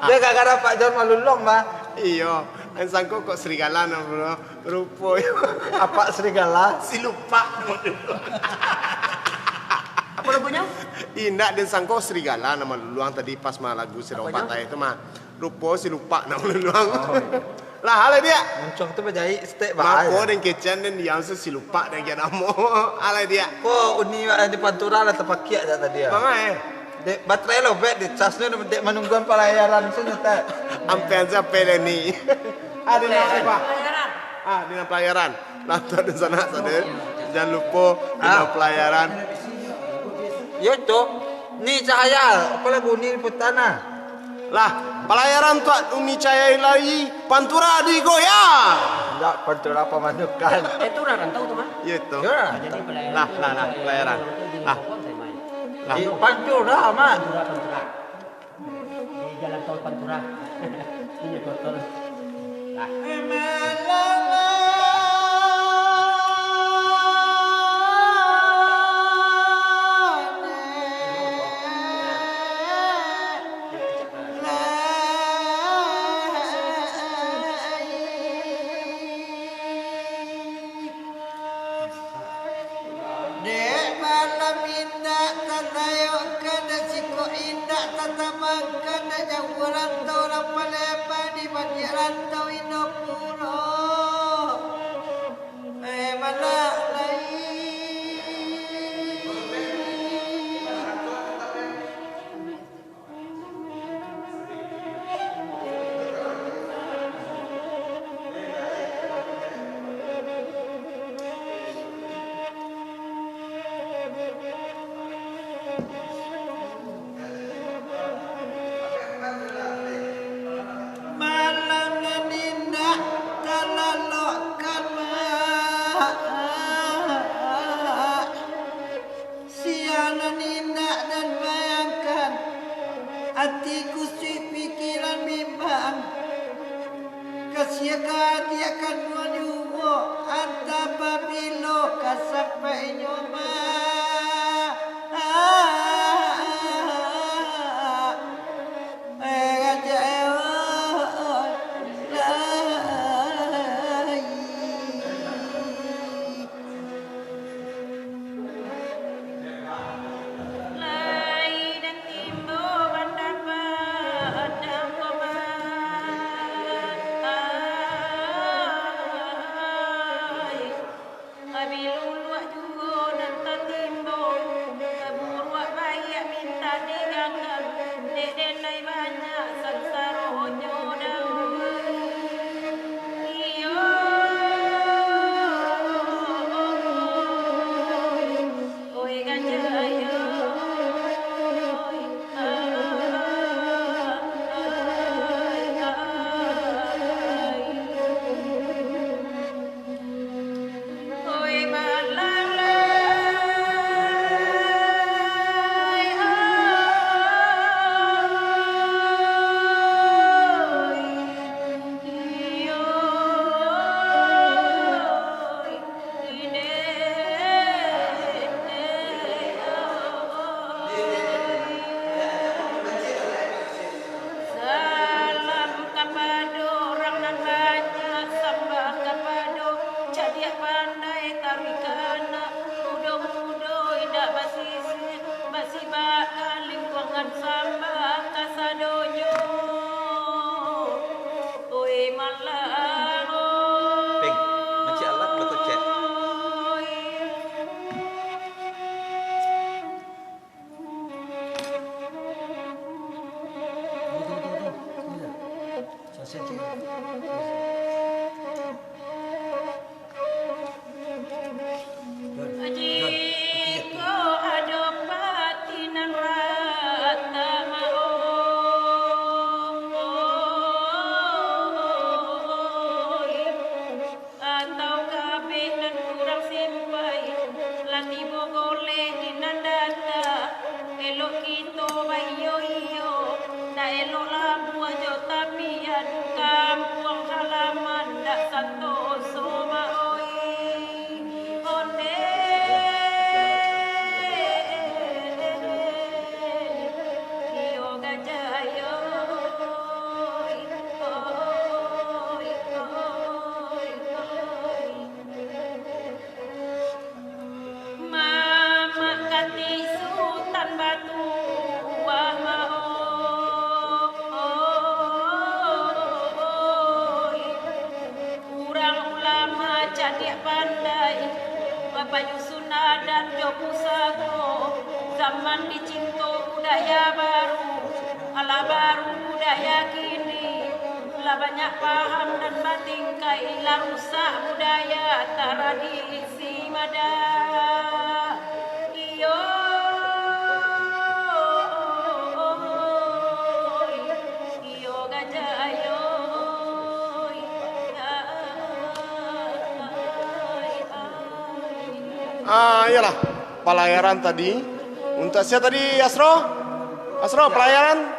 Dia gara-gara Pak John Malulong, mah. Iyo, den sangko kok serigala namo lu. Rupo. Apak serigala. Si lupa namo lu. Apa lagunyo? Indak, den sangko serigala namo Luluang tadi pas mah lagu si Rompak Tai itu mah. Rupo si lupa namo Luluang. Oh, iyo. Lah, alai dia. Muncuang tu bajaik stek. Mako den kecekan den diam, si lupa den kecekan namo. Alai dia. Ko uni wak di Pantura lah tapakiak jak tadi, ah. Manga, eh? Dek, baterai lobet, dek, casnyo dek manungguan palayaran tu nyo, tak. Ampean sampai lah ni. Ah, di nan apo? Ah, di nan palayaran. Lantuak di sanak, saudara. Jan lupo, di nan palayaran. Yo, tu. Ni cahaya, apo lagu ni liputan, ah? Lah, palayaran tu Uni Cahaya Ilahi, Pantura digoyang. Indak, Pantura pamanukan. Eh, tu urang rantau tu, mah? Yo, tu. Yo. Jadi palayaran. Lah, tu lah, lah, palayaran. Lah. Lah. Di Pantura, mah. Pantura, Pantura. Di jalan tol Pantura. Inyo kotor. Lah. Kada siko indak tatamangkan, dak jauah rantau urang Palembang, di baliak rantau Indopuro. Eh, malah lai. Malam nan indak talalokkan, Mak. Siang nan indak den bayangkan, ati kusuik pikiran bimbang. Kasiah ka adiak kanduang juo, antah pabilo ka sampainyo, Mak. Eh, Raja, eh, oh, oh, lai. Lai den timbo bandapat dangko batai. Kabiluluak juo nan tatimbo, kaburuak baiak mintak diganggang, dek den lai banyak sansaronyo dahulu. Iyo, oi gajah, iyo, oi, ai, ai, ai. Oi, malalai, oi, iyo, oi, ide, oi. Salam kapado urang nan banyak, sambah kapado cadiak pandai taruih ka anak, mudo-mudo indak basisih, basibak ka lingkuangan, sambah kasadonyo. Oi malang, Peng, mancik alat bakocek. Oi. Jiko ado pati nan rata maoh, atau kabeh nan kurang simpai, lah tibo goleh di nan data. Elok kito baiyo-iyo, ndak elok labuah jo tapian, kampuang halaman ndak santoso maoi. Ondeh, iyo gajah yo, oi, oi, oi, oi. Mamak katik Sutan Batuah maoh. Urang ulama cadiak pandai, bapanyusun adat jo pusako, zaman dicinto budaya baru, alah baru budaya kini. Lah banyak paham nan batingkai, lah rusak budaya taradisi mada. Iyo, iyo gajah ayo. Ah, iyolah, palayaran tadi. Untuk sia tadi, Asro? Asro, palayaran?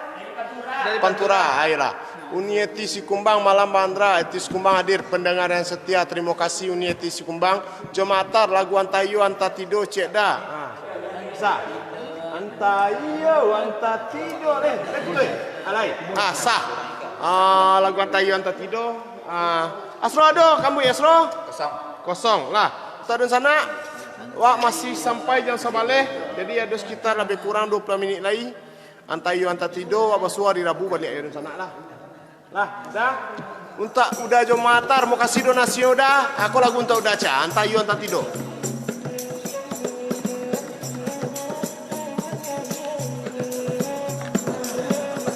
Pantura, ayolah. Uni Eti Sikumbang, malam bandra, Eti Sikumbang hadir, pendengar yang setia, terima kasih Uni Eti Sikumbang. Jom atar lagu Antaiyo Antatido, cek dah. Ah, sah. Antaiyo Antatido, eh, eh, betul, eh? Alai. Ah, sah. Ah, lagu Antaiyo Antatido. Ah, Asro ado, kambuik Asro? Kosong. Kosong lah. Ustaz Dun Sanak. Wak masih sampai jam sabaleh, jadi ado sekitar lebih kurang dua puluh minit lai. Antah iyo antah tido, wak basuo hari Rabu baliak yo dunsanak lah. Lah, dah. Untuak Uda jo Matar, mukasih donasinyo Uda. Ako lagu untuak Uda, Ca. Antah iyo antah tido.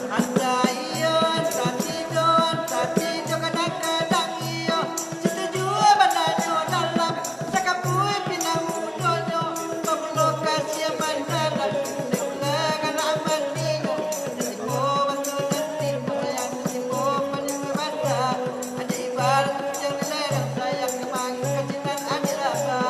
Antah iyo, antah tido, antah tido, kadang-kadang iyo. Satuju bananyo dalam, sakampua pinang mudonyo, pamulo kasiah mandalam, dek ulah galak amaninyo, dek siko bantu nanti, sayang siko panyuruah banda, adik ibarat kujang di lereng, sayang kamari kacinan adik raba.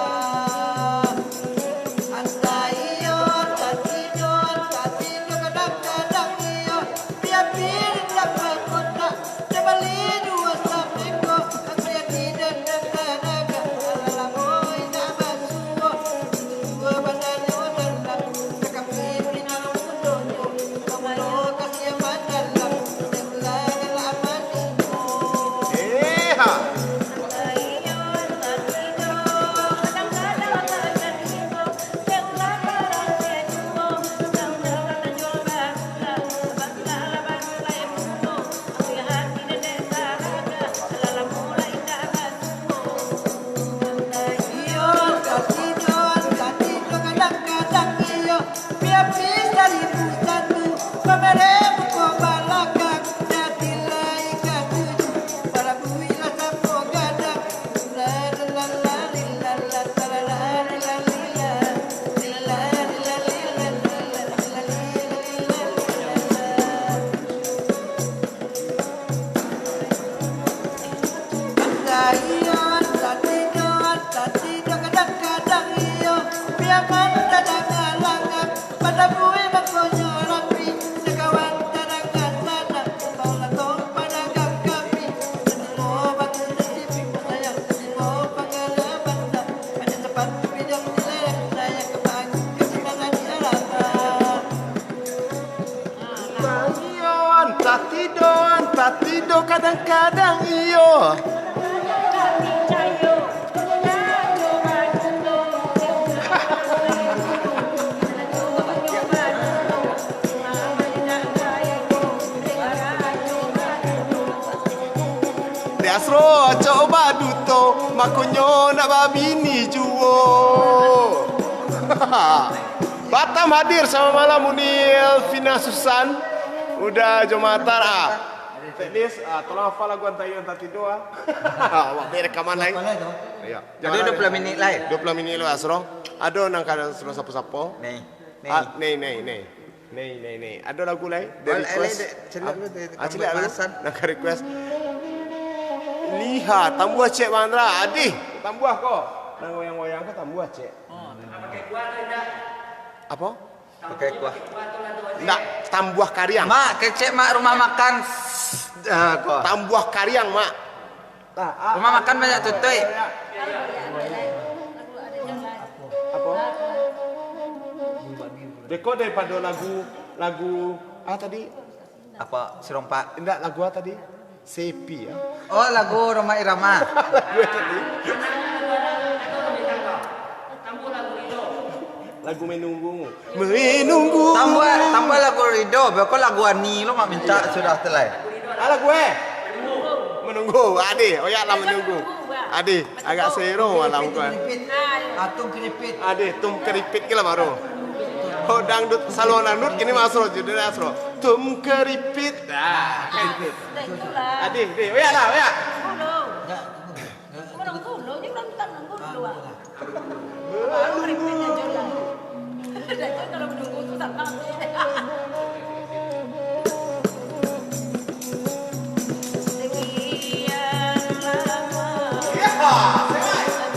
Antah iyo, antah tido, antah tido, kadang-kadang iyo, piapin dapat kotak, tabali duo sapeko, aku yakin dan taraga, alah lamo indak basuo, duo bananyo dalam, sakampua pinang mudonyo, pamulo kasiah mandalam, dek ulah galak amaninyo. Eh, ha. Iyo, katido, katido, kadang-kadang iyo, piapin saribu satu, pamereh muko balakang, jadi lai katuju, palabuik lah sapo gadang. Antah iyo, antah tido, antah tido, kadang-kadang iyo, piaman tadanga langak, palabuik mangkonyo rapi, sakawan tadanga sanang, tolong tong padagang kapi, satimo batu nasibi, sayang satimo panggala banda, banyak sapatu bidang di lereng, sayang kamari kacinan adik raba. Antah iyo, antah tido, antah tido, kadang-kadang iyo. Dek Asro, acok baduto, makonyo nak babini juo. Batam hadir samo malam, Uni Elvina Susan, Uda jo Matar, ah. Teknis, ah, tolong hafal lagu Antah Iyo Antah Tido, ah. Awak beri rekaman lain. Hafal lah tu. Iyo. Jadi, dua puluh minit lah, eh? Dua puluh minit lo, Asro. Ado nan ka Asro sapo-sapo? Nei. Nei. Ah, nei, nei, nei. Nei, nei, nei. Ado lagu lain? Dari request? Caliak dulu, dari ah, caliak dulu. Nan ka request. Liha, tambuah cek, Bang Andra. Adih, tambuah ko. Nan goyang-goyang ko tambuah cek. Apo? Pakai kuah. Ndak, tambuah kariang. Mak, kecek mak rumah makan. Ah, ko. Tambuah kariang, Mak. Rumah makan banyak tutuik. Apo? Beko daripado lagu, lagu, ah, tadi? Apo, Sirompak? Indak, lagu ah tadi? Sepi, ah. Oh, lagu Rhoma Irama. Lagu ah tadi. Lagu Menunggu. Menunggu. Tambuah, tambuah lagu Ridho, beko lagu Ani lo mak mintak sudah tu lai. Ah, lagu eh? Menunggu. Adih, oyak lah Menunggu. Adih, agak sero malam ko. Ah, Tum Keripit. Adih, Tum Keripit ke lah baru. Oh, dangdut, saluang dangdut kini masuk judul Asro. Tum Keripit. Ah, Keripit. Adih, dih, oyak lah, oyak. Menunggu lo, ni belum tenang dulu, ah. Baru keripiknya jual. Dah tu kalau menunggu tu tak tahu. Sekian lama. Ya, sehat.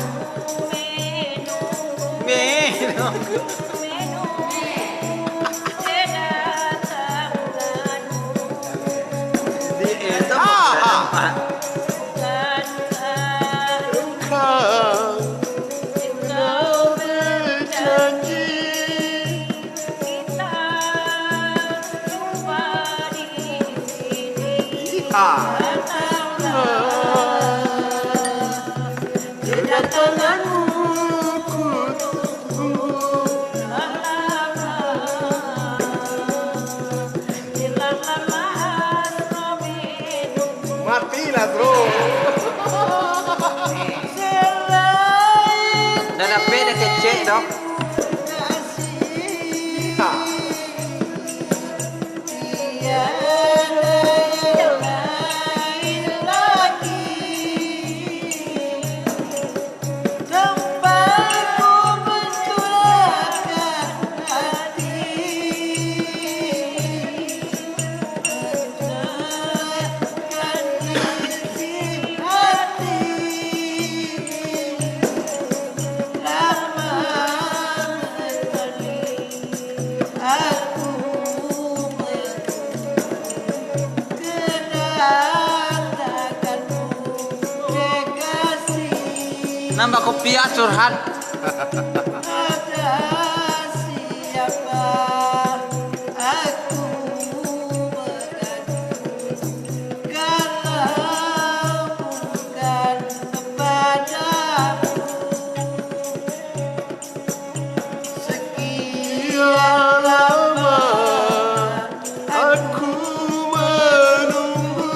Menunggu. Menunggu. Kedatangan. Di itu. Ah, ah. Engkau, engkau berjanji, kita jumpa di sini. Iya. Datanglah kedatanganmu, ku Nambah kopi ya, curhat. Sekian lama aku menunggu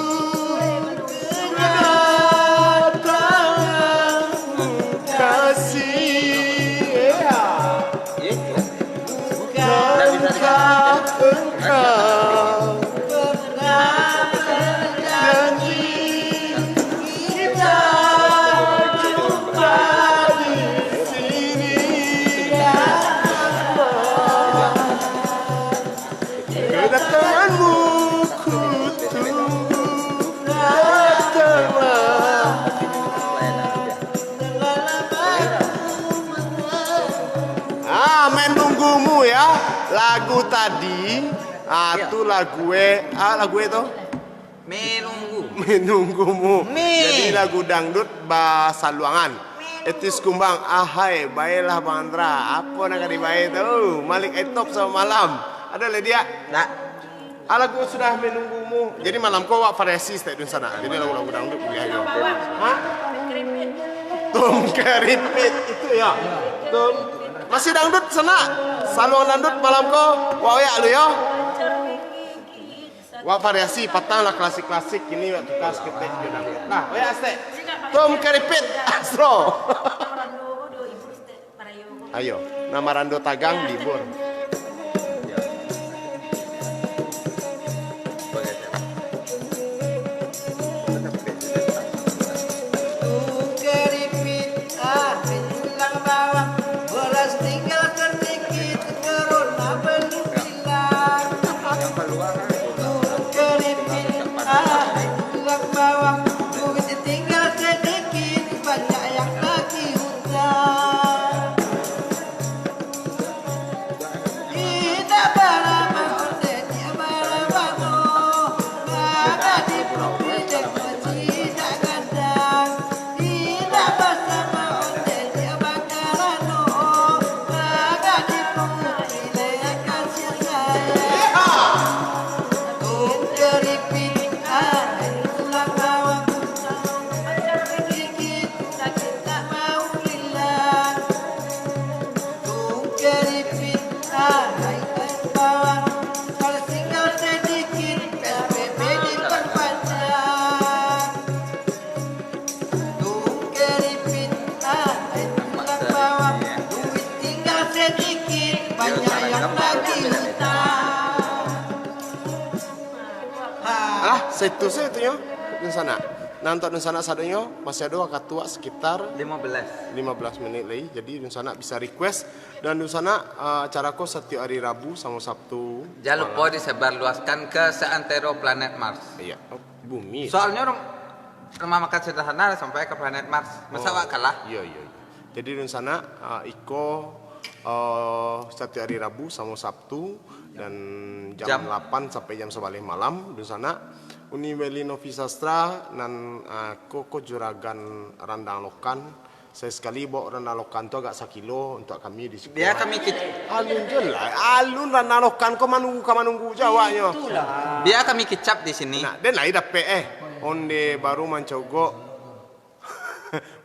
kedatanganmu, kasih. Bukankah engkau janji kita jumpa di sini? Kedatanganmu ku tunggu, datanglah. Ah, Menunggumu ya. Lagu tadi, ah, tu lagu eh, ah, lagu eh tu. Menunggu. Menunggumu. Me. Jadi lagu dangdut basaluangan. Eti Sikumbang, ahai, baelah Bang Andra. Apo nan ka dibae tu? Malik Etop, selamat malam. Ado lai, Diak? Ndak. Ah, lagu sudah Menunggumu. Jadi malam ko awak variasi saketek dunsanak. Jadi lagu-lagu dangdut buliah juo. Ha? Tom Keripik itu ya. Tom. Masih dangdut sanak. Saluang dangdut malam ko. Wak oyak lu yo. Wak variasi, patang lah klasik-klasik, kini wak tuka saketek jo dangdut. Nah, oyak saketek. Tom Keripik, Astro. Ayo, nan marando tagang libur. Keripik, ah, mendulang bawang, beras tinggal sedikit, corona belum hilang. Keripik, ah, mendulang bawang, duit tinggal sedikit, banyak yang tagih utang. Indak barabak ondeh, indak barabak no. Agak dipuji dek maji indak gadang. Indak basama ondeh, indak bakarano. Agak dipuji dek kasian saya. Tung keripik, ah, tulang bawang. Sedikit sakit tak mau hilang. Tung keripik, ah, naik bawang. Kalau tinggal sedikit, P S B B diperpanjang. Tung keripik, ah, naik bawang. Duit tinggal sedikit, banyak yang tagih utang. Alah, saitu sajo tu nyo, dunsanak. Nah, untuak dunsanak sadonyo, masih ado wakatu wak sekitar lima belas. Lima belas menit lai. Jadi, dunsanak bisa request. Dan dunsanak, ah, acara ko satiok hari Rabu samo Sabtu. Jan lupo disebarluaskan ke seantero planet Mars. Iya. Oh, bumi. Soalnyo rum-, rumah makan sederhana sampai ke planet Mars. Masa awak kalah? Iyo, iyo, iyo. Jadi, dunsanak, ah, iko, ah, satiok hari Rabu samo Sabtu, dan jam delapan sampai jam sabaleh malam, dunsanak, Univeli Novi Sastra, nan, ah, ko, ko juragan Randang Lokan, Sakali-sakali baok Randang Lokan tu agak sakilo untuak kami di siko. Bia kami kic- Alun je lah. Alun Randang Lokan ko manunggu ka manunggu je awaknyo. Itulah. Bia kami kicap di sini. Nah, den lai dapek, eh. Onde baru mancogok.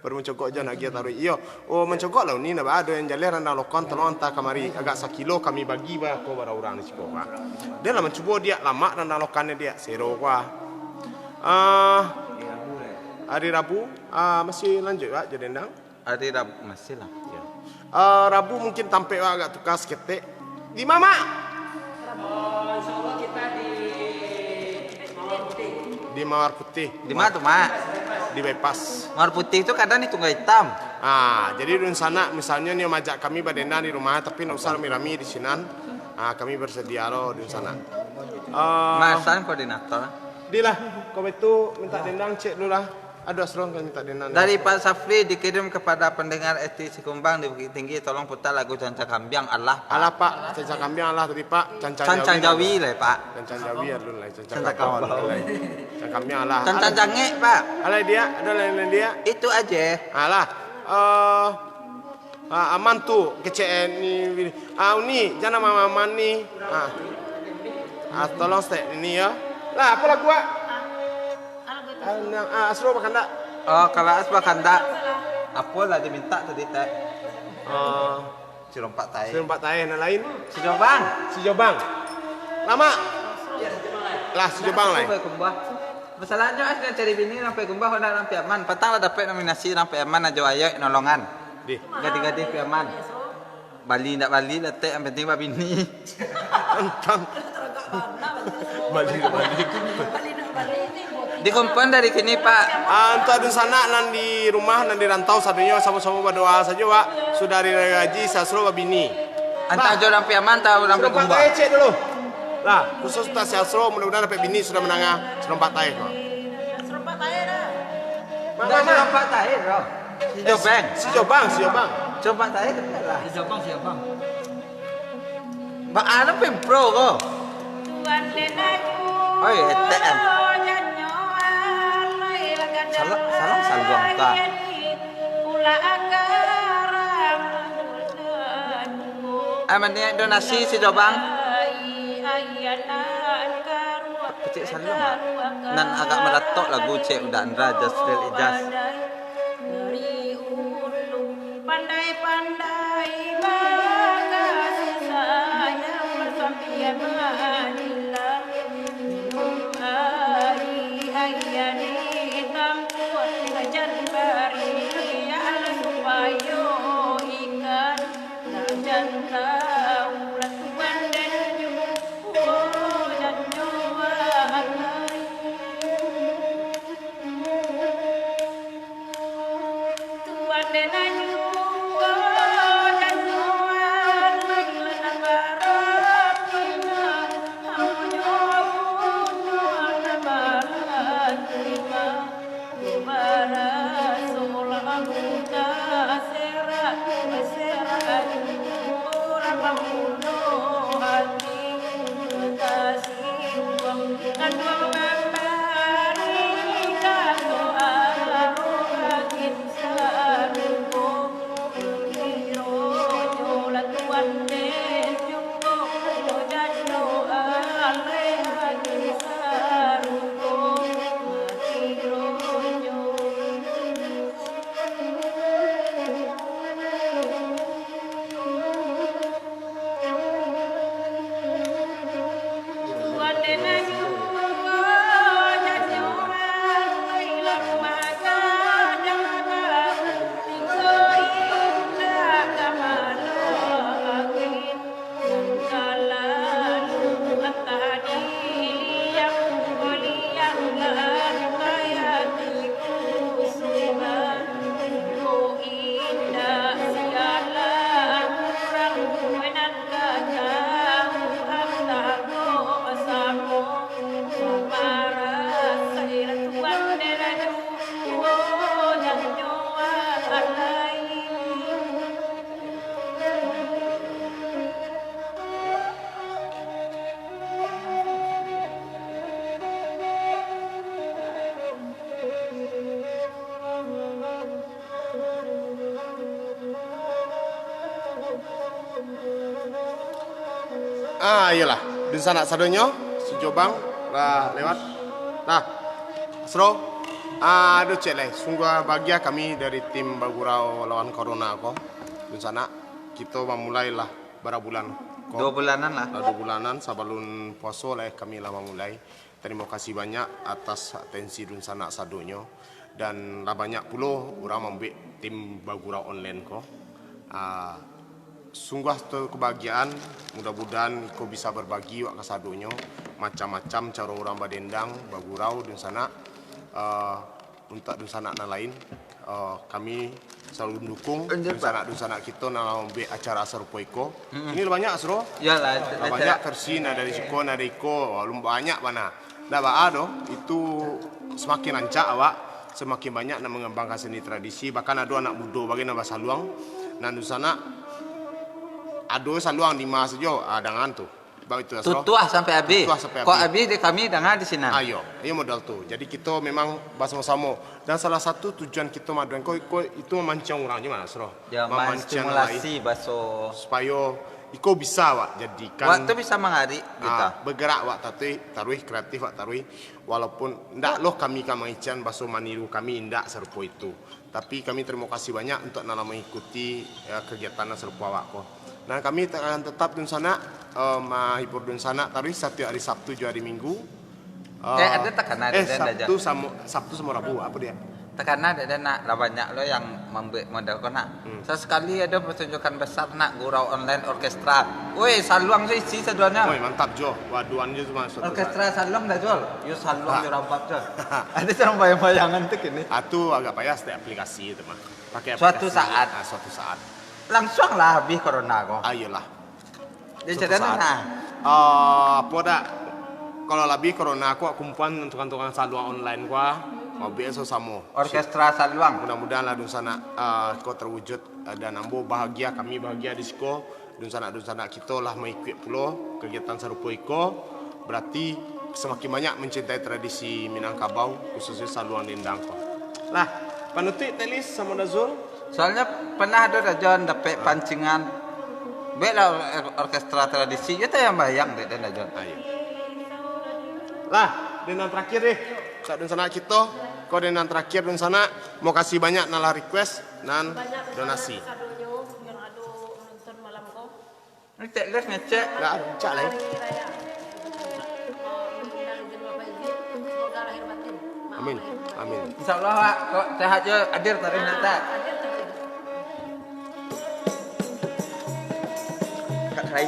Baru mancogok je nak agiah taruih. Iyo. Oh, mancogok lah uni nak ba ado nan jaleh Randang Lokan tolong anta kamari. Agak sakilo kami bagi ba ko bara urang di siko, Pak. Den lah mancubo diak lamak Randang Lokan ni diak. Sero, Pak. Ah, hari Rabu, ah, masih lanjut, Pak, jo dendang? Hari Rabu masih lah. Ya. Ah, Rabu mungkin tampek wak agak tuka saketek. Di ma, Mak? Di Mawar Putih. Di ma tu, Mak? Di Bypass. Mawar Putih tu kadang di Tungga Itam. Ah, jadi dunsanak misalnyo nio maajak kami badendang di rumah, tapi ndak usah rami-rami di sinan. Ah, kami bersedia lo dunsanak. Ah, Mak Hasan koordinator. Dilah, ko baitu mintak dendang cek dulu lah. Aduh, Asrul, kami tak dengar. Dari Pak Safri dikirim kepada pendengar S T Sikumbang di Bukittinggi, tolong putar lagu Cancan Kambiang, alah, Pak. Alah, Pak, Cancan Kambiang alah tadi, Pak. Cancan Jawi lah, Pak. Cancan Jawi alun lah, Cancan Kabau alun lah. Cancan Kambiang alah. Cancan Jangek, Pak. Alah, diak, ado lain-lain diak? Itu aja. Alah. Eh, ah, aman tu, kecek, eh, ni, ah, Uni, jan aman-aman ni. Ah. Ah, tolong stek ni, ya. Lah, apo lagu, ah? Ah, nang, ah, Asro bakandak. Oh, kalau As bakandak, apo lah diminta tadi, Tek? Oh. Sirompak tae. Sirompak tae, nan lain? Sijobang. Sijobang. Lamak. Lah, Sijobang lai. Sampai kumbah. Masalahnya, As nak cari bini sampai kumbah, nak sampai aman. Patang lah dapek nominasi sampai aman, ajo ayok nolongan. Di. Gadih-gadih pi aman. Bali ndak bali lah, Tek, yang penting babini. Antang. Bali ndak bali. Dikumpulkan dari kini, Pak. Ah, untuak dunsanak nan di rumah, nan di rantau, sadonyo samo-samo badoa sajo, Wak. Sudah hari raya haji, si Asro babini. Antah jo urang Piaman, antah urang Sirompak Pakumba. Tae cek dulu. Lah, khusus untuak si Asro, mudah-mudahan dapek bini sudah mandanga Sirompak Tae ko. Sirompak Tae dah. Mak, Ndak mak, mak. Sirompak Tae, bro. Si Eh, Jobang. Si Jobang, si Jobang. Sirompak Tae tu lah. Si Jobang, si Jobang. Baa nan pempro ko? Oi, etek an. Salah, salah saluang ta. Ah, maniak donasi si Jobang. Kecek saluang, ah. Nan agak maratok lagu cek Uda Andra, Jasril Ijaz. Pandai-pandai bakasih sayang, basambian manilam minum aia, aia ditampuah, jan bariak supayo ikan, jan tau lah tuan den juo, jan juo agai. Ah, iyolah. Dunsanak sadonyo, si Jobang lah lewat. Nah, Asro, ah, aduh cek lai. Sungguah bahagia kami dari tim Bagurau Lawan Corona ko. Dunsanak, kito mamulailah bara bulan ko. Duo bulanan lah. Lah duo bulanan sabalun puaso lah kami lah mamulai. Tarimo kasih banyak atas atensi dunsanak sadonyo, dan lah banyak pulo urang mambuek tim Bagurau Online ko. Ah, sungguah tu kebahagiaan, mudah-mudahan iko bisa berbagi wak kasadonyo, macam-macam caro urang badendang, bagurau dunsanak. Ah, Untuak dunsanak nan lain, eh, kami salalu mendukung Anjir, Pak. Dunsanak-dunsanak kito nan lah mambuek acara sarupo iko. Mm-mm. Ini lah banyak, Sro. Iyolah, Lah banyak versi, nan dari siko, nan dari iko. Alun banyak bana. Ndak baa doh, itu semakin rancak awak, semakin banyak nan mangambangkan seni tradisi. Bahkan ado anak mudo bagai nan basaluang. Nan dunsanak, ado saluang di ma sajo, ah, dangan tu. Baitu, Asro. Tutuah sampai abih. Tutuah sampai Kok abih. Abih dek kami danga di sinan. Ayo, iyo modal tu. Jadi kito memang basamo-samo. Dan salah satu tujuan kito maduan ko, ko itu mamancing urang je mah, Asro. Ya, mamancing manstimulasi lalaih. Baso. Supayo iko bisa awak jadikan. Awak tu bisa mangarik gitu. Ah, bergerak awak tatuih, taruih kreatif awak taruih. Walaupun ndak lo kami ka mangecek baso maniru kami, indak sarupo itu. Tapi kami tarimo kasih banyak untuak nan lah mangikuti, ya, kagiatan nan sarupo awak ko. Nah, kami akan tatap dunsanak, eh, mahibur dunsanak taruih satiok hari Sabtu jo hari Minggu. Eh, eh, ado takana, eh, ado, ado. Sabtu samo, Sabtu samo Rabu, apo dia? Takana, ado, ado, nak, lah banyak lo yang mambuek model ko, nak. Hmm. Sasakali ado partunjukan basar, nak, gurau online orkestra. Woi, saluang tu isi saduanyo. Woi, mantap jo. Waduan jo tu mah suatu saat. Orkestra saluang dah, Jol. Yo saluang, ah, jo rabab, Jol. Ado surang bayang-bayangan tu kini. Ah, tu agak payah setiap aplikasi tu mah. Pakai aplikasi. Suatu saat. Ah, suatu saat. Langsuang lah abih corona ko. Ayolah. Dia suatu saat. Ah, apo dak? Kalau labiah corona ko, kumpulan tukang-tukang saluang online ko, ah, mabiak so samo. Orkestra saluang. Mudah-mudahan lah dunsanak, ah, ko terwujud, ah, dan ambo bahagia, kami bahagia di siko. Dunsanak-dunsanak kito lah maikuik pulo kagiatan sarupo iko, berarti samakin banyak mancintai tradisi Minangkabau, khususnyo saluang dendang ko. Lah, panutuik Telis samo Dazul. Soalnyo pernah ado Dajon dapek pancingan, bueklah or-, orkestra tradisi, iyo tayang-bayang dek den Dajon. Ayo. Lah, den nan terakhir deh. Sak dunsanak kito, ko den nan terakhir dunsanak, makasih banyak nan lah request, nan donasi. Sadonyo yang ado menonton malam ko. Ngecek, guys, ngecek. Nggak ada, ngecek lah, ya. Amin. Amin. Insya Allah, Wak, kok sehat je, hadir taruih nanti. Kak Rai.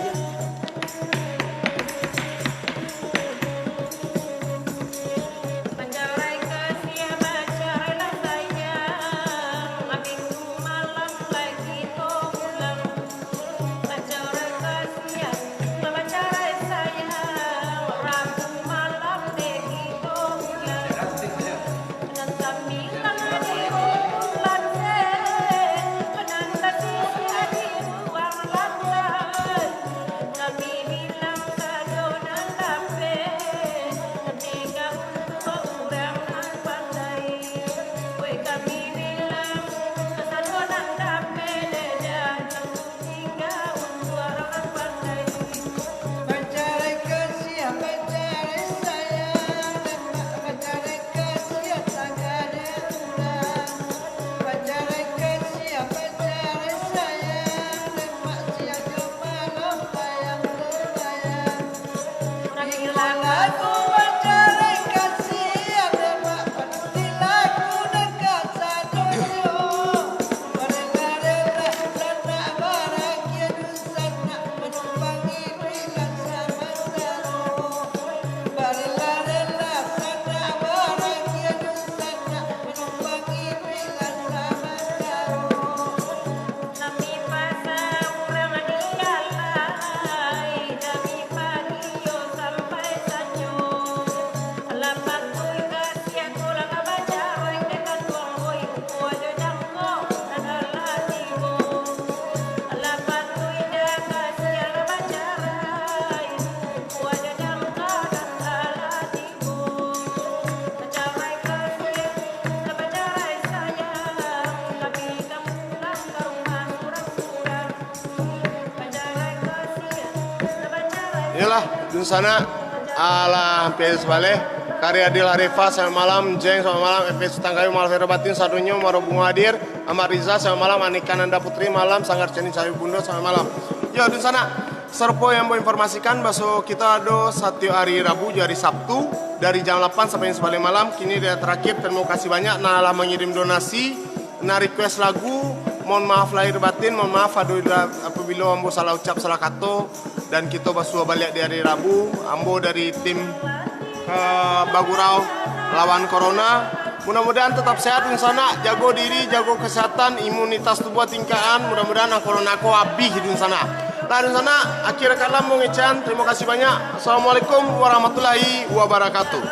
Iyolah, dunsanak, alah, hampir sabaleh. Kari Adil Arifah, selamat malam. Jeng, selamat malam. F P Sutan Kayu, Malvero Batin, sadonyo, Maro Bungo hadir. Ahmad Riza, selamat malam. Anika Nanda Putri, malam. Sanggar Ceni Cahayu Bundo, selamat malam. Yo, dunsanak, sarupo yang ambo informasikan, baso kito ado satiok hari Rabu jo hari Sabtu, dari jam lapan sampai sabaleh malam. Kini dah terakhir, terima kasih banyak, nah, lah mangirim donasi. Nah, request lagu, mohon maaf lahir batin, mohon maaf ado-, apabilo ambo salah ucap, salah kato, dan kito basuo baliak di hari Rabu. Ambo dari tim, eh, Bagurau lawan Corona. Mudah-mudahan tetap sehat dunsanak, jago diri, jago kesehatan, imunitas tubuh tingkaan. Mudah-mudahan ang Corona ko abih dunsanak. Lah dunsanak, akhir kalam ambo ngecek, terima kasih banyak. Assalamualaikum warahmatullahi wabarakatuh.